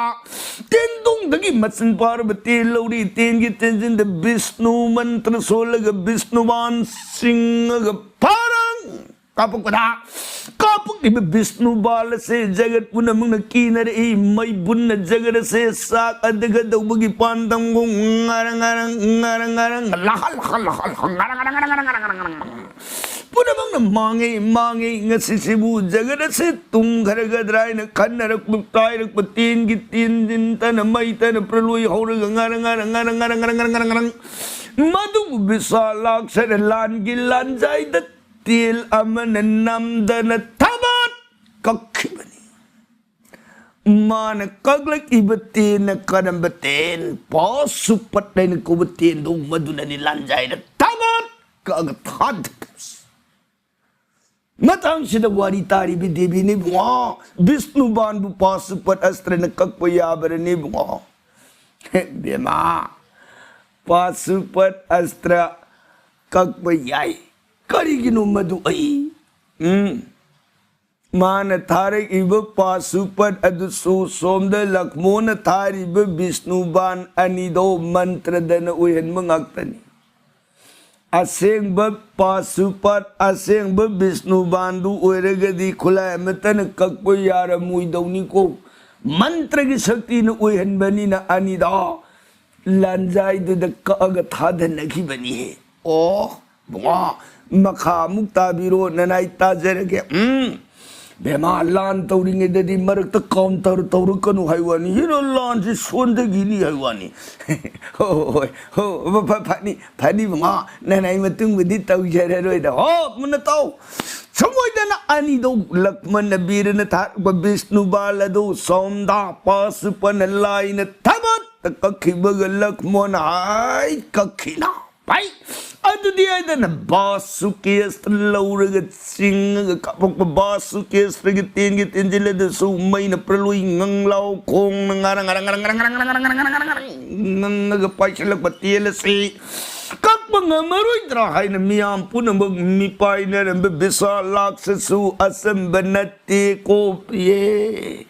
ꯇꯦꯟꯗꯣꯡꯗꯒꯤ ꯃꯆꯤꯟ ꯄꯥꯔꯕ ꯇꯦꯟ ꯂꯧꯔꯤ, ꯇꯦꯟꯒꯤ ꯇꯦꯟꯖꯤꯟꯗ ꯕꯤꯁꯅꯨ ꯃꯟꯇ꯭ꯔ ꯁꯣꯜꯂꯒ ꯕꯤꯁꯅꯨꯕꯥꯟ ꯆꯤꯡꯉꯒ ꯐꯥꯔꯪ ꯀꯥꯞꯄꯛꯄꯗ, ꯀꯥꯞꯄꯛꯂꯤꯕ ꯕꯤꯁꯅꯨ ꯕꯥꯜ ꯑꯁꯦ ꯖꯒꯠ ꯄꯨꯝꯅꯃꯛꯅ ꯀꯤꯅꯔꯛꯏ꯫ ꯃꯩꯕꯨꯟꯅ ꯖꯒꯠ ꯑꯁꯦ ꯆꯥꯛ ꯑꯗꯨꯒ ꯇꯧꯕꯒꯤ ꯄꯥꯟꯗꯝꯒꯨꯝ ꯉꯔꯪ ꯉꯔꯪ ꯉꯔꯪ ꯉꯔꯪ ꯂꯍ ꯂꯍ ꯂꯍ ꯂꯍ ꯉꯔꯪ ꯉꯔꯪ ꯉꯔꯪ ꯉꯔꯪ ꯉꯔꯪ ꯉꯔꯪ ꯄꯨꯝꯅꯃꯛꯅ ꯃꯥꯡꯉꯤ, ꯃꯥꯡꯉꯤ꯫ ꯉꯁꯤꯁꯤꯕꯨ ꯖꯒꯠ ꯑꯁꯦ ꯇꯨꯝꯈ꯭ꯔꯒꯗ꯭ꯔꯥ ꯍꯥꯏꯅ ꯈꯟꯅꯔꯛꯄ ꯀꯥꯏꯔꯛꯄ ꯇꯦꯟꯒꯤ ꯇꯦꯟꯖꯤꯟ ꯇꯅ ꯃꯩ ꯇꯅ ꯄ꯭ꯔꯂꯣꯏ ꯍꯧꯔꯒ ꯉꯔꯪ ꯉꯔꯪ ꯉꯔꯪ ꯉꯔꯪ ꯉꯔꯪ ꯉꯔꯪ ꯉꯔꯪ ꯉꯔꯪ ꯃꯗꯨꯕꯨ ꯕꯤꯁꯥꯂꯥꯛꯁꯅ ꯂꯥꯟꯒꯤ ꯂꯥꯟꯖꯥꯏꯗ ꯇꯦꯜ ꯑꯃꯅ ꯅꯝꯗꯅ ꯊꯕꯠ ꯀꯛꯈꯤꯕꯅꯤ꯫ ꯃꯥꯅ ꯀꯛꯂꯛꯏꯕ ꯇꯦꯟꯅ ꯀꯔꯝꯕ ꯇꯦꯟ? ꯄꯥꯁꯨꯄꯠ ꯍꯥꯏꯅ ꯀꯧꯕ ꯇꯦꯟꯗꯣ ꯃꯗꯨꯅꯅꯤ ꯂꯥꯟꯖꯥꯏꯅ ꯊꯕꯠ ꯀꯛꯑꯒ ꯊꯥꯗꯈꯤꯕꯁꯤ꯫ ꯃꯇꯥꯡꯁꯤꯗ ꯋꯥꯔꯤ ꯇꯥꯔꯤꯕ ꯗꯦꯕꯤꯅꯤ ꯏꯕꯨꯡꯉꯣ, ꯕꯤꯁꯅꯨꯕꯥꯟꯕꯨ ꯄꯥꯁꯨꯄꯠ ꯑꯁꯇ꯭ꯔꯅ ꯀꯛꯄ ꯌꯥꯕ꯭ꯔꯅꯤ ꯏꯕꯨꯡꯉꯣ? ꯕꯦꯃꯥ, ꯄꯥꯁꯨꯄꯠ ꯑꯁꯇ꯭ꯔ ꯀꯛꯄ ꯌꯥꯏ꯫ ꯀꯔꯤꯒꯤꯅꯣ ꯃꯗꯨ? ꯑꯩ, ꯎꯝ, ꯃꯥꯅ ꯊꯥꯔꯛꯏꯕ ꯄꯥꯁꯨꯄꯠ ꯑꯗꯨꯁꯨ ꯁꯣꯝꯗ ꯂꯛꯃꯣꯟꯅ ꯊꯥꯔꯤꯕ ꯕꯤꯁꯅꯨꯕꯥꯟ ꯑꯅꯤꯗꯣ ꯃꯟꯇ꯭ꯔꯗꯅ ꯑꯣꯏꯍꯟꯕ ꯉꯥꯛꯇꯅꯤ꯫ ꯑꯁꯦꯡꯕ ꯄꯥꯁꯨꯄꯠ, ꯑꯁꯦꯡꯕ ꯕꯤꯁꯅꯨꯕꯥꯟꯗꯨ ꯑꯣꯏꯔꯒꯗꯤ ꯈꯨꯠꯂꯥꯏ ꯑꯃꯠꯇꯅ ꯀꯛꯄ ꯌꯥꯔꯝꯃꯣꯏꯗꯧꯅꯤꯀꯣ꯫ ꯃꯟꯇ꯭ꯔꯒꯤ ꯁꯛꯇꯤꯅ ꯑꯣꯏꯍꯟꯕꯅꯤꯅ ꯑꯅꯤꯗꯣ ꯂꯥꯟꯖꯥꯏꯗꯨꯗ ꯀꯛꯑꯒ ꯊꯥꯗꯅꯈꯤꯕꯅꯤꯍꯦ꯫ ꯑꯣ, ꯕꯨꯡꯉꯣ, ꯃꯈꯥ ꯑꯃꯨꯛ ꯇꯥꯕꯤꯔꯣ, ꯅꯅꯥꯏ ꯇꯥꯖꯔꯒꯦ꯫ ꯎꯝ꯫ ꯕꯦꯃꯥ, ꯂꯥꯟ ꯇꯧꯔꯤꯉꯩꯗꯗꯤ ꯃꯔꯛꯇ counter ꯇꯧꯔꯛꯀꯅꯨ ꯍꯥꯏ ꯋꯥꯅꯤ, ꯍꯦꯟꯅ ꯂꯥꯟꯁꯤ ꯁꯣꯟꯊꯈꯤꯅꯤ ꯍꯥꯏ ꯋꯥꯅꯤ꯫ ꯍꯣꯏ, ꯍꯣꯏ, ꯍꯣꯏ, ꯐ-, ꯐ-, ꯐꯅꯤ, ꯐꯅꯤ ꯕꯨꯡꯉꯣ, ꯅꯪ ꯑꯩ ꯃꯇꯨꯡꯕꯨꯗꯤ ꯇꯧꯖꯔꯔꯣꯏꯗ꯫ ꯍꯣ, ꯃꯨꯟꯅ ꯇꯧ꯫ ꯁꯨꯝ ꯑꯣꯏꯗꯅ ꯑꯅꯤꯗꯣ ꯂꯛꯃꯟꯅ ꯕꯤꯔꯅ ꯊꯥꯔꯛꯄ ꯕꯤꯁꯅꯨ ꯕꯥꯜ ꯑꯗꯨ ꯁꯣꯝꯗ ꯄꯥꯁꯨꯄꯅ ꯂꯥꯏꯅ ꯊꯕꯠ ꯀꯛꯈꯤꯕꯒ ꯂꯛꯃꯣꯟ ꯍꯥꯏ ꯀꯛꯈꯤꯅ꯫ ꯚꯥꯏ, ꯑꯗꯨꯗꯤ ꯍꯥꯏꯗꯅ ꯕꯥꯁꯨꯀꯤ ꯑꯁꯇ꯭ꯔ ꯂꯧꯔꯒ ꯆꯤꯡꯉꯒ ꯀꯥꯞꯄꯛꯄ ꯕꯥꯁꯨꯀꯤ ꯑꯁꯇ꯭ꯔꯒꯤ ꯇꯦꯟꯒꯤ ꯇꯦꯟꯖꯤꯜ ꯑꯗꯨꯁꯨ ꯃꯩꯅ ꯄ꯭ꯔꯂꯨꯏ ꯉꯪꯂꯥꯎ ꯈꯣꯡꯅ ꯉꯔꯪ ꯉꯔꯪ ꯉꯔꯪ ꯉꯪꯉꯒ ꯄꯥꯏꯁꯤꯜꯂꯛꯄ ꯇꯦꯟ ꯑꯁꯤ ꯀꯛꯄ ꯉꯝꯃꯔꯣꯏꯗ꯭ꯔꯥ ꯍꯥꯏꯅ ꯃꯤꯌꯥꯝ ꯄꯨꯝꯅꯃꯛ ꯃꯤꯄꯥꯏꯅꯔꯝꯕ ꯕꯤꯁꯥꯂꯥꯛꯁꯁꯨ ꯑꯆꯝꯕ ꯅꯠꯇꯦ ꯀꯣ ꯄ꯭ꯔꯤꯌꯦ꯫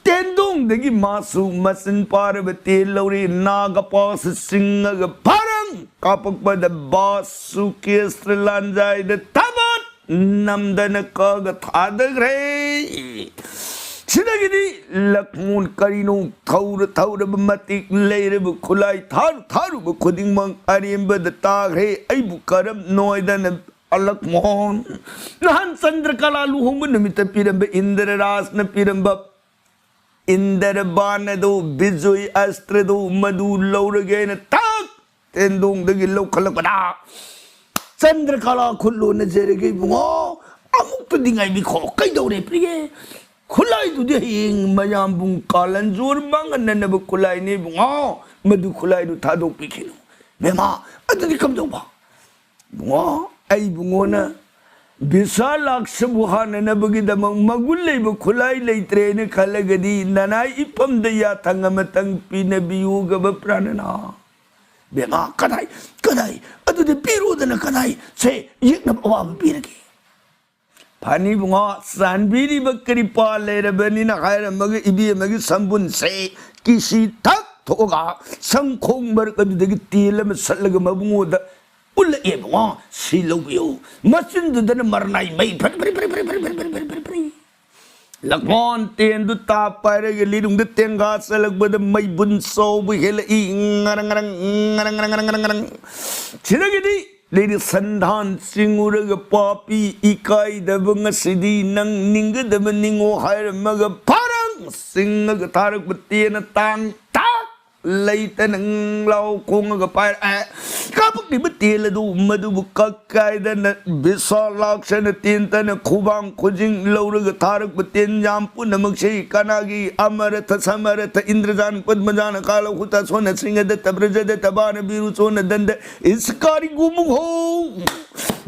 ꯇꯦꯟꯗꯣꯡꯗꯒꯤ ꯃꯥꯁꯨ ꯃꯆꯤꯟ ꯄꯥꯔꯕ ꯇꯦꯟ ꯂꯧꯔꯤ ꯅꯥꯒ ꯄꯥꯁ ꯆꯤꯡꯉꯒ ꯐꯔꯪ ꯀꯥꯞꯄꯛꯄꯗ ꯕꯥꯁꯨꯀꯤ ꯑꯁꯇ꯭ꯔ ꯂꯥꯟꯖꯥꯏꯗ ꯊꯕꯠ ꯅꯝꯗꯅ ꯀꯛꯑꯒ ꯊꯥꯗꯈ꯭ꯔꯦ꯫ ꯁꯤꯗꯒꯤꯗꯤ ꯂꯛꯃꯣꯟ ꯀꯔꯤꯅꯣ ꯊꯧꯔ ꯊꯧꯔꯕ ꯃꯇꯤꯛ ꯂꯩꯔꯕ ꯈꯨꯠꯂꯥꯏ ꯊꯥꯔꯨ ꯊꯥꯔꯨꯕ ꯈꯨꯗꯤꯡꯃꯛ ꯑꯔꯦꯝꯕꯗ ꯇꯥꯈ꯭ꯔꯦ꯫ ꯑꯩꯕꯨ ꯀꯔꯝ ꯅꯣꯏꯗꯅ ꯂꯛꯃꯣꯟ ꯅꯍꯥꯟ ꯆꯟꯗ꯭ꯔꯀꯂꯥ ꯂꯨꯍꯣꯡꯕ ꯅꯨꯃꯤꯠꯇ ꯄꯤꯔꯝꯕ ꯏꯟꯗ꯭ꯔ ꯔꯥꯖꯅ ꯄꯤꯔꯝꯕ ꯏꯟꯗ꯭ꯔ ꯕꯥꯟ ꯑꯗꯨ ꯕꯤꯖꯣꯏ ꯑꯁꯇ꯭ꯔꯗꯨ ꯃꯗꯨ ꯂꯧꯔꯒꯦꯅ ꯊꯛ ꯇꯦꯟꯗꯣꯡꯗꯒꯤ ꯂꯧꯈꯠꯂꯛꯄꯗ ꯆꯟꯗ꯭ꯔꯀꯂꯥ ꯈꯨꯠ ꯂꯣꯟꯅꯖꯔꯒꯦ ꯏꯕꯨꯡꯉꯣ꯫ ꯑꯃꯨꯛꯇꯗꯤ ꯉꯥꯏꯕꯤꯈꯣ꯫ ꯀꯩꯗꯧꯔꯦ ꯄ꯭ꯔꯤꯌꯦ? ꯈꯨꯠꯂꯥꯏꯗꯨꯗꯤ ꯍꯌꯦꯡ ꯃꯌꯥꯝꯕꯨꯡ ꯀꯥꯂꯟꯖꯣꯔ ꯃꯥꯡꯍꯟꯅꯅꯕ ꯈꯨꯠꯂꯥꯏꯅꯦ ꯏꯕꯨꯡꯉꯣ꯫ ꯃꯗꯨ ꯈꯨꯠꯂꯥꯏꯗꯨ ꯊꯥꯗꯣꯛꯄꯤꯈꯤꯅꯨ꯫ ꯕꯦꯝꯃ, ꯑꯗꯨꯗꯤ ꯀꯝꯗꯧꯕ? ꯏꯕꯨꯡꯉꯣ, ꯑꯩ ꯏꯕꯨꯡꯉꯣꯅ ꯕꯤꯁꯥꯂꯥꯛꯁꯕꯨ ꯍꯥꯟꯅꯅꯕꯒꯤꯗꯃꯛ ꯃꯒꯨꯟ ꯂꯩꯕ ꯈꯨꯠꯂꯥꯏ ꯂꯩꯇ꯭ꯔꯦꯅ ꯈꯜꯂꯒꯗꯤ ꯅꯅꯥꯏ ꯏꯐꯝꯗ ꯌꯥꯊꯪ ꯑꯃꯇꯪ ꯄꯤꯅꯕꯤꯌꯨꯒꯕ ꯄ꯭ꯔꯥꯅꯅꯥ꯫ ꯕꯦꯝꯃ, ꯀꯗꯥꯏ, ꯀꯗꯥꯏ? ꯑꯗꯨꯗꯤ ꯄꯤꯔꯣꯗꯅ ꯀꯗꯥꯏ? ꯁꯦ, ꯌꯦꯛꯅꯕ ꯑꯋꯥꯕ ꯄꯤꯔꯒꯦ꯫ ꯐꯅꯤ ꯏꯕꯨꯡꯉꯣ, ꯆꯥꯟꯕꯤꯔꯤꯕ ꯀ꯭ꯔꯤꯄꯥ ꯂꯩꯔꯕꯅꯤꯅ ꯍꯥꯏꯔꯝꯃꯒ ꯏꯕꯦꯝꯃꯒꯤ ꯁꯝꯕꯨꯟꯁꯦ ꯀꯤꯁꯤ ꯊꯛ ꯊꯣꯛꯑꯒ ꯁꯝꯈꯣꯡ ꯃꯔꯛ ꯑꯗꯨꯗꯒꯤ ꯇꯦꯜ ꯑꯃ ꯁꯠꯂꯒ ꯃꯕꯨꯡꯉꯣꯗ ꯎꯠꯂꯛꯑꯦ ꯏꯕꯨꯡꯉꯣ, ꯁꯤ ꯂꯧꯕꯤꯌꯨ꯫ ꯃꯆꯤꯟꯗꯨꯗꯅ ꯃꯔꯅꯥꯏ ꯃꯩ free free free free free free free free free. ꯂꯛꯃꯣꯟ ꯇꯦꯟꯗꯨ ꯇꯥꯞ ꯄꯥꯏꯔꯒ ꯂꯤꯔꯨꯡꯗ ꯇꯦꯡꯒꯥ ꯆꯠꯂꯛꯄꯗ ꯃꯩꯕꯨꯟ ꯆꯥꯎꯕ ꯍꯦꯜꯂꯛꯏ꯫ ꯉꯔꯪ ꯉꯔꯪ, ꯉꯔꯪ ꯉꯔꯪ ꯉꯔꯪ ꯉꯔꯪ ꯉꯔꯪ꯫ ꯁꯤꯗꯒꯤꯗꯤ ꯂꯩꯔꯤ ꯁꯟꯗꯥꯟ ꯆꯤꯡꯉꯨꯔꯒ ꯄꯥꯄꯤ ꯏꯀꯥꯏꯗꯕ ꯉꯁꯤꯗꯤ ꯅꯪ ꯅꯤꯡꯒꯗꯕ ꯅꯤꯡꯉꯣ ꯍꯥꯏꯔꯝꯃꯒ ꯐꯥꯔꯪ ꯆꯤꯡꯉꯒ ꯊꯥꯔꯛꯄ ꯇꯦꯟꯅ ꯇꯥꯡ ꯊꯥꯛ ꯂꯩꯇꯅ ꯂꯥꯎ ꯈꯣꯡꯉꯒ ꯄꯥꯏꯔꯛꯑꯦ꯫ ꯀꯥꯄꯛꯂꯤꯕ ꯇꯦꯟ ꯑꯗꯨ ꯃꯗꯨꯕꯨ ꯀꯛ ꯀꯥꯏꯗꯅ ꯕꯤꯁꯥꯂꯥꯛꯁꯅ ꯇꯦꯟꯇꯅ ꯈꯨꯕꯥꯡ ꯈꯨꯖꯤꯡ ꯂꯧꯔꯒ ꯊꯥꯔꯛꯄ ꯇꯦꯟ ꯌꯥꯝ ꯄꯨꯝꯅꯃꯛꯁꯤ ꯀꯅꯥꯒꯤ ꯑꯃꯔꯊ ꯁꯃꯔꯊ ꯏꯟꯗ꯭ꯔꯖꯥꯟ ꯄꯗꯃꯖꯥꯅ ꯀꯥꯂ ꯍꯨꯇ ꯁꯣꯅ ꯁꯤꯡꯍꯗ ꯇꯕ꯭ꯔꯖꯗ ꯇꯕꯥꯅ ꯕꯤꯔꯨ ꯆꯣꯅ ꯗꯟꯗ ꯏꯁꯀꯥꯔꯤ ꯒꯨꯃꯨ ꯍꯣ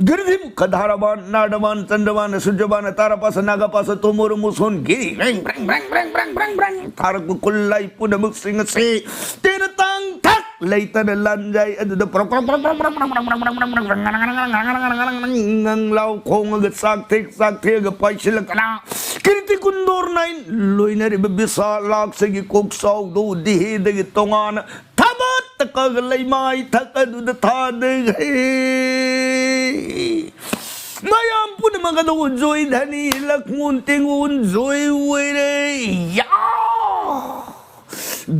ꯒꯤꯔꯤꯙꯤꯃꯨ ꯈꯗꯥꯔꯕꯥꯟ ꯅꯥꯔꯗꯕꯥꯟ ꯆꯟꯗ꯭ꯔꯕꯥꯟ ꯁꯨꯖꯕꯥꯟ ꯇꯥꯔꯥꯄꯥꯁ ꯅꯥꯒꯥꯄꯥꯁ ꯇꯣꯃꯣꯔ ꯃꯨꯁꯣꯟ ꯒꯤꯔꯤ ꯕ꯭ꯔꯦꯡ ꯕ꯭ꯔꯦꯡ ꯕ꯭ꯔꯦꯡ ꯕ꯭ꯔꯦꯡ ꯕ꯭ꯔꯦꯡ ꯕ꯭ꯔꯦꯡ ꯊꯥꯔꯛꯄ ꯈꯨꯠꯂꯥꯏ ꯄꯨꯝꯅꯃꯛꯁꯤꯡ ꯑꯁꯤ ꯇꯦꯟꯅ ꯇꯥꯡ ꯊꯛ ꯂꯩꯇꯅ ꯂꯥꯟꯖꯥꯏ ꯑꯗꯨꯗ ꯄ꯭ꯔꯣꯛ ꯄ꯭ꯔꯣꯛ ꯄ꯭ꯔꯣꯛ ꯄ꯭ꯔꯣꯛ ꯄ꯭ꯔꯣꯛ ꯄ꯭ꯔꯣꯛ ꯄ꯭ꯔꯣꯛ ꯄ꯭ꯔꯣꯛ ꯄ꯭ꯔꯣꯛ ꯄ꯭ꯔꯣꯛ ꯄ꯭ꯔꯣꯛ ꯉꯥꯡ ꯂꯥꯎ ꯈꯣꯡꯉꯒ ꯆꯥꯛ ꯊꯦꯛ ꯆꯥꯛ ꯊꯦꯛꯑꯒ ꯄꯥꯏꯁꯤꯜꯂꯛꯇꯅ ꯀꯤꯔꯇꯤ ꯀꯨꯟꯗꯣꯔ ꯅꯥꯏꯟ ꯂꯣꯏꯅꯔꯤꯕ ꯕꯤꯁꯥ ꯂꯥꯛꯁꯒꯤ ꯀꯣꯛꯆꯥꯎꯗꯣ ꯗꯤꯍꯦꯗꯒꯤ ꯇꯣꯉꯥꯟꯅ ꯊꯕꯠꯇ ꯀꯛꯑꯒ ꯂꯩꯃꯥꯏ ꯊꯛ ꯑꯗꯨꯗ ꯊꯥꯗꯈ꯭ꯔꯦ꯫ ꯃꯌꯥꯝ ꯄꯨꯝꯅꯃꯛ ꯑꯗꯨ ꯎꯟꯖꯣꯏ ꯙꯅꯤ ꯂꯛꯃꯨꯟ ꯇꯦꯡꯉꯨꯟ ꯖꯣꯏ ꯑꯣꯏꯔꯦ꯫ ꯌꯥ!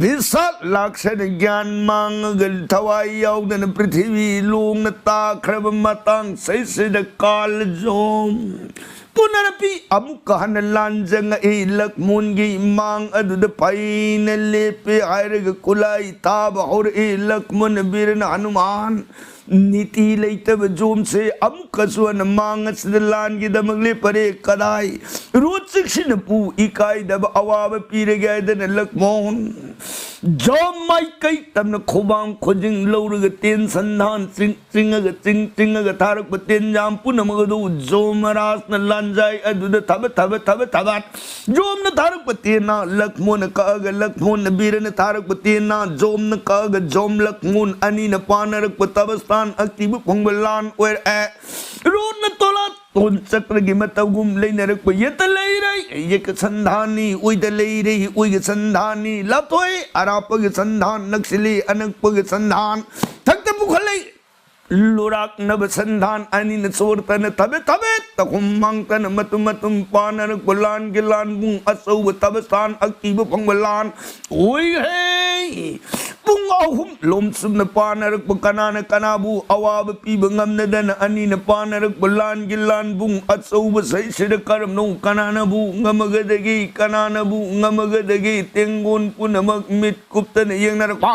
ꯕꯤꯁꯥꯠ ꯂꯥꯛꯁꯅ ꯒ꯭ꯌꯥꯟ ꯃꯥꯡꯉꯒ ꯊꯋꯥꯏ ꯌꯥꯎꯗꯅ ꯄ꯭ꯔꯤꯊꯤꯕꯤ ꯂꯣꯡꯅ ꯇꯥꯈ꯭ꯔꯕ ꯃꯇꯥꯡ ꯁꯩꯁꯤꯗ ꯀꯥꯜꯖꯣꯝ ꯄꯨꯅꯔꯄꯤ ꯑꯃꯨꯛꯀ ꯍꯟꯅ ꯂꯥꯟꯖꯪꯉꯛꯏ꯫ ꯂꯛꯃꯨꯟꯒꯤ ꯃꯥꯡ ꯑꯗꯨꯗ ꯐꯩꯅ ꯂꯦꯞꯄꯦ ꯍꯥꯏꯔꯒ ꯈꯨꯠꯂꯥꯏ ꯊꯥꯕ ꯍꯧꯔꯛꯏ꯫ ꯂꯛꯃꯨꯟ ꯕꯤꯔꯅ ꯍꯅꯨꯃꯥꯟ ꯅꯤꯇꯤ ꯂꯩꯇꯕ ꯖꯣꯝꯁꯦ ꯑꯃꯨꯛꯀꯁꯨ ꯍꯟꯅ ꯃꯥꯡ ꯑꯁꯤꯗ ꯂꯥꯟꯒꯤꯗꯃꯛ ꯂꯦꯞꯄꯔꯦ꯫ ꯀꯗꯥꯏ ꯔꯣꯠ ꯆꯤꯛꯁꯤꯟꯅ ꯄꯨ ꯏꯀꯥꯏꯗꯕ ꯑꯋꯥꯕ ꯄꯤꯔꯒꯦ ꯍꯥꯏꯗꯅ ꯂꯛꯃꯣꯟ ꯖꯣꯝ ꯃꯥꯏꯀꯩ ꯇꯝꯅ ꯈꯨꯕꯥꯡ ꯈꯨꯖꯤꯡ ꯂꯧꯔꯒ ꯇꯦꯟ ꯁꯟꯗꯥꯟ ꯆꯤꯡ ꯆꯤꯡꯉꯒ ꯆꯤꯡ ꯆꯤꯡꯉꯒ ꯊꯥꯔꯛꯄ ꯇꯦꯟ ꯌꯥꯝ ꯄꯨꯝꯅꯃꯛ ꯑꯗꯨ ꯖꯣꯝ ꯃꯍꯥꯔꯥꯖꯅ ꯂꯥꯟꯖꯥꯏ ꯑꯗꯨꯗ ꯊꯕ ꯊꯕ ꯊꯕ ꯊꯕ ꯖꯣꯝꯅ ꯊꯥꯔꯛꯄ ꯇꯦꯟꯅ ꯂꯛꯃꯣꯟꯅ ꯀꯛꯑꯒ ꯂꯛꯃꯣꯟꯅ ꯕꯤꯔꯅ ꯊꯥꯔꯛꯄ ꯇꯦꯟꯅ ꯖꯣꯝꯅ ꯀꯛꯑꯒ ꯖꯣꯝ ꯂꯛꯃꯣꯟ ꯑꯅꯤꯅ ꯄꯥꯟꯅꯔꯛꯄ ꯇꯕꯁꯇꯥꯟ ꯑꯀꯤꯕ ꯐꯪꯕ ꯂꯥꯟ ꯑꯣꯏꯔꯛꯑꯦ꯫ ꯔꯣꯠꯅ ꯇꯣꯂꯥꯠ ꯇꯣꯟ ꯆꯀ꯭ꯔꯒꯤ ꯃꯇꯧꯒꯨꯝ ꯂꯩꯅꯔꯛꯄ ꯌꯦꯠꯇ ꯂꯩꯔꯦ ꯌꯦꯛꯀ ꯁꯟꯗꯥꯟꯅꯤ, ꯑꯣꯏꯗ ꯂꯩꯔꯦ ꯑꯣꯏꯒ ꯁꯟꯗꯥꯟꯅꯤ, ꯂꯥꯞꯊꯣꯛꯑꯦ ꯑꯔꯥꯞꯄꯒꯤ ꯁꯟꯗꯥꯟ, ꯅꯛꯁꯤꯜꯂꯤ ꯑꯅꯛꯄꯒꯤ ꯁꯟꯗꯥꯟ, ꯊꯛꯇ ꯄꯨꯈꯠꯂꯛꯏ ꯂꯨꯔꯥꯛꯅꯕ ꯁꯟꯗꯥꯟ ꯑꯅꯤꯅ ꯆꯣꯔꯇꯅ ꯊꯕꯦꯠ ꯊꯕꯦꯠ ꯇꯈꯨꯝ ꯃꯥꯡꯇꯅ ꯃꯇꯨꯝ ꯃꯇꯨꯝ ꯄꯥꯅꯔꯛꯄ ꯂꯥꯟꯒꯤ ꯂꯥꯟꯕꯨꯡ ꯑꯆꯧꯕ ꯇꯕꯁꯇꯥꯟ ꯑꯀꯤꯕ ꯐꯪꯕ ꯂꯥꯟ ꯑꯣꯏꯍꯦ꯫ ꯄꯨꯡ ꯑꯍꯨꯝ ꯂꯣꯝ ꯆꯨꯝꯅ ꯄꯥꯟꯅꯔꯛꯄ, ꯀꯅꯥꯅ ꯀꯅꯥꯕꯨ ꯑꯋꯥꯕ ꯄꯤꯕ ꯉꯝꯅꯗꯅ ꯑꯅꯤꯅ ꯄꯥꯟꯅꯔꯛꯄ ꯂꯥꯟꯒꯤ ꯂꯥꯟꯕꯨꯡ ꯑꯆꯧꯕ ꯁꯩꯁꯤꯗ ꯀꯔꯝꯅꯣ ꯀꯅꯥꯅꯕꯨ ꯉꯝꯃꯒꯗꯒꯦ? ꯀꯅꯥꯅꯕꯨ ꯉꯝꯃꯒꯗꯒꯦ? ꯇꯦꯡꯒꯣꯟ ꯄꯨꯝꯅꯃꯛ ꯃꯤꯠ ꯀꯨꯞꯇꯅ ꯌꯦꯡꯅꯔꯛꯄ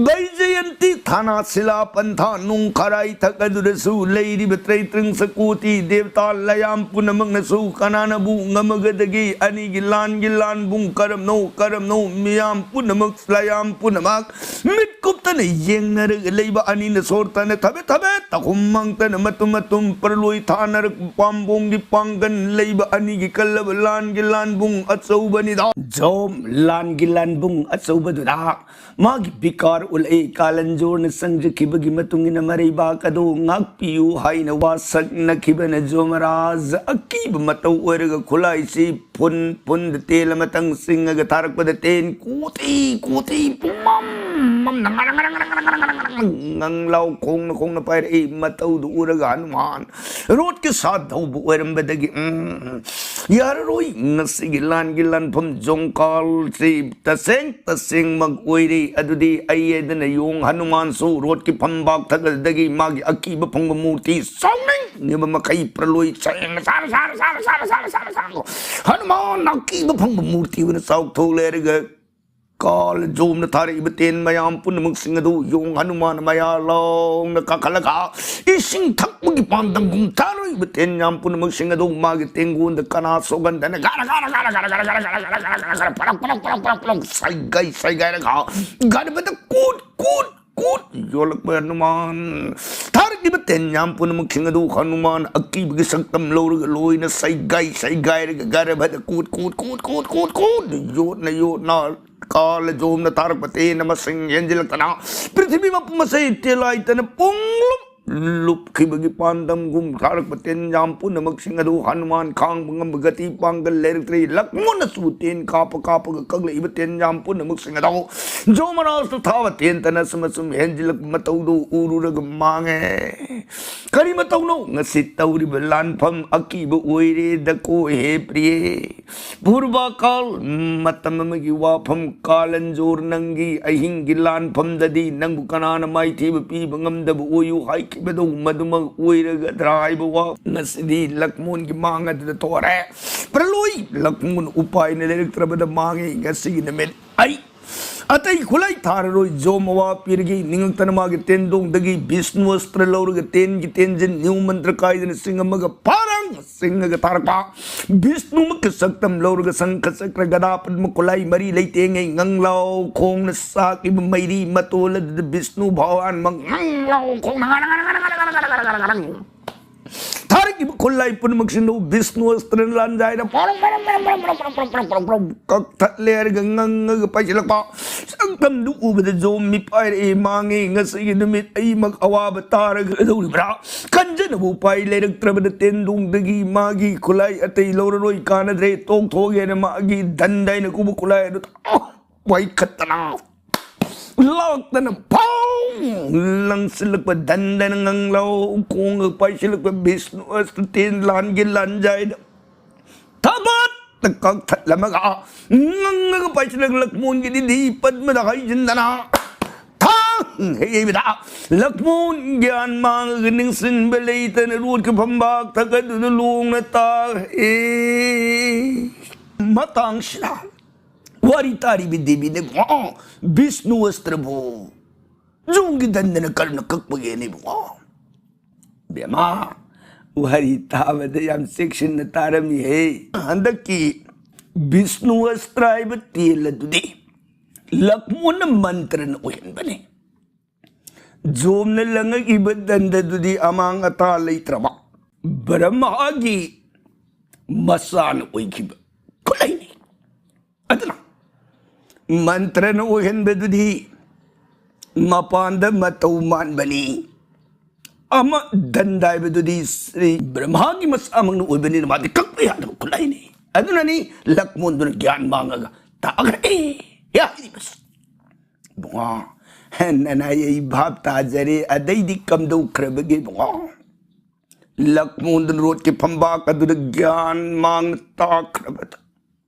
ꯕꯩꯖꯌꯟꯇꯤ ꯊꯥꯅꯥ ꯁꯤꯂꯥ ꯄꯟꯊꯥ ꯅꯨꯡ ꯈꯔꯥꯏ ꯊꯛ ꯑꯗꯨꯗꯁꯨ ꯂꯩꯔꯤꯕ ꯇ꯭ꯔꯩꯇ꯭ꯔꯤꯡ ꯁꯀꯨꯇꯤ ꯗꯦꯕꯇꯥ ꯂꯌꯥꯝ ꯄꯨꯝꯅꯃꯛꯅꯁꯨ ꯀꯅꯥꯅꯕꯨ ꯉꯝꯃꯒꯗꯒꯦ? ꯑꯅꯤꯒꯤ ꯂꯥꯟꯒꯤ ꯂꯥꯟꯕꯨꯡ ꯀꯔꯝꯅꯣ ꯀꯔꯝꯅꯣ? ꯃꯤꯌꯥꯝ ꯄꯨꯝꯅꯃꯛ, ꯂꯌꯥꯝ ꯄꯨꯝꯅꯃꯛ ꯃꯤꯠ ꯀꯨꯞꯇꯅ ꯌꯦꯡꯅꯔꯒ ꯂꯩꯕ ꯑꯅꯤꯅ ꯁꯣꯔ ꯇꯅ ꯊꯕꯦ ꯊꯕꯦ ꯇꯈꯨꯝ ꯃꯪꯇꯅ ꯃꯇꯨꯝ ꯃꯇꯨꯝ ꯄꯔꯂꯣꯏ ꯊꯥꯅꯔꯛꯄ ꯄꯥꯝꯕꯣꯝꯒꯤ ꯄꯥꯡꯒꯟ ꯂꯩꯕ ꯑꯅꯤꯒꯤ ꯀꯜꯂꯕ ꯂꯥꯟꯒꯤ ꯂꯥꯟꯕꯨꯡ ꯑꯆꯧꯕꯅꯤꯗ꯫ ꯖꯣꯝ ꯂꯥꯟꯒꯤ ꯂꯥꯟꯕꯨꯡ ꯑꯆꯧꯕꯗꯨꯗ ꯃꯥꯒꯤ ꯕꯤꯀꯥꯔ ꯎꯠꯂꯛꯏ꯫ ꯀꯥꯂꯟꯖꯣꯔꯅ ꯆꯪꯖꯈꯤꯕꯒꯤ ꯃꯇꯨꯡ ꯏꯟꯅ ꯃꯔꯩꯕꯥꯛ ꯑꯗꯨ ꯉꯥꯛꯄꯤꯌꯨ ꯍꯥꯏꯅ ꯋꯥ ꯁꯛꯅꯈꯤꯕꯅ ꯖꯣꯃꯔꯥꯖ ꯑꯀꯤꯕ ꯃꯇꯧ ꯑꯣꯏꯔꯒ ꯈꯨꯠꯂꯥꯏꯁꯤ ꯐꯨꯟ ꯐꯨꯟꯗ ꯇꯦꯟ ꯑꯃꯇꯪ ꯆꯤꯡꯉꯒ ꯊꯥꯔꯛꯄꯗ ꯇꯦꯟ ꯀꯣꯇꯤ ꯀꯣꯇꯤ ꯄꯨꯡꯃꯝ ꯃꯝꯅ ꯉꯔꯪ ꯉꯔꯪ ꯉꯔꯪ ꯉꯔꯪ ꯉꯔꯪ ꯉꯔꯪ ꯉꯪꯂꯥꯎ ꯈꯣꯡꯅ ꯈꯣꯡꯅ ꯄꯥꯏꯔꯛꯏ꯫ ꯃꯇꯧꯗꯨ ꯎꯔꯒ ꯍꯅꯨꯃꯥꯟ ꯔꯣꯠꯀꯤ ꯁꯥ ꯊꯧꯕ ꯑꯣꯏꯔꯝꯕꯗꯒꯤ, "ꯎꯝ, ꯌꯥꯔꯔꯣꯏ, ꯉꯁꯤꯒꯤ ꯂꯥꯟꯒꯤ ꯂꯥꯟꯐꯝ ꯖꯣꯡꯀꯥꯜꯁꯤ ꯇꯁꯦꯡ ꯇꯁꯦꯡꯃꯛ ꯑꯣꯏꯔꯦ꯫ ꯑꯗꯨꯗꯤ ꯑꯩ ꯍꯥꯏꯗꯅ ꯌꯣꯡ ꯍꯅꯨꯃꯥꯟꯁꯨ ꯔꯣꯠꯀꯤ ꯐꯝꯕꯥꯛ ꯊꯛ ꯑꯗꯨꯗꯒꯤ ꯃꯥꯒꯤ ꯑꯀꯤꯕ ꯐꯪꯕ ꯃꯨꯔꯇꯤ ꯁꯥꯎꯅꯤꯡꯉꯤꯕ ꯃꯈꯩ ꯄ꯭ꯔꯂꯣꯏ ꯆꯌꯦꯡꯅ ꯁꯥꯔ ꯁꯥꯔ ꯁꯥꯔ ꯁꯥꯔ ꯁꯥꯔ ꯁꯥꯔ ꯁꯥꯔ ꯍꯅꯨꯃꯥꯟ ꯑꯀꯤꯕ ꯐꯪꯕ ꯃꯨꯔꯇꯤ ꯑꯣꯏꯅ ꯆꯥꯎꯊꯣꯛ ꯂꯩꯔꯒ ꯀꯥꯜ ꯖꯣꯝꯅ ꯊꯥꯔꯛꯏꯕ ꯇꯦꯟ ꯃꯌꯥꯝ ꯄꯨꯝꯅꯃꯛꯁꯤꯡ ꯑꯗꯨ ꯌꯣꯡ ꯍꯅꯨꯃꯥꯟ ꯃꯌꯥ ꯂꯥꯎꯅ ꯀꯥꯈꯠꯂꯒ ꯏꯁꯤꯡ ꯊꯛꯄꯒꯤ ꯄꯥꯟꯗꯝꯒꯨꯝ ꯊꯥꯔꯛꯏꯕ ꯇꯦꯟ ꯃꯌꯥꯝ ꯄꯨꯝꯅꯃꯛꯁꯤꯡ ꯑꯗꯨ ꯃꯥꯒꯤ ꯇꯦꯡꯒꯣꯟꯗ ꯀꯅꯥ ꯁꯣꯛꯍꯟꯗꯅ ꯒꯥꯔ ꯒꯥꯔ ꯒꯥꯔ ꯒꯥꯔ ꯄꯔꯛ ꯄꯔꯛ ꯄꯔꯛ ꯄꯔꯛ ꯄꯔꯛ ꯁꯥꯏꯒꯥꯏ ꯁꯥꯏꯒꯥꯏꯔꯒ ꯒꯥꯔꯕꯗ ꯀꯨꯠ ꯀꯨꯠ ꯀꯨꯠ ꯌꯣꯜꯂꯛꯄ ꯍꯅꯨꯃꯥꯟ ꯊꯥꯔꯛꯂꯤꯕ ꯇꯦꯟ ꯌꯥꯝ ꯄꯨꯝꯅꯃꯛꯁꯤꯡ ꯑꯗꯨ ꯍꯅꯨꯃꯥꯟ ꯑꯀꯤꯕꯒꯤ ꯁꯛꯇꯝ ꯂꯧꯔꯒ ꯂꯣꯏꯅ ꯁꯩꯒꯥꯏ ꯁꯩꯒꯥꯏꯔꯒ ꯒꯥꯔꯕꯗ ꯀꯨꯠ ꯀꯨꯠ ꯀꯨꯠ ꯀꯨꯠ ꯀꯨꯠ ꯀꯨꯠ ꯌꯣꯠꯅ ꯌꯣꯠꯅ ꯀꯥꯜ ꯖꯣꯝꯅ ꯊꯥꯔꯛꯄ ꯇꯦꯟ ꯃꯁꯤꯡ ꯍꯦꯟꯖꯤꯜꯂꯛꯇꯅ ꯄ꯭ꯔꯤꯊꯤꯕꯤ ꯃꯄꯨꯝ ꯑꯁꯤ ꯇꯦꯂꯥꯏꯇꯅ ꯄꯨꯡꯂꯨꯞ ꯂꯨꯞꯈꯤꯕꯒꯤ ꯄꯥꯟꯗꯝꯒꯨꯝ ꯊꯥꯔꯛꯄ ꯇꯦꯟꯖꯥꯝ ꯄꯨꯝꯅꯃꯛꯁꯤꯡ ꯑꯗꯨ ꯍꯅꯨꯃꯥꯟ ꯈꯥꯡꯕ ꯉꯝꯕ ꯒꯇꯤ ꯄꯥꯡꯒꯜ ꯂꯩꯔꯛꯇ꯭ꯔꯦ꯫ ꯂꯛꯃꯣꯟꯅꯁꯨ ꯇꯦꯟ ꯀꯥꯞꯄ ꯀꯥꯞꯄꯒ ꯀꯛꯂꯛꯏꯕ ꯇꯦꯟꯖꯥꯝ ꯄꯨꯝꯅꯃꯛꯁꯤꯡ ꯑꯗꯨ ꯖꯣꯃꯔꯥꯖꯇ ꯊꯥꯕ ꯇꯦꯟꯇꯅ ꯑꯁꯨꯝ ꯑꯁꯨꯝ ꯍꯦꯟꯖꯤꯜꯂꯛꯄ ꯃꯇꯧꯗꯨ ꯎꯔꯨꯔꯒ ꯃꯥꯡꯉꯦ꯫ ꯀꯔꯤ ꯃꯇꯧꯅꯣ ꯉꯁꯤ ꯇꯧꯔꯤꯕ ꯂꯥꯟꯐꯝ? ꯑꯀꯤꯕ ꯑꯣꯏꯔꯦ ꯗꯀꯣ ꯍꯦ ꯄ꯭ꯔꯤꯌꯦ꯫ ꯄꯨꯔꯕꯀꯥꯜ, ꯃꯇꯝ ꯑꯃꯒꯤ ꯋꯥꯐꯝ꯫ ꯀꯥꯂꯟꯖꯣꯔ, ꯅꯪꯒꯤ ꯑꯍꯤꯡꯒꯤ ꯂꯥꯟꯐꯝꯗꯗꯤ ꯅꯪꯕꯨ ꯀꯅꯥꯅ ꯃꯥꯏꯊꯤꯕ ꯄꯤꯕ ꯉꯝꯗꯕ ꯑꯣꯏꯌꯨ ꯍꯥꯏꯈꯤꯕꯗꯨ ꯃꯗꯨꯃꯛ ꯑꯣꯏꯔꯒꯗ꯭ꯔꯥ ꯍꯥꯏꯕ ꯋꯥ ꯉꯁꯤꯗꯤ ꯂꯛꯃꯣꯟꯒꯤ ꯃꯥꯡ ꯑꯗꯨꯗ ꯊꯣꯔꯦ꯫ ꯄ꯭ꯔꯂꯣꯏ, ꯂꯛꯃꯣꯟ ꯎꯄꯥꯏꯅ ꯂꯩꯔꯛꯇ꯭ꯔꯕꯗ ꯃꯥꯡꯉꯤ ꯉꯁꯤꯒꯤ ꯅꯨꯃꯤꯠ꯫ ꯑꯩ ꯑꯇꯩ ꯈꯨꯠꯂꯥꯏ ꯊꯥꯔꯔꯣꯏ, ꯖꯣꯝ ꯑꯋꯥ ꯄꯤꯔꯒꯦ꯫ ꯅꯤꯡꯉꯛꯇꯅ ꯃꯥꯒꯤ ꯇꯦꯟꯗꯣꯡꯗꯒꯤ ꯕꯤꯁꯅꯨ ꯑꯁꯇ꯭ꯔ ꯂꯧꯔꯒ ꯇꯦꯟꯒꯤ ꯇꯦꯟꯖꯤꯟ ꯅꯤꯌꯨ ꯃꯟꯇ꯭ꯔ ꯀꯥꯏꯗꯅ ꯆꯤꯡ ꯑꯃꯒ ꯐꯥꯔꯪ ꯆꯤꯡꯉꯒ ꯊꯥꯔꯛꯄ꯫ ꯕꯤꯁꯅꯨꯃꯛꯀꯤ ꯁꯛꯇꯝ ꯂꯧꯔꯒ ꯁꯪꯈ ꯆꯀ꯭ꯔ ꯒꯗꯥ ꯄꯗꯃ ꯈꯨꯠꯂꯥꯏ ꯃꯔꯤ ꯂꯩꯇꯦꯡꯉꯩ ꯉꯪꯂꯥꯎ ꯈꯣꯡꯅ ꯆꯥꯛꯏꯕ ꯃꯩꯔꯤ ꯃꯇꯣꯜ ꯑꯗꯨꯗ ꯕꯤꯁꯅꯨ ꯚꯒꯋꯥꯟ ꯃꯛ ꯉꯪꯂꯥꯎ ꯈꯣꯡꯅ ꯊꯥꯔꯛꯏꯕ ꯈꯨꯠꯂꯥꯏ ꯄꯨꯝꯅꯃꯛꯁꯤꯡꯗꯨ ꯕꯤꯁꯅꯨ ꯑꯁꯇ꯭ꯔꯅ ꯂꯥꯟꯖꯥꯏꯗ ꯄ꯭ꯔꯣꯡ ꯄ꯭ꯔꯣꯡ ꯄ꯭ꯔꯣꯡ ꯄ꯭ꯔꯣꯡ ꯄ꯭ꯔꯣꯡ ꯄ꯭ꯔꯣꯡ ꯄ꯭ꯔꯣꯡ ꯄ꯭ꯔꯣꯡ ꯀꯛꯊꯠꯂꯦ ꯍꯥꯏꯔꯒ ꯉꯪꯉꯒ ꯄꯥꯏꯁꯤꯜꯂꯛꯄ ꯁꯛꯇꯝꯗꯨ ꯎꯕꯗ ꯖꯣꯝ ꯃꯤꯄꯥꯏꯔꯛꯑꯦ꯫ ꯃꯥꯡꯉꯦ ꯉꯁꯤꯒꯤ ꯅꯨꯃꯤꯠ, ꯑꯩꯃꯛ ꯑꯋꯥꯕ ꯇꯥꯔꯒ ꯀꯩꯗꯧꯔꯤꯕ꯭ꯔꯥ? ꯈꯟꯖꯅꯕ ꯎꯄꯥꯏ ꯂꯩꯔꯛꯇ꯭ꯔꯕꯗ ꯇꯦꯟꯗꯣꯡꯗꯒꯤ ꯃꯥꯒꯤ ꯈꯨꯠꯂꯥꯏ ꯑꯇꯩ ꯂꯧꯔꯔꯣꯏ, ꯀꯥꯟꯅꯗ꯭ꯔꯦ, ꯇꯣꯛꯊꯣꯛꯑꯒꯦꯅ ꯃꯥꯒꯤ ꯗꯟꯗꯥꯏꯅ ꯀꯨꯕ ꯈꯨꯠꯂꯥꯏ ꯑꯗꯨ ꯋꯥꯏꯈꯠꯇꯅ ꯂꯥꯛꯇꯅ ꯐꯥꯎ ꯂꯪꯁꯤꯜꯂꯛꯄ ꯗꯟꯗꯥꯏꯅ ꯉꯪꯂꯥꯎ ꯈꯣꯡꯒ ꯄꯥꯏꯁꯤꯜꯂꯛꯄ ꯕꯤꯁꯅꯨ ꯑꯁꯇ꯭ꯔ ꯇꯦꯟ ꯂꯥꯟꯒꯤ ꯂꯥꯟꯖꯥꯏꯗ ꯊꯕꯠꯇ ꯀꯛꯊꯠꯂꯝꯃꯒ ꯉꯪꯉꯒ ꯄꯥꯏꯁꯤꯜꯂꯛ ꯂꯛꯃꯣꯟꯒꯤ ꯅꯤꯡꯊꯤ ꯄꯗꯃꯗ ꯍꯩꯖꯤꯟꯗꯅ ꯊꯥꯡ ꯍꯩꯕꯗ ꯂꯛꯃꯣꯟ ꯒ꯭ꯌꯥꯟ ꯃꯥꯡꯉꯒ ꯅꯤꯡꯁꯤꯡꯕ ꯂꯩꯇꯅ ꯔꯣꯠꯀꯤ ꯐꯝꯕꯥꯛ ꯊꯛ ꯑꯗꯨꯗ ꯂꯣꯡꯅ ꯇꯥꯈ꯭ꯔꯦ꯫ ꯃꯇꯥꯡꯁꯤꯗ ꯋꯥꯔꯤ ꯇꯥꯔꯤꯕ ꯗꯦꯕꯤꯅ ꯏꯕꯨꯡꯉꯣ, ꯕꯤꯁꯅꯨ ꯑꯁꯇ꯭ꯔꯕꯨ ꯖꯣꯝꯒꯤ ꯗꯟꯗꯥꯏꯅ ꯀꯔꯝꯅ ꯀꯛꯄꯒꯦꯅ ꯏꯕꯨꯡꯉꯣ? ꯕꯦꯃꯥ, ꯋꯥꯔꯤ ꯇꯥꯕꯗ ꯌꯥꯝ ꯆꯦꯛꯁꯤꯟꯅ ꯇꯥꯔꯝꯃꯤꯍꯦ꯫ ꯍꯟꯗꯛꯀꯤ ꯕꯤꯁꯅꯨ ꯑꯁꯇ꯭ꯔ ꯍꯥꯏꯕ ꯇꯦꯟ ꯑꯗꯨꯗꯤ ꯂꯛꯃꯣꯟꯅ ꯃꯟꯇ꯭ꯔꯅ ꯑꯣꯏꯍꯟꯕꯅꯤ꯫ ꯖꯣꯝꯅ ꯂꯪꯉꯛꯏꯕ ꯗꯟꯗꯥꯏꯗꯨꯗꯤ ꯑꯃꯥꯡ ꯑꯇꯥ ꯂꯩꯇ꯭ꯔꯕ ꯕ꯭ꯔꯍꯃꯒꯤ ꯃꯆꯥꯅ ꯑꯣꯏꯈꯤꯕ ꯈꯨꯠꯂꯩꯅꯤ꯫ ꯑꯗꯨꯅ ꯃꯟꯇ꯭ꯔꯅ ꯑꯣꯏꯍꯟꯕꯗꯨꯗꯤ ꯃꯄꯥꯟꯗ ꯃꯇꯧ ꯃꯥꯟꯕꯅꯤ, ꯑꯃ ꯗꯟꯗ ꯍꯥꯏꯕꯗꯨꯗꯤ ꯁ꯭ꯔꯤ ꯕ꯭ꯔꯍꯃꯥꯒꯤ ꯃꯆꯥꯃꯛꯅ ꯑꯣꯏꯕꯅꯤꯅ ꯃꯥꯗꯤ ꯀꯛꯄ ꯌꯥꯗꯕ ꯈꯨꯠꯂꯥꯏꯅꯤ꯫ ꯑꯗꯨꯅꯅꯤ ꯂꯛꯃꯣꯟꯗꯨꯅ ꯒ꯭ꯌꯥꯟ ꯃꯥꯡꯉꯒ ꯇꯥꯈ꯭ꯔꯦ ꯍꯥꯏꯔꯤꯕꯁꯤ꯫ ꯏꯕꯨꯡꯉꯣ, ꯅꯅꯥꯏ ꯑꯩ ꯚꯥꯞ ꯇꯥꯖꯔꯦ꯫ ꯑꯗꯩꯗꯤ ꯀꯝꯗꯧꯈ꯭ꯔꯕꯒꯦ ꯏꯕꯨꯡꯉꯣ? ꯂꯛꯃꯣꯟꯗꯨꯅ ꯔꯣꯠꯀꯤ ꯐꯝꯕꯥꯛ ꯑꯗꯨꯗ ꯒ꯭ꯌꯥꯟ ꯃꯥꯡꯅ ꯇꯥꯈ꯭ꯔꯕꯗ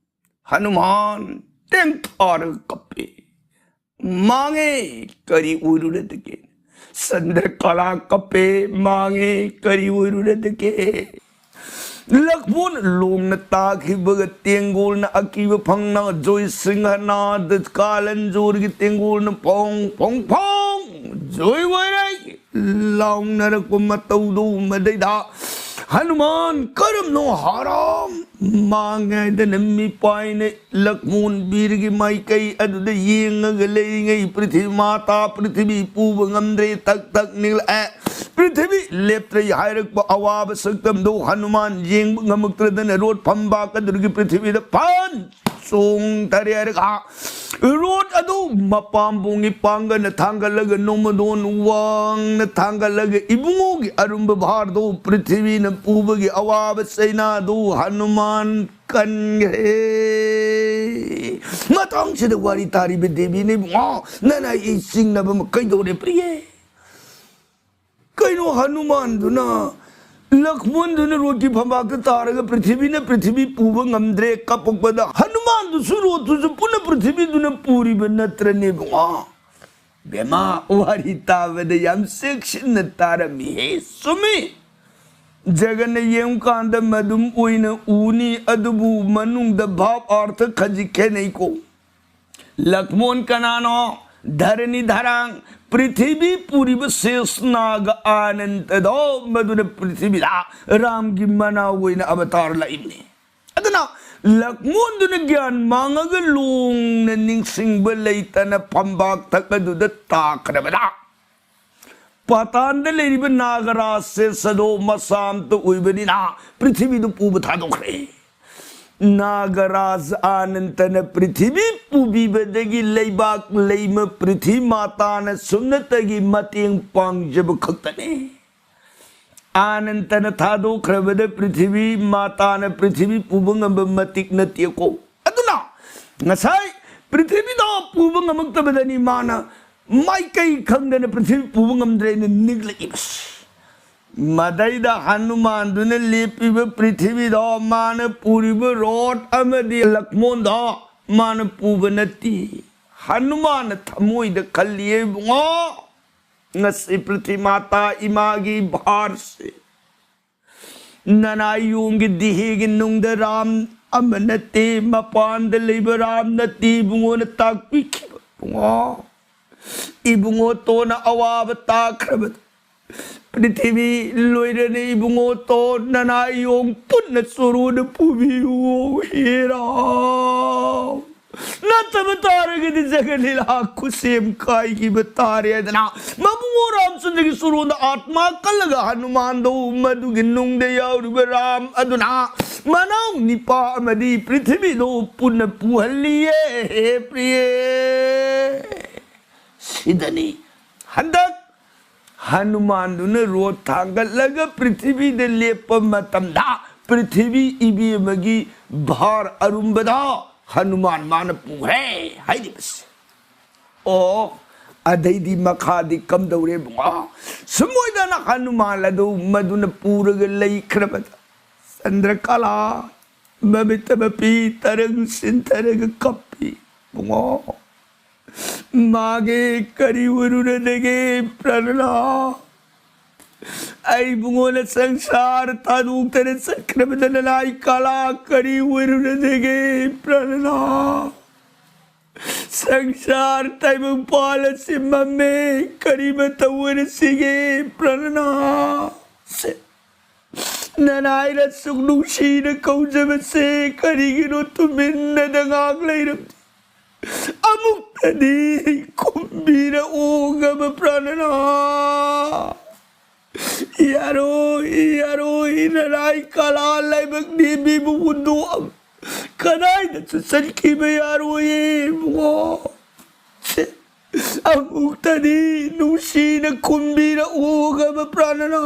ꯍꯅꯨꯃꯥꯟ ꯇꯦꯡꯊꯥꯔꯒ ꯀꯞꯄꯦ꯫ ꯃꯥꯡꯉꯦ, ꯀꯔꯤ ꯑꯣꯏꯔꯨꯔꯗꯒꯦ? ꯆꯟꯗ꯭ꯔꯀꯂꯥ ꯀꯞꯄꯦ꯫ ꯃꯥꯡꯉꯦ, ꯀꯔꯤ ꯑꯣꯏꯔꯨꯔꯗꯒꯦ? ꯂꯛꯃꯣꯟ ꯂꯣꯡꯅ ꯇꯥꯈꯤꯕꯒ ꯇꯦꯡꯒꯣꯜꯅ ꯑꯀꯤꯕ ꯐꯪꯅ ꯖꯣꯏ ꯁꯤꯡꯍꯅꯥꯗ ꯀꯥꯂꯟꯖꯣꯔꯒꯤ ꯇꯦꯡꯒꯣꯜꯅ ꯐꯣꯡ ꯐꯣꯡ ꯐꯣꯡ ꯖꯣꯏ ꯑꯣꯏꯔꯦ ꯂꯥꯎꯅꯔꯛꯄ ꯃꯇꯧꯗꯨ ꯃꯗꯩꯗ ꯍꯅꯨꯃꯥꯟ ꯀꯔꯝꯅꯣ ꯍꯔꯥꯎ ꯃꯥꯡꯉꯦ ꯍꯥꯏꯗꯅ ꯃꯤꯄꯥꯏꯅ ꯂꯛꯃꯣꯟ ꯕꯤꯔꯒꯤ ꯃꯥꯏꯀꯩ ꯑꯗꯨꯗ ꯌꯦꯡꯉꯒ ꯂꯩꯔꯤꯉꯩ ꯄ꯭ꯔꯤꯊꯤꯕꯤ ꯃꯥꯇꯥ ꯄ꯭ꯔꯤꯊꯤꯕꯤ ꯄꯨꯕ ꯉꯝꯗ꯭ꯔꯦ꯫ ꯇꯛ ꯇꯛ ꯅꯤꯛꯂꯛꯑꯦ꯫ ꯄ꯭ꯔꯤꯊꯤꯕꯤ ꯂꯦꯞꯇ꯭ꯔꯦ ꯍꯥꯏꯔꯛꯄ ꯑꯋꯥꯕ ꯁꯛꯇꯝꯗꯨ ꯍꯅꯨꯃꯥꯟ ꯌꯦꯡꯕ ꯉꯝꯃꯛꯇ꯭ꯔꯗꯅ ꯔꯣꯠ ꯐꯝꯕꯥꯛ ꯑꯗꯨꯒꯤ ꯄ꯭ꯔꯤꯊꯤꯕꯤꯗ ꯐꯟ ꯆꯣꯡꯊꯔꯦ ꯍꯥꯏꯔꯒ ꯔꯣꯠ ꯑꯗꯨ ꯃꯄꯥꯝꯕꯣꯡꯒꯤ ꯄꯥꯡꯒꯜꯅ ꯊꯥꯡꯒꯠꯂꯒ ꯅꯣꯡꯃꯗꯣꯟ ꯋꯥꯡꯅ ꯊꯥꯡꯒꯠꯂꯒ ꯏꯕꯨꯡꯉꯣꯒꯤ ꯑꯔꯨꯝꯕ ꯚꯥꯔꯗꯨ ꯄ꯭ꯔꯤꯊꯤꯕꯤꯅ ꯄꯨꯕꯒꯤ ꯑꯋꯥꯕ ꯆꯩꯅꯥꯗꯨ ꯍꯅꯨꯃꯥꯟ ꯀꯟꯈ꯭ꯔꯦ꯫ ꯃꯇꯥꯡꯁꯤꯗ ꯋꯥꯔꯤ ꯇꯥꯔꯤꯕ ꯗꯦꯕꯤꯅ ꯏꯕꯨꯡꯉꯣ ꯅꯅꯥꯏ ꯑꯩ ꯆꯤꯡꯅꯕ ꯑꯃ ꯀꯩꯗꯧꯔꯦ ꯄ꯭ꯔꯤꯌꯦ? ꯀꯩꯅꯣ ꯍꯅꯨꯃꯥꯟꯗꯨꯅ ꯂꯛꯃꯣꯟꯗꯨꯅ ꯔꯣꯠꯀꯤ ꯐꯝꯕꯥꯛꯇ ꯇꯥꯔꯒ ꯄ꯭ꯔꯤꯊꯤꯕꯤꯅ ꯄ꯭ꯔꯤꯊꯤꯕꯤ ꯄꯨꯕ ꯉꯝꯗ꯭ꯔꯦ ꯀꯞꯄꯛꯄꯗ ꯍꯅꯨꯃꯥꯟꯗꯨꯁꯨ ꯔꯣꯠꯇꯨꯁꯨ ꯄꯨꯟꯅ ꯄ꯭ꯔꯤꯊꯤꯕꯤꯗꯨꯅ ꯄꯨꯔꯤꯕ ꯅꯠꯇ꯭ꯔꯅꯦ ꯏꯕꯨꯡꯉꯣ? ꯕꯦꯃꯥ, ꯋꯥꯔꯤ ꯇꯥꯕꯗ ꯌꯥꯝ ꯆꯦꯛꯁꯤꯟꯅ ꯇꯥꯔꯝꯃꯤꯍꯦ꯫ ꯆꯨꯝꯃꯤ꯫ ꯖꯒꯟꯅ ꯌꯦꯡꯉꯨꯀꯥꯟꯗ ꯃꯗꯨꯝ ꯑꯣꯏꯅ ꯎꯅꯤ, ꯑꯗꯨꯕꯨ ꯃꯅꯨꯡꯗ ꯚꯥꯕ ꯑꯥꯔꯊ ꯈꯖꯤꯛ ꯈꯦꯠꯅꯩꯀꯣ꯫ ꯂꯛꯃꯣꯟ ꯀꯅꯥꯅꯣ? ꯙꯔꯅꯤ ꯙꯔꯥꯡ ꯄ꯭ꯔꯤꯊꯤꯕꯤ ꯄꯨꯔꯤꯕ ꯁꯦꯁ ꯅꯥꯒ ꯑꯥꯅꯟꯗꯗꯣ, ꯃꯗꯨꯅ ꯄ꯭ꯔꯤꯊꯤꯕꯤꯗ ꯔꯥꯝꯒꯤ ꯃꯅꯥꯎ ꯑꯣꯏꯅ ꯑꯕꯇꯥꯔ ꯂꯥꯛꯏꯕꯅꯤ꯫ ꯑꯗꯨꯅ ꯂꯛꯃꯣꯟꯗꯨꯅ ꯒ꯭ꯌꯥꯟ ꯃꯥꯡꯉꯒ ꯂꯣꯡꯅ ꯅꯤꯡꯁꯤꯡꯕ ꯂꯩꯇꯅ ꯐꯝꯕꯥꯛ ꯊꯛ ꯑꯗꯨꯗ ꯇꯥꯈ꯭ꯔꯕꯗ ꯄꯥꯇꯥꯟꯗ ꯂꯩꯔꯤꯕ ꯅꯥꯒꯔꯥꯖ ꯁꯦꯁ ꯑꯗꯣ ꯃꯁꯥ ꯑꯝꯇ ꯑꯣꯏꯕꯅꯤꯅ ꯄ꯭ꯔꯤꯊꯤꯕꯤꯗꯨ ꯄꯨꯕ ꯊꯥꯗꯣꯛꯈ꯭ꯔꯦ꯫ ꯅꯥꯒꯔꯥꯖ ꯑꯥꯅꯟꯇꯅ ꯄ꯭ꯔꯤꯊꯤꯕꯤ ꯄꯨꯕꯤꯕꯗꯒꯤ ꯂꯩꯕꯥꯛ ꯂꯩꯃ ꯄ꯭ꯔꯤꯊꯤ ꯃꯥꯇꯥꯅ ꯁꯨꯞꯅꯇꯒꯤ ꯃꯇꯦꯡ ꯄꯥꯡꯖꯕ ꯈꯛꯇꯅꯤ꯫ ꯑꯅꯟꯇꯅ ꯊꯥꯗꯣꯛꯈ꯭ꯔꯕꯗ ꯄ꯭ꯔꯤꯊꯤꯕꯤ ꯃꯥꯇꯥꯅ ꯄ꯭ꯔꯤꯊꯤꯕꯤ ꯄꯨꯕ ꯉꯝꯕ ꯃꯇꯤꯛ ꯅꯠꯇꯦꯀꯣ꯫ ꯑꯗꯨꯅ ꯉꯁꯥꯏ ꯄ꯭ꯔꯤꯊꯤꯕꯤꯗꯣ ꯄꯨꯕ ꯉꯝꯃꯛꯇꯕꯗꯅꯤ ꯃꯥꯅ ꯃꯥꯏꯀꯩ ꯈꯪꯗꯅ ꯄ꯭ꯔꯤꯊꯤꯕꯤ ꯄꯨꯕ ꯉꯝꯗ꯭ꯔꯦꯅ ꯅꯤꯛꯂꯛꯏꯕꯁꯤ꯫ ꯃꯗꯩꯗ ꯍꯅꯨꯃꯥꯟꯗꯨꯅ ꯂꯦꯞꯄꯤꯕ ꯄ꯭ꯔꯤꯊꯤꯕꯤꯗꯣ ꯃꯥꯅ ꯄꯨꯔꯤꯕ ꯔꯣꯠ ꯑꯃꯗꯤ ꯂꯛꯃꯣꯟꯗꯣ ꯃꯥꯅ ꯄꯨꯕ ꯅꯠꯇꯦ꯫ ꯍꯅꯨꯃꯥꯟꯅ ꯊꯃꯣꯏꯗ ꯈꯜꯂꯤ, ꯏꯕꯨꯡꯉꯣ, ꯉꯁꯤ ꯄ꯭ꯔꯤꯊꯤꯃꯥꯇꯥ ꯏꯃꯥꯒꯤ ꯚꯥꯔꯁꯦ ꯅꯅꯥꯏꯌꯣꯡꯒꯤ ꯗꯤꯍꯦꯒꯤ ꯅꯨꯡꯗ ꯔꯥꯝ ꯑꯃ ꯅꯠꯇꯦ, ꯃꯄꯥꯟꯗ ꯂꯩꯕ ꯔꯥꯝ ꯅꯠꯇꯦ, ꯏꯕꯨꯡꯉꯣꯅ ꯇꯥꯛꯄꯤꯈꯤꯕ꯫ ꯏꯕꯨꯡꯉꯣ, ꯏꯕꯨꯡꯉꯣ ꯇꯣꯟꯅ ꯑꯋꯥꯕ ꯇꯥꯈ꯭ꯔꯕꯗ ꯄ꯭ꯔꯤꯊꯤꯕꯤ ꯂꯣꯏꯔꯅꯤ꯫ ꯏꯕꯨꯡꯉꯣ ꯇꯣꯟ ꯅꯅꯥꯏꯌꯣꯡ ꯄꯨꯟꯅ ꯆꯣꯔꯣꯗ ꯄꯨꯕꯤꯌꯨ꯫ ꯍꯦ ꯔꯥꯝ, ꯅꯠꯇꯕ ꯇꯥꯔꯒꯗꯤ ꯖꯒ ꯂꯤꯂꯥ ꯈꯨꯠꯁꯦꯝ ꯀꯥꯏꯈꯤꯕ ꯇꯥꯔꯦ ꯍꯥꯏꯗꯅ ꯃꯕꯨꯡꯉꯣ ꯔꯥꯝꯆꯟꯗ꯭ꯔꯒꯤ ꯁꯨꯔꯣꯟꯗ ꯑꯥꯠꯃꯥ ꯀꯜꯂꯒ ꯍꯅꯨꯃꯥꯟꯗꯣ ꯃꯗꯨꯒꯤ ꯅꯨꯡꯗ ꯌꯥꯎꯔꯤꯕ ꯔꯥꯝ ꯑꯗꯨꯅ ꯃꯅꯥꯎ ꯅꯤꯄꯥ ꯑꯃꯗꯤ ꯄ꯭ꯔꯤꯊꯤꯕꯤꯗꯣ ꯄꯨꯟꯅ ꯄꯨꯍꯜꯂꯤꯌꯦ꯫ ꯍꯦ ꯄ꯭ꯔꯤꯌꯦ, ꯁꯤꯗꯅꯤ ꯍꯟꯗꯛ ꯍꯅꯨꯃꯥꯟꯗꯨꯅ ꯔꯣꯠ ꯊꯥꯡꯒꯠꯂꯒ ꯄ꯭ꯔꯤꯊꯤꯕꯤꯗ ꯂꯦꯞꯄ ꯃꯇꯝꯗ ꯄ꯭ꯔꯤꯊꯤꯕꯤ ꯏꯕꯦꯝꯃꯒꯤ ꯚꯥꯔ ꯑꯔꯨꯝꯕꯗ ꯍꯅꯨꯃꯥꯟ ꯃꯥꯅ ꯄꯨꯈ꯭ꯔꯦ ꯍꯥꯏꯔꯤꯕꯁꯦ꯫ ꯑꯣ, ꯑꯗꯩꯗꯤ ꯃꯈꯥꯗꯤ ꯀꯝꯗꯧꯔꯦ ꯏꯕꯨꯡꯉꯣ? ꯁꯨꯝ ꯑꯣꯏꯗꯅ ꯍꯅꯨꯃꯥꯟ ꯑꯗꯨ ꯃꯗꯨꯅ ꯄꯨꯔꯒ ꯂꯩꯈ꯭ꯔꯕꯗ ꯆꯟꯗ꯭ꯔꯀꯂꯥ ꯃꯃꯤꯠꯇ ꯃꯄꯤ ꯇꯔꯪ ꯁꯤꯟꯊꯔꯒ ꯀꯞꯄꯤ꯫ ꯏꯕꯨꯡꯉꯣ, ꯃꯥꯒꯤ ꯀꯔꯤ ꯑꯣꯏꯔꯨꯔꯗꯒꯦ ꯄ꯭ꯔꯥꯅꯅꯥ? ꯑꯩ ꯏꯕꯨꯡꯉꯣꯅ ꯁꯪꯁꯥꯔ ꯊꯥꯗꯣꯛꯇꯅ ꯆꯠꯈ꯭ꯔꯕꯗ ꯅꯅꯥꯏ ꯀꯂꯥ ꯀꯔꯤ ꯑꯣꯏꯔꯨꯔꯗꯒꯦ ꯄ꯭ꯔꯥꯅꯅꯥ? ꯁꯪꯁꯥꯔ ꯇꯥꯏꯕꯪ ꯄꯥꯜ ꯑꯁꯤ ꯃꯝꯃꯦ, ꯀꯔꯤ ꯃꯇꯧ ꯑꯣꯏꯔꯁꯤꯒꯦ ꯄ꯭ꯔꯥꯅꯅꯥ? ꯁꯦ, ꯅꯅꯥꯏꯅ ꯑꯁꯨꯛ ꯅꯨꯡꯁꯤꯅ ꯀꯧꯖꯕꯁꯦ ꯀꯔꯤꯒꯤꯅꯣ ꯇꯨꯃꯤꯟꯅꯗ ꯉꯥꯛ ꯂꯩꯔꯝꯗꯦ? ꯑꯃꯨꯛꯇꯗꯤ ꯈꯨꯝꯕꯤꯔꯛꯑꯣ ꯒꯕ ꯄ꯭ꯔꯥꯅꯅꯥ꯫ ꯌꯥꯔꯣꯏ, ꯌꯥꯔꯣꯏ, ꯅꯅꯥꯏ ꯀꯂꯥ ꯂꯥꯏꯕꯛ ꯅꯦꯝꯕꯤꯕ ꯍꯨꯟꯗꯣꯛꯑꯝ ꯀꯗꯥꯏꯗꯁꯨ ꯆꯠꯈꯤꯕ ꯌꯥꯔꯣꯏꯌꯦ ꯏꯕꯨꯡꯉꯣ꯫ ꯁꯦ, ꯑꯃꯨꯛꯇꯗꯤ ꯅꯨꯡꯁꯤꯅ ꯈꯨꯝꯕꯤꯔꯛꯎ ꯈꯕ ꯄ꯭ꯔꯥꯅꯅꯥ꯫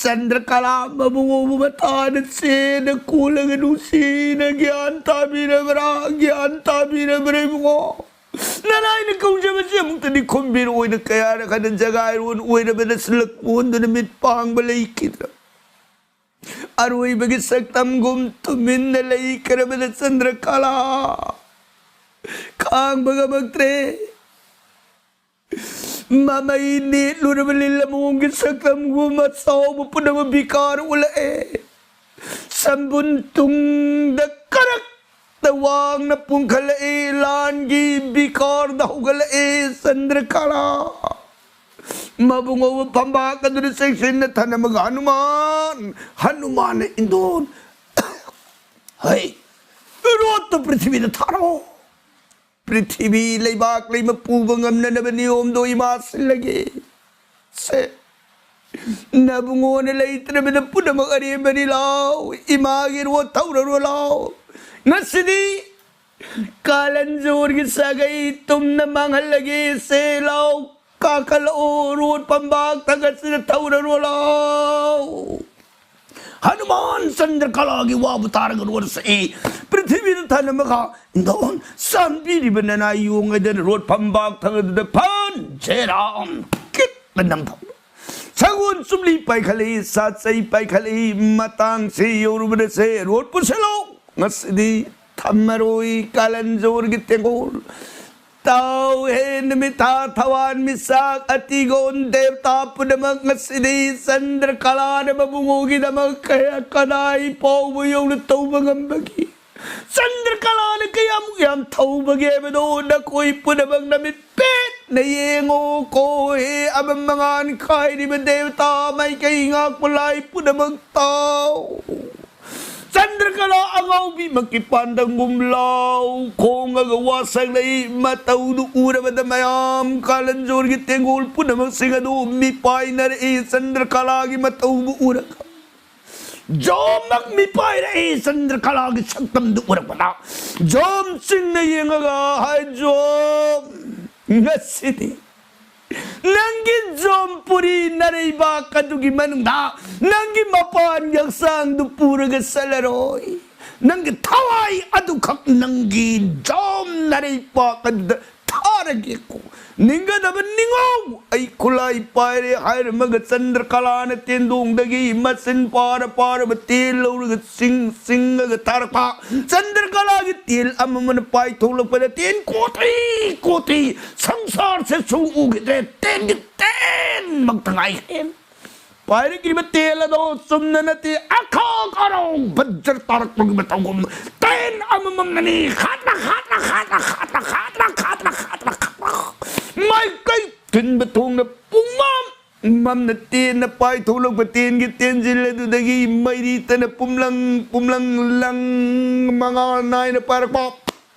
ꯆꯟꯗ꯭ꯔꯀꯂꯥ ꯃꯕꯨꯡ ꯉꯧꯕ ꯃꯇꯥꯅ ꯆꯦꯅ ꯀꯣꯜꯂꯒ ꯅꯨꯡꯁꯤꯅ ꯒ꯭ꯌꯥꯟ ꯇꯥꯕꯤꯔꯕ꯭ꯔꯥ? ꯒ꯭ꯌꯥꯟ ꯇꯥꯕꯤꯔꯕ꯭ꯔꯥ ꯏꯕꯨꯡꯉꯣ? ꯅꯅꯥꯏꯅ ꯀꯧꯖꯕꯁꯦ ꯑꯃꯨꯛꯇꯗꯤ ꯈꯨꯝꯕꯤꯔꯛꯑꯣꯏꯅ ꯀꯌꯥꯔꯛ ꯍꯟꯅ ꯖꯒꯥꯏꯔꯣꯟ ꯑꯣꯏꯔꯕꯗ ꯁꯤꯜꯂꯛ ꯑꯣꯟꯗꯨꯅ ꯃꯤꯠ ꯄꯥꯡꯕ ꯂꯩꯈꯤꯗ꯭ꯔꯥ? ꯑꯔꯣꯏꯕꯒꯤ ꯁꯛꯇꯝꯒꯨꯝ ꯇꯨꯃꯤꯟꯅ ꯂꯩꯈ꯭ꯔꯕꯗ ꯆꯟꯗ꯭ꯔꯀꯂꯥ ꯈꯥꯡꯕ ꯉꯝꯃꯛꯇ꯭ꯔꯦ꯫ ꯃꯃꯩ ꯅꯦꯠꯂꯨꯔꯕ ꯂꯤꯜ ꯑꯃꯣꯝꯒꯤ ꯁꯛꯇꯝꯒꯨꯝ ꯑꯆꯥꯎꯕ ꯄꯨꯝꯅꯃꯛ ꯕꯤꯀꯥꯔ ꯎꯠꯂꯛꯑꯦ꯫ ꯁꯝꯕꯨꯟ ꯇꯨꯡꯗ ꯀꯔꯛꯇ ꯋꯥꯡꯅ ꯄꯨꯡꯈꯠꯂꯛꯏ꯫ ꯂꯥꯟꯒꯤ ꯕꯤꯀꯥꯔꯗ ꯍꯧꯒꯠꯂꯛꯏ ꯆꯟꯗ꯭ꯔꯀꯂꯥ꯫ ꯃꯕꯨꯡ ꯉꯧꯕ ꯐꯝꯕꯥꯛ ꯑꯗꯨꯗ ꯆꯦꯛꯁꯤꯟꯅ ꯊꯅꯝꯃꯒ, "ꯍꯅꯨꯃꯥꯟ, ꯍꯅꯨꯃꯥꯟꯅ ꯏꯟꯗꯣꯟ, ꯍꯩ, ꯔꯣꯠꯇꯣ ꯄ꯭ꯔꯤꯊꯤꯕꯤꯗ ꯊꯥꯔꯣ꯫ ꯄ꯭ꯔꯤꯊꯤꯕꯤ ꯂꯩꯕꯥꯛ ꯂꯩꯃ ꯄꯨꯕ ꯉꯝꯅꯅꯕ ꯅꯤꯌꯣꯝꯗꯣ ꯏꯃꯥ ꯁꯤꯜꯂꯒꯦ꯫ ꯁꯦ, ꯅꯕꯨꯡꯉꯣꯅ ꯂꯩꯇ꯭ꯔꯕꯗ ꯄꯨꯝꯅꯃꯛ ꯑꯔꯦꯝꯕꯅꯤ꯫ ꯂꯥꯎ, ꯏꯃꯥꯒꯤ ꯔꯣꯠ ꯊꯧꯔꯔꯣ ꯂꯥꯎ꯫ ꯉꯁꯤꯗꯤ ꯀꯥꯂꯟꯖꯣꯔꯒꯤ ꯁꯥꯒꯩ ꯇꯨꯝꯅ ꯃꯥꯡꯍꯜꯂꯒꯦ꯫ ꯁꯦ ꯂꯥꯎ, ꯀꯥꯈꯠꯂꯛꯑꯣ, ꯔꯣꯠ ꯐꯝꯕꯥꯛ ꯊꯥꯡꯒꯠꯁꯤꯗ ꯊꯧꯔꯔꯣ ꯂꯥꯎ꯫" ꯍꯅꯨꯃꯥꯟ ꯆꯟꯗ꯭ꯔꯀꯂꯥꯒꯤ ꯋꯥꯕꯨ ꯇꯥꯔꯒ ꯔꯣꯠ ꯁꯛꯏ꯫ ꯄ꯭ꯔꯤꯊꯤꯕꯤꯗ ꯊꯅꯝꯃꯒ, "ꯏꯟꯗꯣꯟ, ꯆꯥꯟꯕꯤꯔꯤꯕ ꯅꯅꯥꯏ ꯌꯣꯡ" ꯍꯥꯏꯗꯅ ꯔꯣꯠ ꯐꯝꯕꯥꯛ ꯊꯥꯡꯒꯠꯇꯨꯗ ꯐꯟ ꯖꯦꯔꯥꯝ ꯀꯤꯠꯅ ꯅꯝꯊꯧ꯫ ꯁꯒꯣꯜ ꯆꯨꯞꯂꯤ ꯄꯥꯏꯈꯠꯂꯛꯏ, ꯁꯥꯠꯆꯩ ꯄꯥꯏꯈꯠꯂꯛꯏ, ꯃꯇꯥꯡꯁꯤ ꯌꯧꯔꯨꯕꯗꯁꯦ ꯔꯣꯠ ꯄꯨꯁꯤꯜꯂꯣ꯫ ꯉꯁꯤꯗꯤ ꯊꯝꯃꯔꯣꯏ ꯀꯥꯂꯟꯖꯣꯔꯒꯤ ꯇꯦꯡꯒꯣꯜ꯫ ꯇꯥꯎ ꯍꯦ ꯅꯨꯃꯤꯠ ꯊꯥ ꯊꯋꯥꯟ ꯃꯤꯆꯥꯛ ꯑꯇꯤꯒꯣꯟ ꯗꯦꯕꯇꯥ ꯄꯨꯝꯅꯃꯛ, ꯉꯁꯤꯗꯤ ꯆꯟꯗ꯭ꯔꯀꯂꯥꯅ ꯃꯕꯨꯡꯉꯣꯒꯤꯗꯃꯛ ꯀꯌꯥ ꯀꯗꯥꯏ ꯐꯥꯎꯕ ꯌꯧꯅ ꯇꯧꯕ ꯉꯝꯕꯒꯦ? ꯆꯟꯗ꯭ꯔꯀꯂꯥꯅ ꯀꯌꯥꯃꯨꯛ ꯌꯥꯝ ꯊꯧꯕꯒꯦ ꯍꯥꯏꯕꯗꯣ ꯅꯈꯣꯏ ꯄꯨꯝꯅꯃꯛ ꯅꯃꯤꯠ ꯄꯦꯠꯅ ꯌꯦꯡꯉꯣ꯫ ꯀꯣ ꯍꯦ ꯑꯃꯝ ꯑꯉꯥꯟ ꯈꯥꯏꯔꯤꯕ ꯗꯦꯕꯇꯥ ꯃꯥꯏꯀꯩ ꯉꯥꯛꯄ ꯂꯥꯏ ꯄꯨꯝꯅꯃꯛ ꯇꯥꯎ꯫ ꯆꯟꯗ꯭ꯔꯀꯂꯥ ꯑꯉꯥꯎꯕꯤꯃꯛꯀꯤ ꯄꯥꯟꯗꯝꯒꯨꯝ ꯂꯥꯎ ꯈꯣꯡꯉꯒ ꯋꯥ ꯁꯛꯂꯛꯏ꯫ ꯃꯇꯧꯗꯨ ꯎꯔꯕꯗ ꯃꯌꯥꯝ ꯀꯥꯂꯟꯖꯣꯔꯒꯤ ꯇꯦꯡꯒꯣꯜ ꯄꯨꯝꯅꯃꯛꯁꯤꯡ ꯑꯗꯨ ꯃꯤꯄꯥꯏꯅꯔꯛꯏ꯫ ꯆꯟꯗ꯭ꯔꯀꯂꯥꯒꯤ ꯃꯇꯧꯕꯨ ꯎꯔꯒ ꯖꯣꯝꯃꯛ ꯃꯤꯄꯥꯏꯔꯛꯏ꯫ ꯆꯟꯗ꯭ꯔꯀꯂꯥꯒꯤ ꯁꯛꯇꯝꯗꯨ ꯎꯔꯛꯄꯗ ꯖꯣꯝ ꯆꯤꯡꯅ ꯌꯦꯡꯉꯒ ꯍꯥꯏ, "ꯖꯣꯝ, ꯉꯁꯤꯗꯤ ꯅꯪꯒꯤ ꯖꯣꯝꯄꯨꯔꯤ ꯅꯔꯩꯕꯥꯛ ꯑꯗꯨꯒꯤ ꯃꯅꯨꯡꯗ ꯅꯪꯒꯤ ꯃꯄꯥꯟꯒꯤ ꯍꯛꯆꯥꯡꯗꯨ ꯄꯨꯔꯒ ꯆꯠꯂꯔꯣꯏ꯫ ꯅꯪꯒꯤ ꯊꯋꯥꯏ ꯑꯗꯨꯈꯛ ꯅꯪꯒꯤ ꯖꯣꯝ ꯅꯔꯩꯕꯥꯛ ꯑꯗꯨꯗ ꯊꯥꯔꯒꯦꯀꯣ꯫ ꯅꯤꯡꯒꯗꯕ ꯅꯤꯡꯉꯣ, ꯑꯩ ꯈꯨꯠꯂꯥꯏ ꯄꯥꯏꯔꯦ" ꯍꯥꯏꯔꯝꯃꯒ ꯆꯟꯗ꯭ꯔꯀꯂꯥꯅ ꯇꯦꯟꯗꯣꯡꯗꯒꯤ ꯃꯆꯤꯟ ꯄꯥꯔ ꯄꯥꯔꯕ ꯇꯦꯟ ꯂꯧꯔꯒ ꯆꯤꯡ ꯆꯤꯡꯉꯒ ꯊꯥꯔꯛꯄ꯫ ꯆꯟꯗ꯭ꯔꯀꯂꯥꯒꯤ ꯇꯦꯟ ꯑꯃꯃꯝꯅ ꯄꯥꯏꯊꯣꯛꯂꯛꯄꯗ ꯇꯦꯟ ꯀꯣꯊꯤ ꯀꯣꯊꯤ, ꯁꯪꯁꯥꯔꯁꯦ ꯁꯨꯡꯎ ꯎꯈꯤꯗ꯭ꯔꯦ ꯇꯦꯟꯒꯤ ꯇꯦꯟꯃꯛꯇ ꯉꯥꯏꯈ꯭ꯔꯦ꯫ ꯄꯥꯏꯔꯛꯂꯤꯕ ꯇꯦꯟ ꯑꯗꯣ ꯆꯨꯝꯅ ꯅꯠꯇꯦ, ꯑꯈꯥꯛ ꯑꯔꯥꯎ ꯕꯖꯔ ꯇꯥꯔꯛꯄꯒꯤ ꯃꯇꯧꯒꯨꯝ ꯇꯦꯟ ꯑꯃꯃꯝꯅꯅꯤ ꯈꯥꯠꯅ ꯈꯥꯠꯅ ꯈꯥꯠꯅ ꯈꯥꯠꯅ ꯈꯥꯠꯅ ꯈꯥꯠꯅ ꯈꯥꯠꯅ ꯈꯥꯠꯅ ꯈꯥꯠꯅ ꯃꯥꯏꯀꯩ ꯊꯤꯟꯕ ꯊꯣꯡꯅ ꯄꯨꯡꯃꯝ ꯃꯝꯅ ꯇꯦꯟꯅ ꯄꯥꯏꯊꯣꯛꯂꯛꯄ ꯇꯦꯟꯒꯤ ꯇꯦꯟꯖꯤꯜ ꯑꯗꯨꯗꯒꯤ ꯃꯩꯔꯤ ꯇꯅ ꯄꯨꯝꯂꯪ ꯄꯨꯝꯂꯪ ꯂꯪ ꯃꯉꯥꯜ ꯅꯥꯏꯅ ꯄꯥꯏꯔꯛꯄ꯫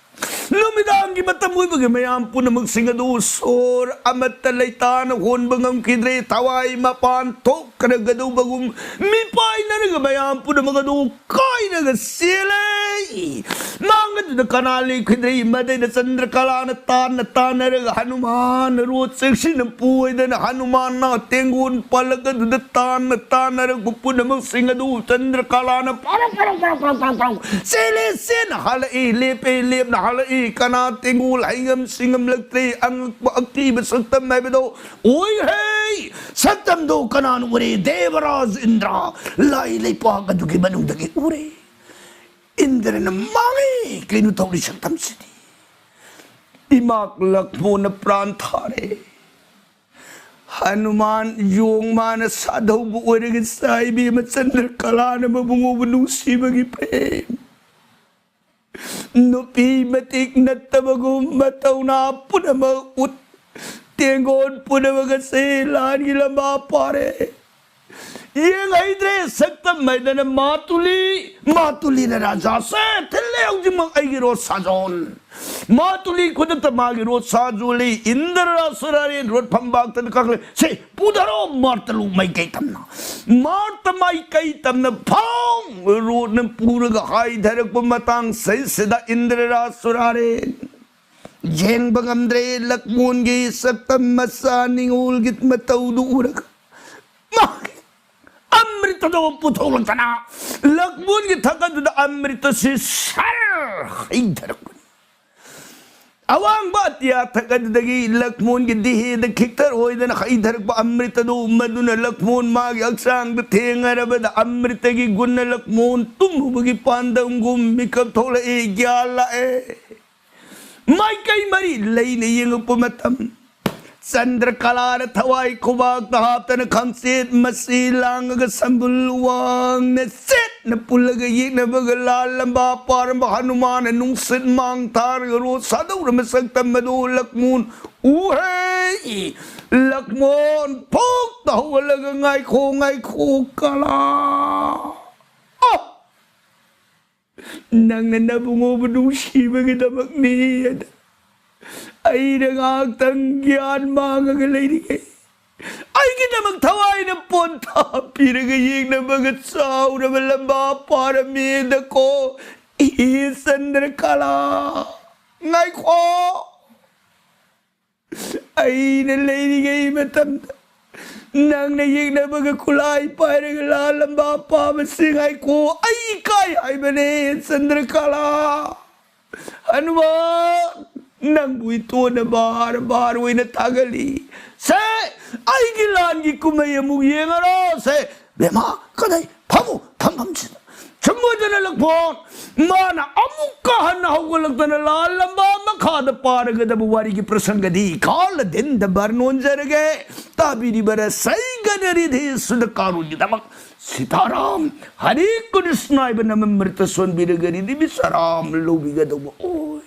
ꯅꯨꯃꯤꯗꯥꯡꯒꯤ ꯃꯇꯝ ꯑꯣꯏꯕꯒꯤ ꯃꯌꯥꯝ ꯄꯨꯝꯅꯃꯛꯁꯤꯡ ꯑꯗꯨ ꯁꯣꯔ ꯑꯃꯠꯇ ꯂꯩꯇꯥꯅ ꯍꯣꯟꯕ ꯉꯝꯈꯤꯗ꯭ꯔꯦ꯫ ꯊꯋꯥꯏ ꯃꯄꯥꯟ ꯊꯣꯛꯈ꯭ꯔꯒꯗꯧꯕꯒꯨꯝ ꯃꯤꯄꯥꯏꯅꯔꯒ ꯃꯌꯥꯝ ꯄꯨꯝꯅꯃꯛ ꯑꯗꯨ ꯀꯥꯏꯔꯒ ꯆꯦꯜꯂꯦ꯫ ꯃꯥꯡ ꯑꯗꯨꯗ ꯀꯅꯥ ꯂꯦꯞꯈꯤꯗ꯭ꯔꯦ? ꯃꯗꯩꯗ ꯆꯟꯗ꯭ꯔꯀꯂꯥꯅ ꯇꯥꯟꯅ ꯇꯥꯟꯅꯔꯒ ꯍꯅꯨꯃꯥꯟ ꯔꯣ ꯆꯦꯛꯁꯤꯟꯅ ꯄꯨ ꯍꯥꯏꯗꯅ ꯍꯅꯨꯃꯥꯟꯅ ꯇꯦꯡꯒꯣꯟ ꯄꯜꯂꯛ ꯑꯗꯨꯗ ꯇꯥꯟꯅ ꯇꯥꯟꯅꯔꯛꯄ ꯄꯨꯝꯅꯃꯛꯁꯤꯡ ꯑꯗꯨ ꯆꯟꯗ꯭ꯔꯀꯂꯥꯅ ꯄꯥꯔꯧ ꯄꯥꯔꯧ ꯄꯥꯔꯧ ꯄꯥꯔꯧ ꯄꯥꯔꯧ ꯄꯥꯔꯧ ꯆꯦꯜꯂꯦ꯫ ꯆꯦꯟꯅ ꯍꯜꯂꯛꯏ, ꯂꯦꯞꯄꯦ, ꯂꯦꯞꯅ ꯍꯜꯂꯛꯏ꯫ ꯀꯅꯥ ꯇꯦꯡꯒꯣꯜ ꯍꯩꯉꯝ ꯁꯤꯡꯉꯝꯂꯛꯇ꯭ꯔꯦ꯫ ꯑꯉꯛꯄ ꯑꯀꯤꯕ ꯁꯛꯇꯝ ꯍꯥꯏꯕꯗꯣ ꯑꯣꯏꯈ꯭ꯔꯦ꯫ ꯁꯛꯇꯝꯗꯣ ꯀꯅꯥꯅ ꯎꯔꯦ? ꯗꯦꯕꯔꯥꯖ ꯏꯟꯗ꯭ꯔ, ꯂꯥꯏ ꯂꯩꯄꯥꯛ ꯑꯗꯨꯒꯤ ꯃꯅꯨꯡꯗꯒꯤ ꯎꯔꯦ꯫ ꯏꯟꯗ꯭ꯔꯅ ꯃꯥꯡꯉꯤ, ꯀꯩꯅꯣ ꯇꯧꯔꯤ ꯁꯛꯇꯝꯁꯤꯗꯤ? ꯏꯃꯥꯛ ꯂꯛꯃꯣꯅ ꯄ꯭ꯔꯥꯟ ꯊꯥꯔꯦ꯫ ꯍꯅꯨꯃꯥꯟ ꯌꯣꯡ ꯃꯥꯅ ꯁꯥꯗꯧꯕ ꯑꯣꯏꯔꯒ ꯆꯥꯏꯕꯤ ꯑꯃ ꯆꯟꯗ꯭ꯔꯀꯂꯥꯅ ꯃꯕꯨꯡ ꯎꯕ ꯅꯨꯡꯁꯤꯕꯒꯤ ꯄ꯭ꯔꯦꯝ꯫ ꯅꯨꯄꯤ ꯃꯇꯤꯛ ꯅꯠꯇꯕꯒꯨꯝ ꯃꯇꯧꯅꯥ ꯄꯨꯝꯅꯃꯛ ꯎꯠ꯫ ꯇꯦꯡꯒꯣꯟ ꯄꯨꯝꯅꯃꯛ ꯑꯁꯤ ꯂꯥꯟꯒꯤ ꯂꯝꯕꯥ ꯄꯥꯔꯦ꯫ ꯌꯦꯡ ꯍꯩꯗ꯭ꯔꯦ ꯁꯛꯇꯝ ꯍꯥꯏꯗꯅ ꯃꯥꯇꯨꯂꯤ꯫ ꯃꯥꯇꯨꯂꯤꯅ ꯔꯥꯖꯥꯁꯦ ꯊꯤꯜꯂꯦ ꯍꯧꯖꯤꯛꯃꯛ ꯑꯩꯒꯤ ꯔꯣ ꯁꯥꯖꯣꯟ꯫ ꯃꯥ ꯇꯨꯂꯤ ꯈꯨꯗꯛꯇ ꯃꯥꯒꯤ ꯔꯣꯠ ꯁꯥꯖꯨ ꯂꯩ, ꯏꯟꯗ꯭ꯔ ꯁꯨꯔꯥꯔꯦꯟ ꯔꯣꯠ ꯐꯝꯕꯥꯛꯇꯅ ꯀꯛꯂꯦ꯫ "ꯁꯤ ꯄꯨꯊꯔꯣ, ꯃꯥꯔꯇ ꯂꯨ ꯃꯥꯏꯀꯩ ꯇꯝꯅ"꯫ ꯃꯥꯔꯇ ꯃꯥꯏꯀꯩ ꯇꯝꯅ ꯐꯥꯎ ꯔꯣꯠꯅ ꯄꯨꯔꯒ ꯍꯥꯏꯊꯔꯛꯄ ꯃꯇꯥꯡ ꯁꯤꯗ ꯏꯟꯗ꯭ꯔ ꯁꯨꯔꯥꯔꯦꯟ ꯌꯦꯡꯕ ꯉꯝꯗ꯭ꯔꯦ꯫ ꯂꯛꯃꯣꯟꯒꯤ ꯁꯛꯇꯝ ꯃꯆꯥ ꯅꯤꯉꯣꯜꯒꯤ ꯃꯇꯧꯗꯨ ꯎꯔꯒ ꯃꯥꯒꯤ ꯑꯃ꯭ꯔꯤꯇꯗꯣ ꯄꯨꯊꯣꯛꯂꯛꯇꯅ ꯂꯛꯃꯣꯟꯒꯤ ꯊꯛ ꯑꯗꯨꯗ ꯑꯃ꯭ꯔꯤꯇꯁꯤ ꯁꯔ ꯍꯩꯊꯔꯛꯄꯅꯤ꯫ ꯑꯋꯥꯡꯕ ꯑꯇꯤꯌꯥ ꯊꯛ ꯑꯗꯨꯗꯒꯤ ꯂꯛꯃꯣꯟꯒꯤ ꯗꯤꯍꯦꯗ ꯈꯤꯛꯇꯔ ꯑꯣꯏꯗꯅ ꯍꯩꯊꯔꯛꯄ ꯑꯃ꯭ꯔꯤꯇꯗꯨ, ꯃꯗꯨꯅ ꯂꯛꯃꯣꯟ ꯃꯥꯒꯤ ꯍꯛꯆꯥꯡꯗ ꯊꯦꯡꯅꯔꯕꯗ ꯑꯃ꯭ꯔꯤꯇꯒꯤ ꯒꯨꯟꯅ ꯂꯛꯃꯣꯟ ꯇꯨꯝꯃꯨꯕꯒꯤ ꯄꯥꯟꯗꯝꯒꯨꯝ ꯃꯤꯀꯞ ꯊꯣꯛꯂꯛꯏ, ꯒ꯭ꯌꯥꯟ ꯂꯥꯛꯑꯦ꯫ ꯃꯥꯏꯀꯩ ꯃꯔꯤ ꯂꯩꯅ ꯌꯦꯡꯉꯛꯄ ꯃꯇꯝ, ꯆꯟꯗ꯭ꯔꯀꯂꯥꯅ ꯊꯋꯥꯏ ꯈꯨꯕꯥꯛꯇ ꯍꯥꯞꯇꯅ ꯈꯪꯆꯦꯠ ꯃꯆꯤ ꯂꯥꯡꯉꯒ ꯁꯝꯕꯨꯜ ꯋꯥꯡꯅ ꯆꯦꯠꯅ ꯄꯨꯜꯂꯒ ꯌꯦꯛꯅꯕꯒ ꯂꯥꯜꯂꯝꯕ ꯄꯥꯔꯝꯕ ꯍꯅꯨꯃꯥꯟꯅ ꯅꯨꯡꯁꯤꯠ ꯃꯥꯡ ꯊꯥꯔꯒ ꯔꯣ ꯁꯥꯗꯧꯔ ꯃꯁꯛ ꯇꯝꯕꯗꯨ ꯂꯛꯃꯣꯟ ꯎꯍꯩ꯫ ꯂꯛꯃꯣꯟ ꯐꯨꯛꯇ ꯍꯧꯒꯠꯂꯒ "ꯉꯥꯏꯈꯣ, ꯉꯥꯏꯈꯣ, ꯀꯂꯥ꯫ ꯑ! ꯅꯪꯅ ꯅꯕꯨꯡꯉꯣꯕꯨ ꯅꯨꯡꯁꯤꯕꯒꯤꯗꯃꯛꯅꯤ ꯑꯗ ꯑꯩꯅ ꯉꯥꯏꯍꯥꯛꯇꯪ ꯒ꯭ꯌꯥꯟ ꯃꯥꯡꯉꯒ ꯂꯩꯔꯤꯉꯩ, ꯑꯩꯒꯤꯗꯃꯛ ꯊꯋꯥꯏꯅ ꯄꯣꯟꯊꯥ ꯄꯤꯔꯒ ꯌꯦꯡꯅꯕꯒ ꯆꯥꯎꯔꯕ ꯂꯝꯕꯥ ꯄꯥꯔꯝꯃꯦꯗꯀꯣ, ꯏꯍꯦ ꯆꯟꯗ꯭ꯔꯀꯂꯥ꯫ ꯉꯥꯏꯈꯣ꯫ ꯑꯩꯅ ꯂꯩꯔꯤꯉꯩ ꯃꯇꯝꯗ ꯅꯪꯅ ꯌꯦꯛꯅꯕꯒ ꯈꯨꯠꯂꯥꯏ ꯄꯥꯏꯔꯒ ꯂꯥꯜꯂꯝꯕ ꯑꯄꯥꯕꯁꯤ ꯉꯥꯏꯈꯣ, ꯑꯩ ꯏꯀꯥꯏ ꯍꯥꯏꯕꯅꯦ ꯆꯟꯗ꯭ꯔꯀꯂꯥ꯫ ꯍꯅꯨꯃꯥꯟ, ꯅꯪꯕꯨ ꯏꯇꯣꯟꯅ ꯕꯥꯔ ꯕꯥꯔ ꯑꯣꯏꯅ ꯊꯥꯒꯠꯂꯤ꯫ ꯁꯦ, ꯑꯩꯒꯤ ꯂꯥꯟꯒꯤ ꯀꯨꯝꯍꯩ ꯑꯃꯨꯛ ꯌꯦꯡꯉꯔꯣ꯫ ꯁꯦ, ꯕꯦꯝꯃ, ꯀꯗꯥꯏ? ꯐꯝꯃꯨ, ꯐꯝꯐꯝꯁꯤꯗ꯫ ꯁꯨꯝ ꯑꯣꯏꯗꯅ ꯂꯛꯃꯣꯟ, ꯃꯥꯅ ꯑꯃꯨꯛꯀ ꯍꯟꯅ ꯍꯧꯒꯠꯂꯛꯇꯅ ꯂꯥꯜꯂꯝꯕ ꯃꯈꯥꯗ ꯄꯥꯔꯒꯗꯕ ꯋꯥꯔꯤꯒꯤ ꯄ꯭ꯔꯁꯪꯒꯗꯤ ꯈꯥꯜꯂ ꯗꯤꯟꯗ ꯕꯔꯅꯣꯟꯖꯔꯒꯦ꯫ ꯇꯥꯕꯤꯔꯤꯕ ꯔꯁꯩꯒꯅ ꯔꯤꯙꯤ ꯁꯨꯗꯀꯥꯔꯨꯒꯤꯗꯃꯛ ꯁꯤꯇꯥꯔꯥꯝ ꯍꯔꯤ ꯀ꯭ꯔꯤꯁꯅ ꯍꯥꯏꯕ ꯅꯃꯃ꯭ꯔꯤꯇ ꯁꯣꯟꯕꯤꯔꯒ ꯔꯤꯙꯤ ꯕꯤꯁꯔꯥꯝ ꯂꯧꯕꯤꯒꯗꯧꯕ ꯑꯣꯏ꯫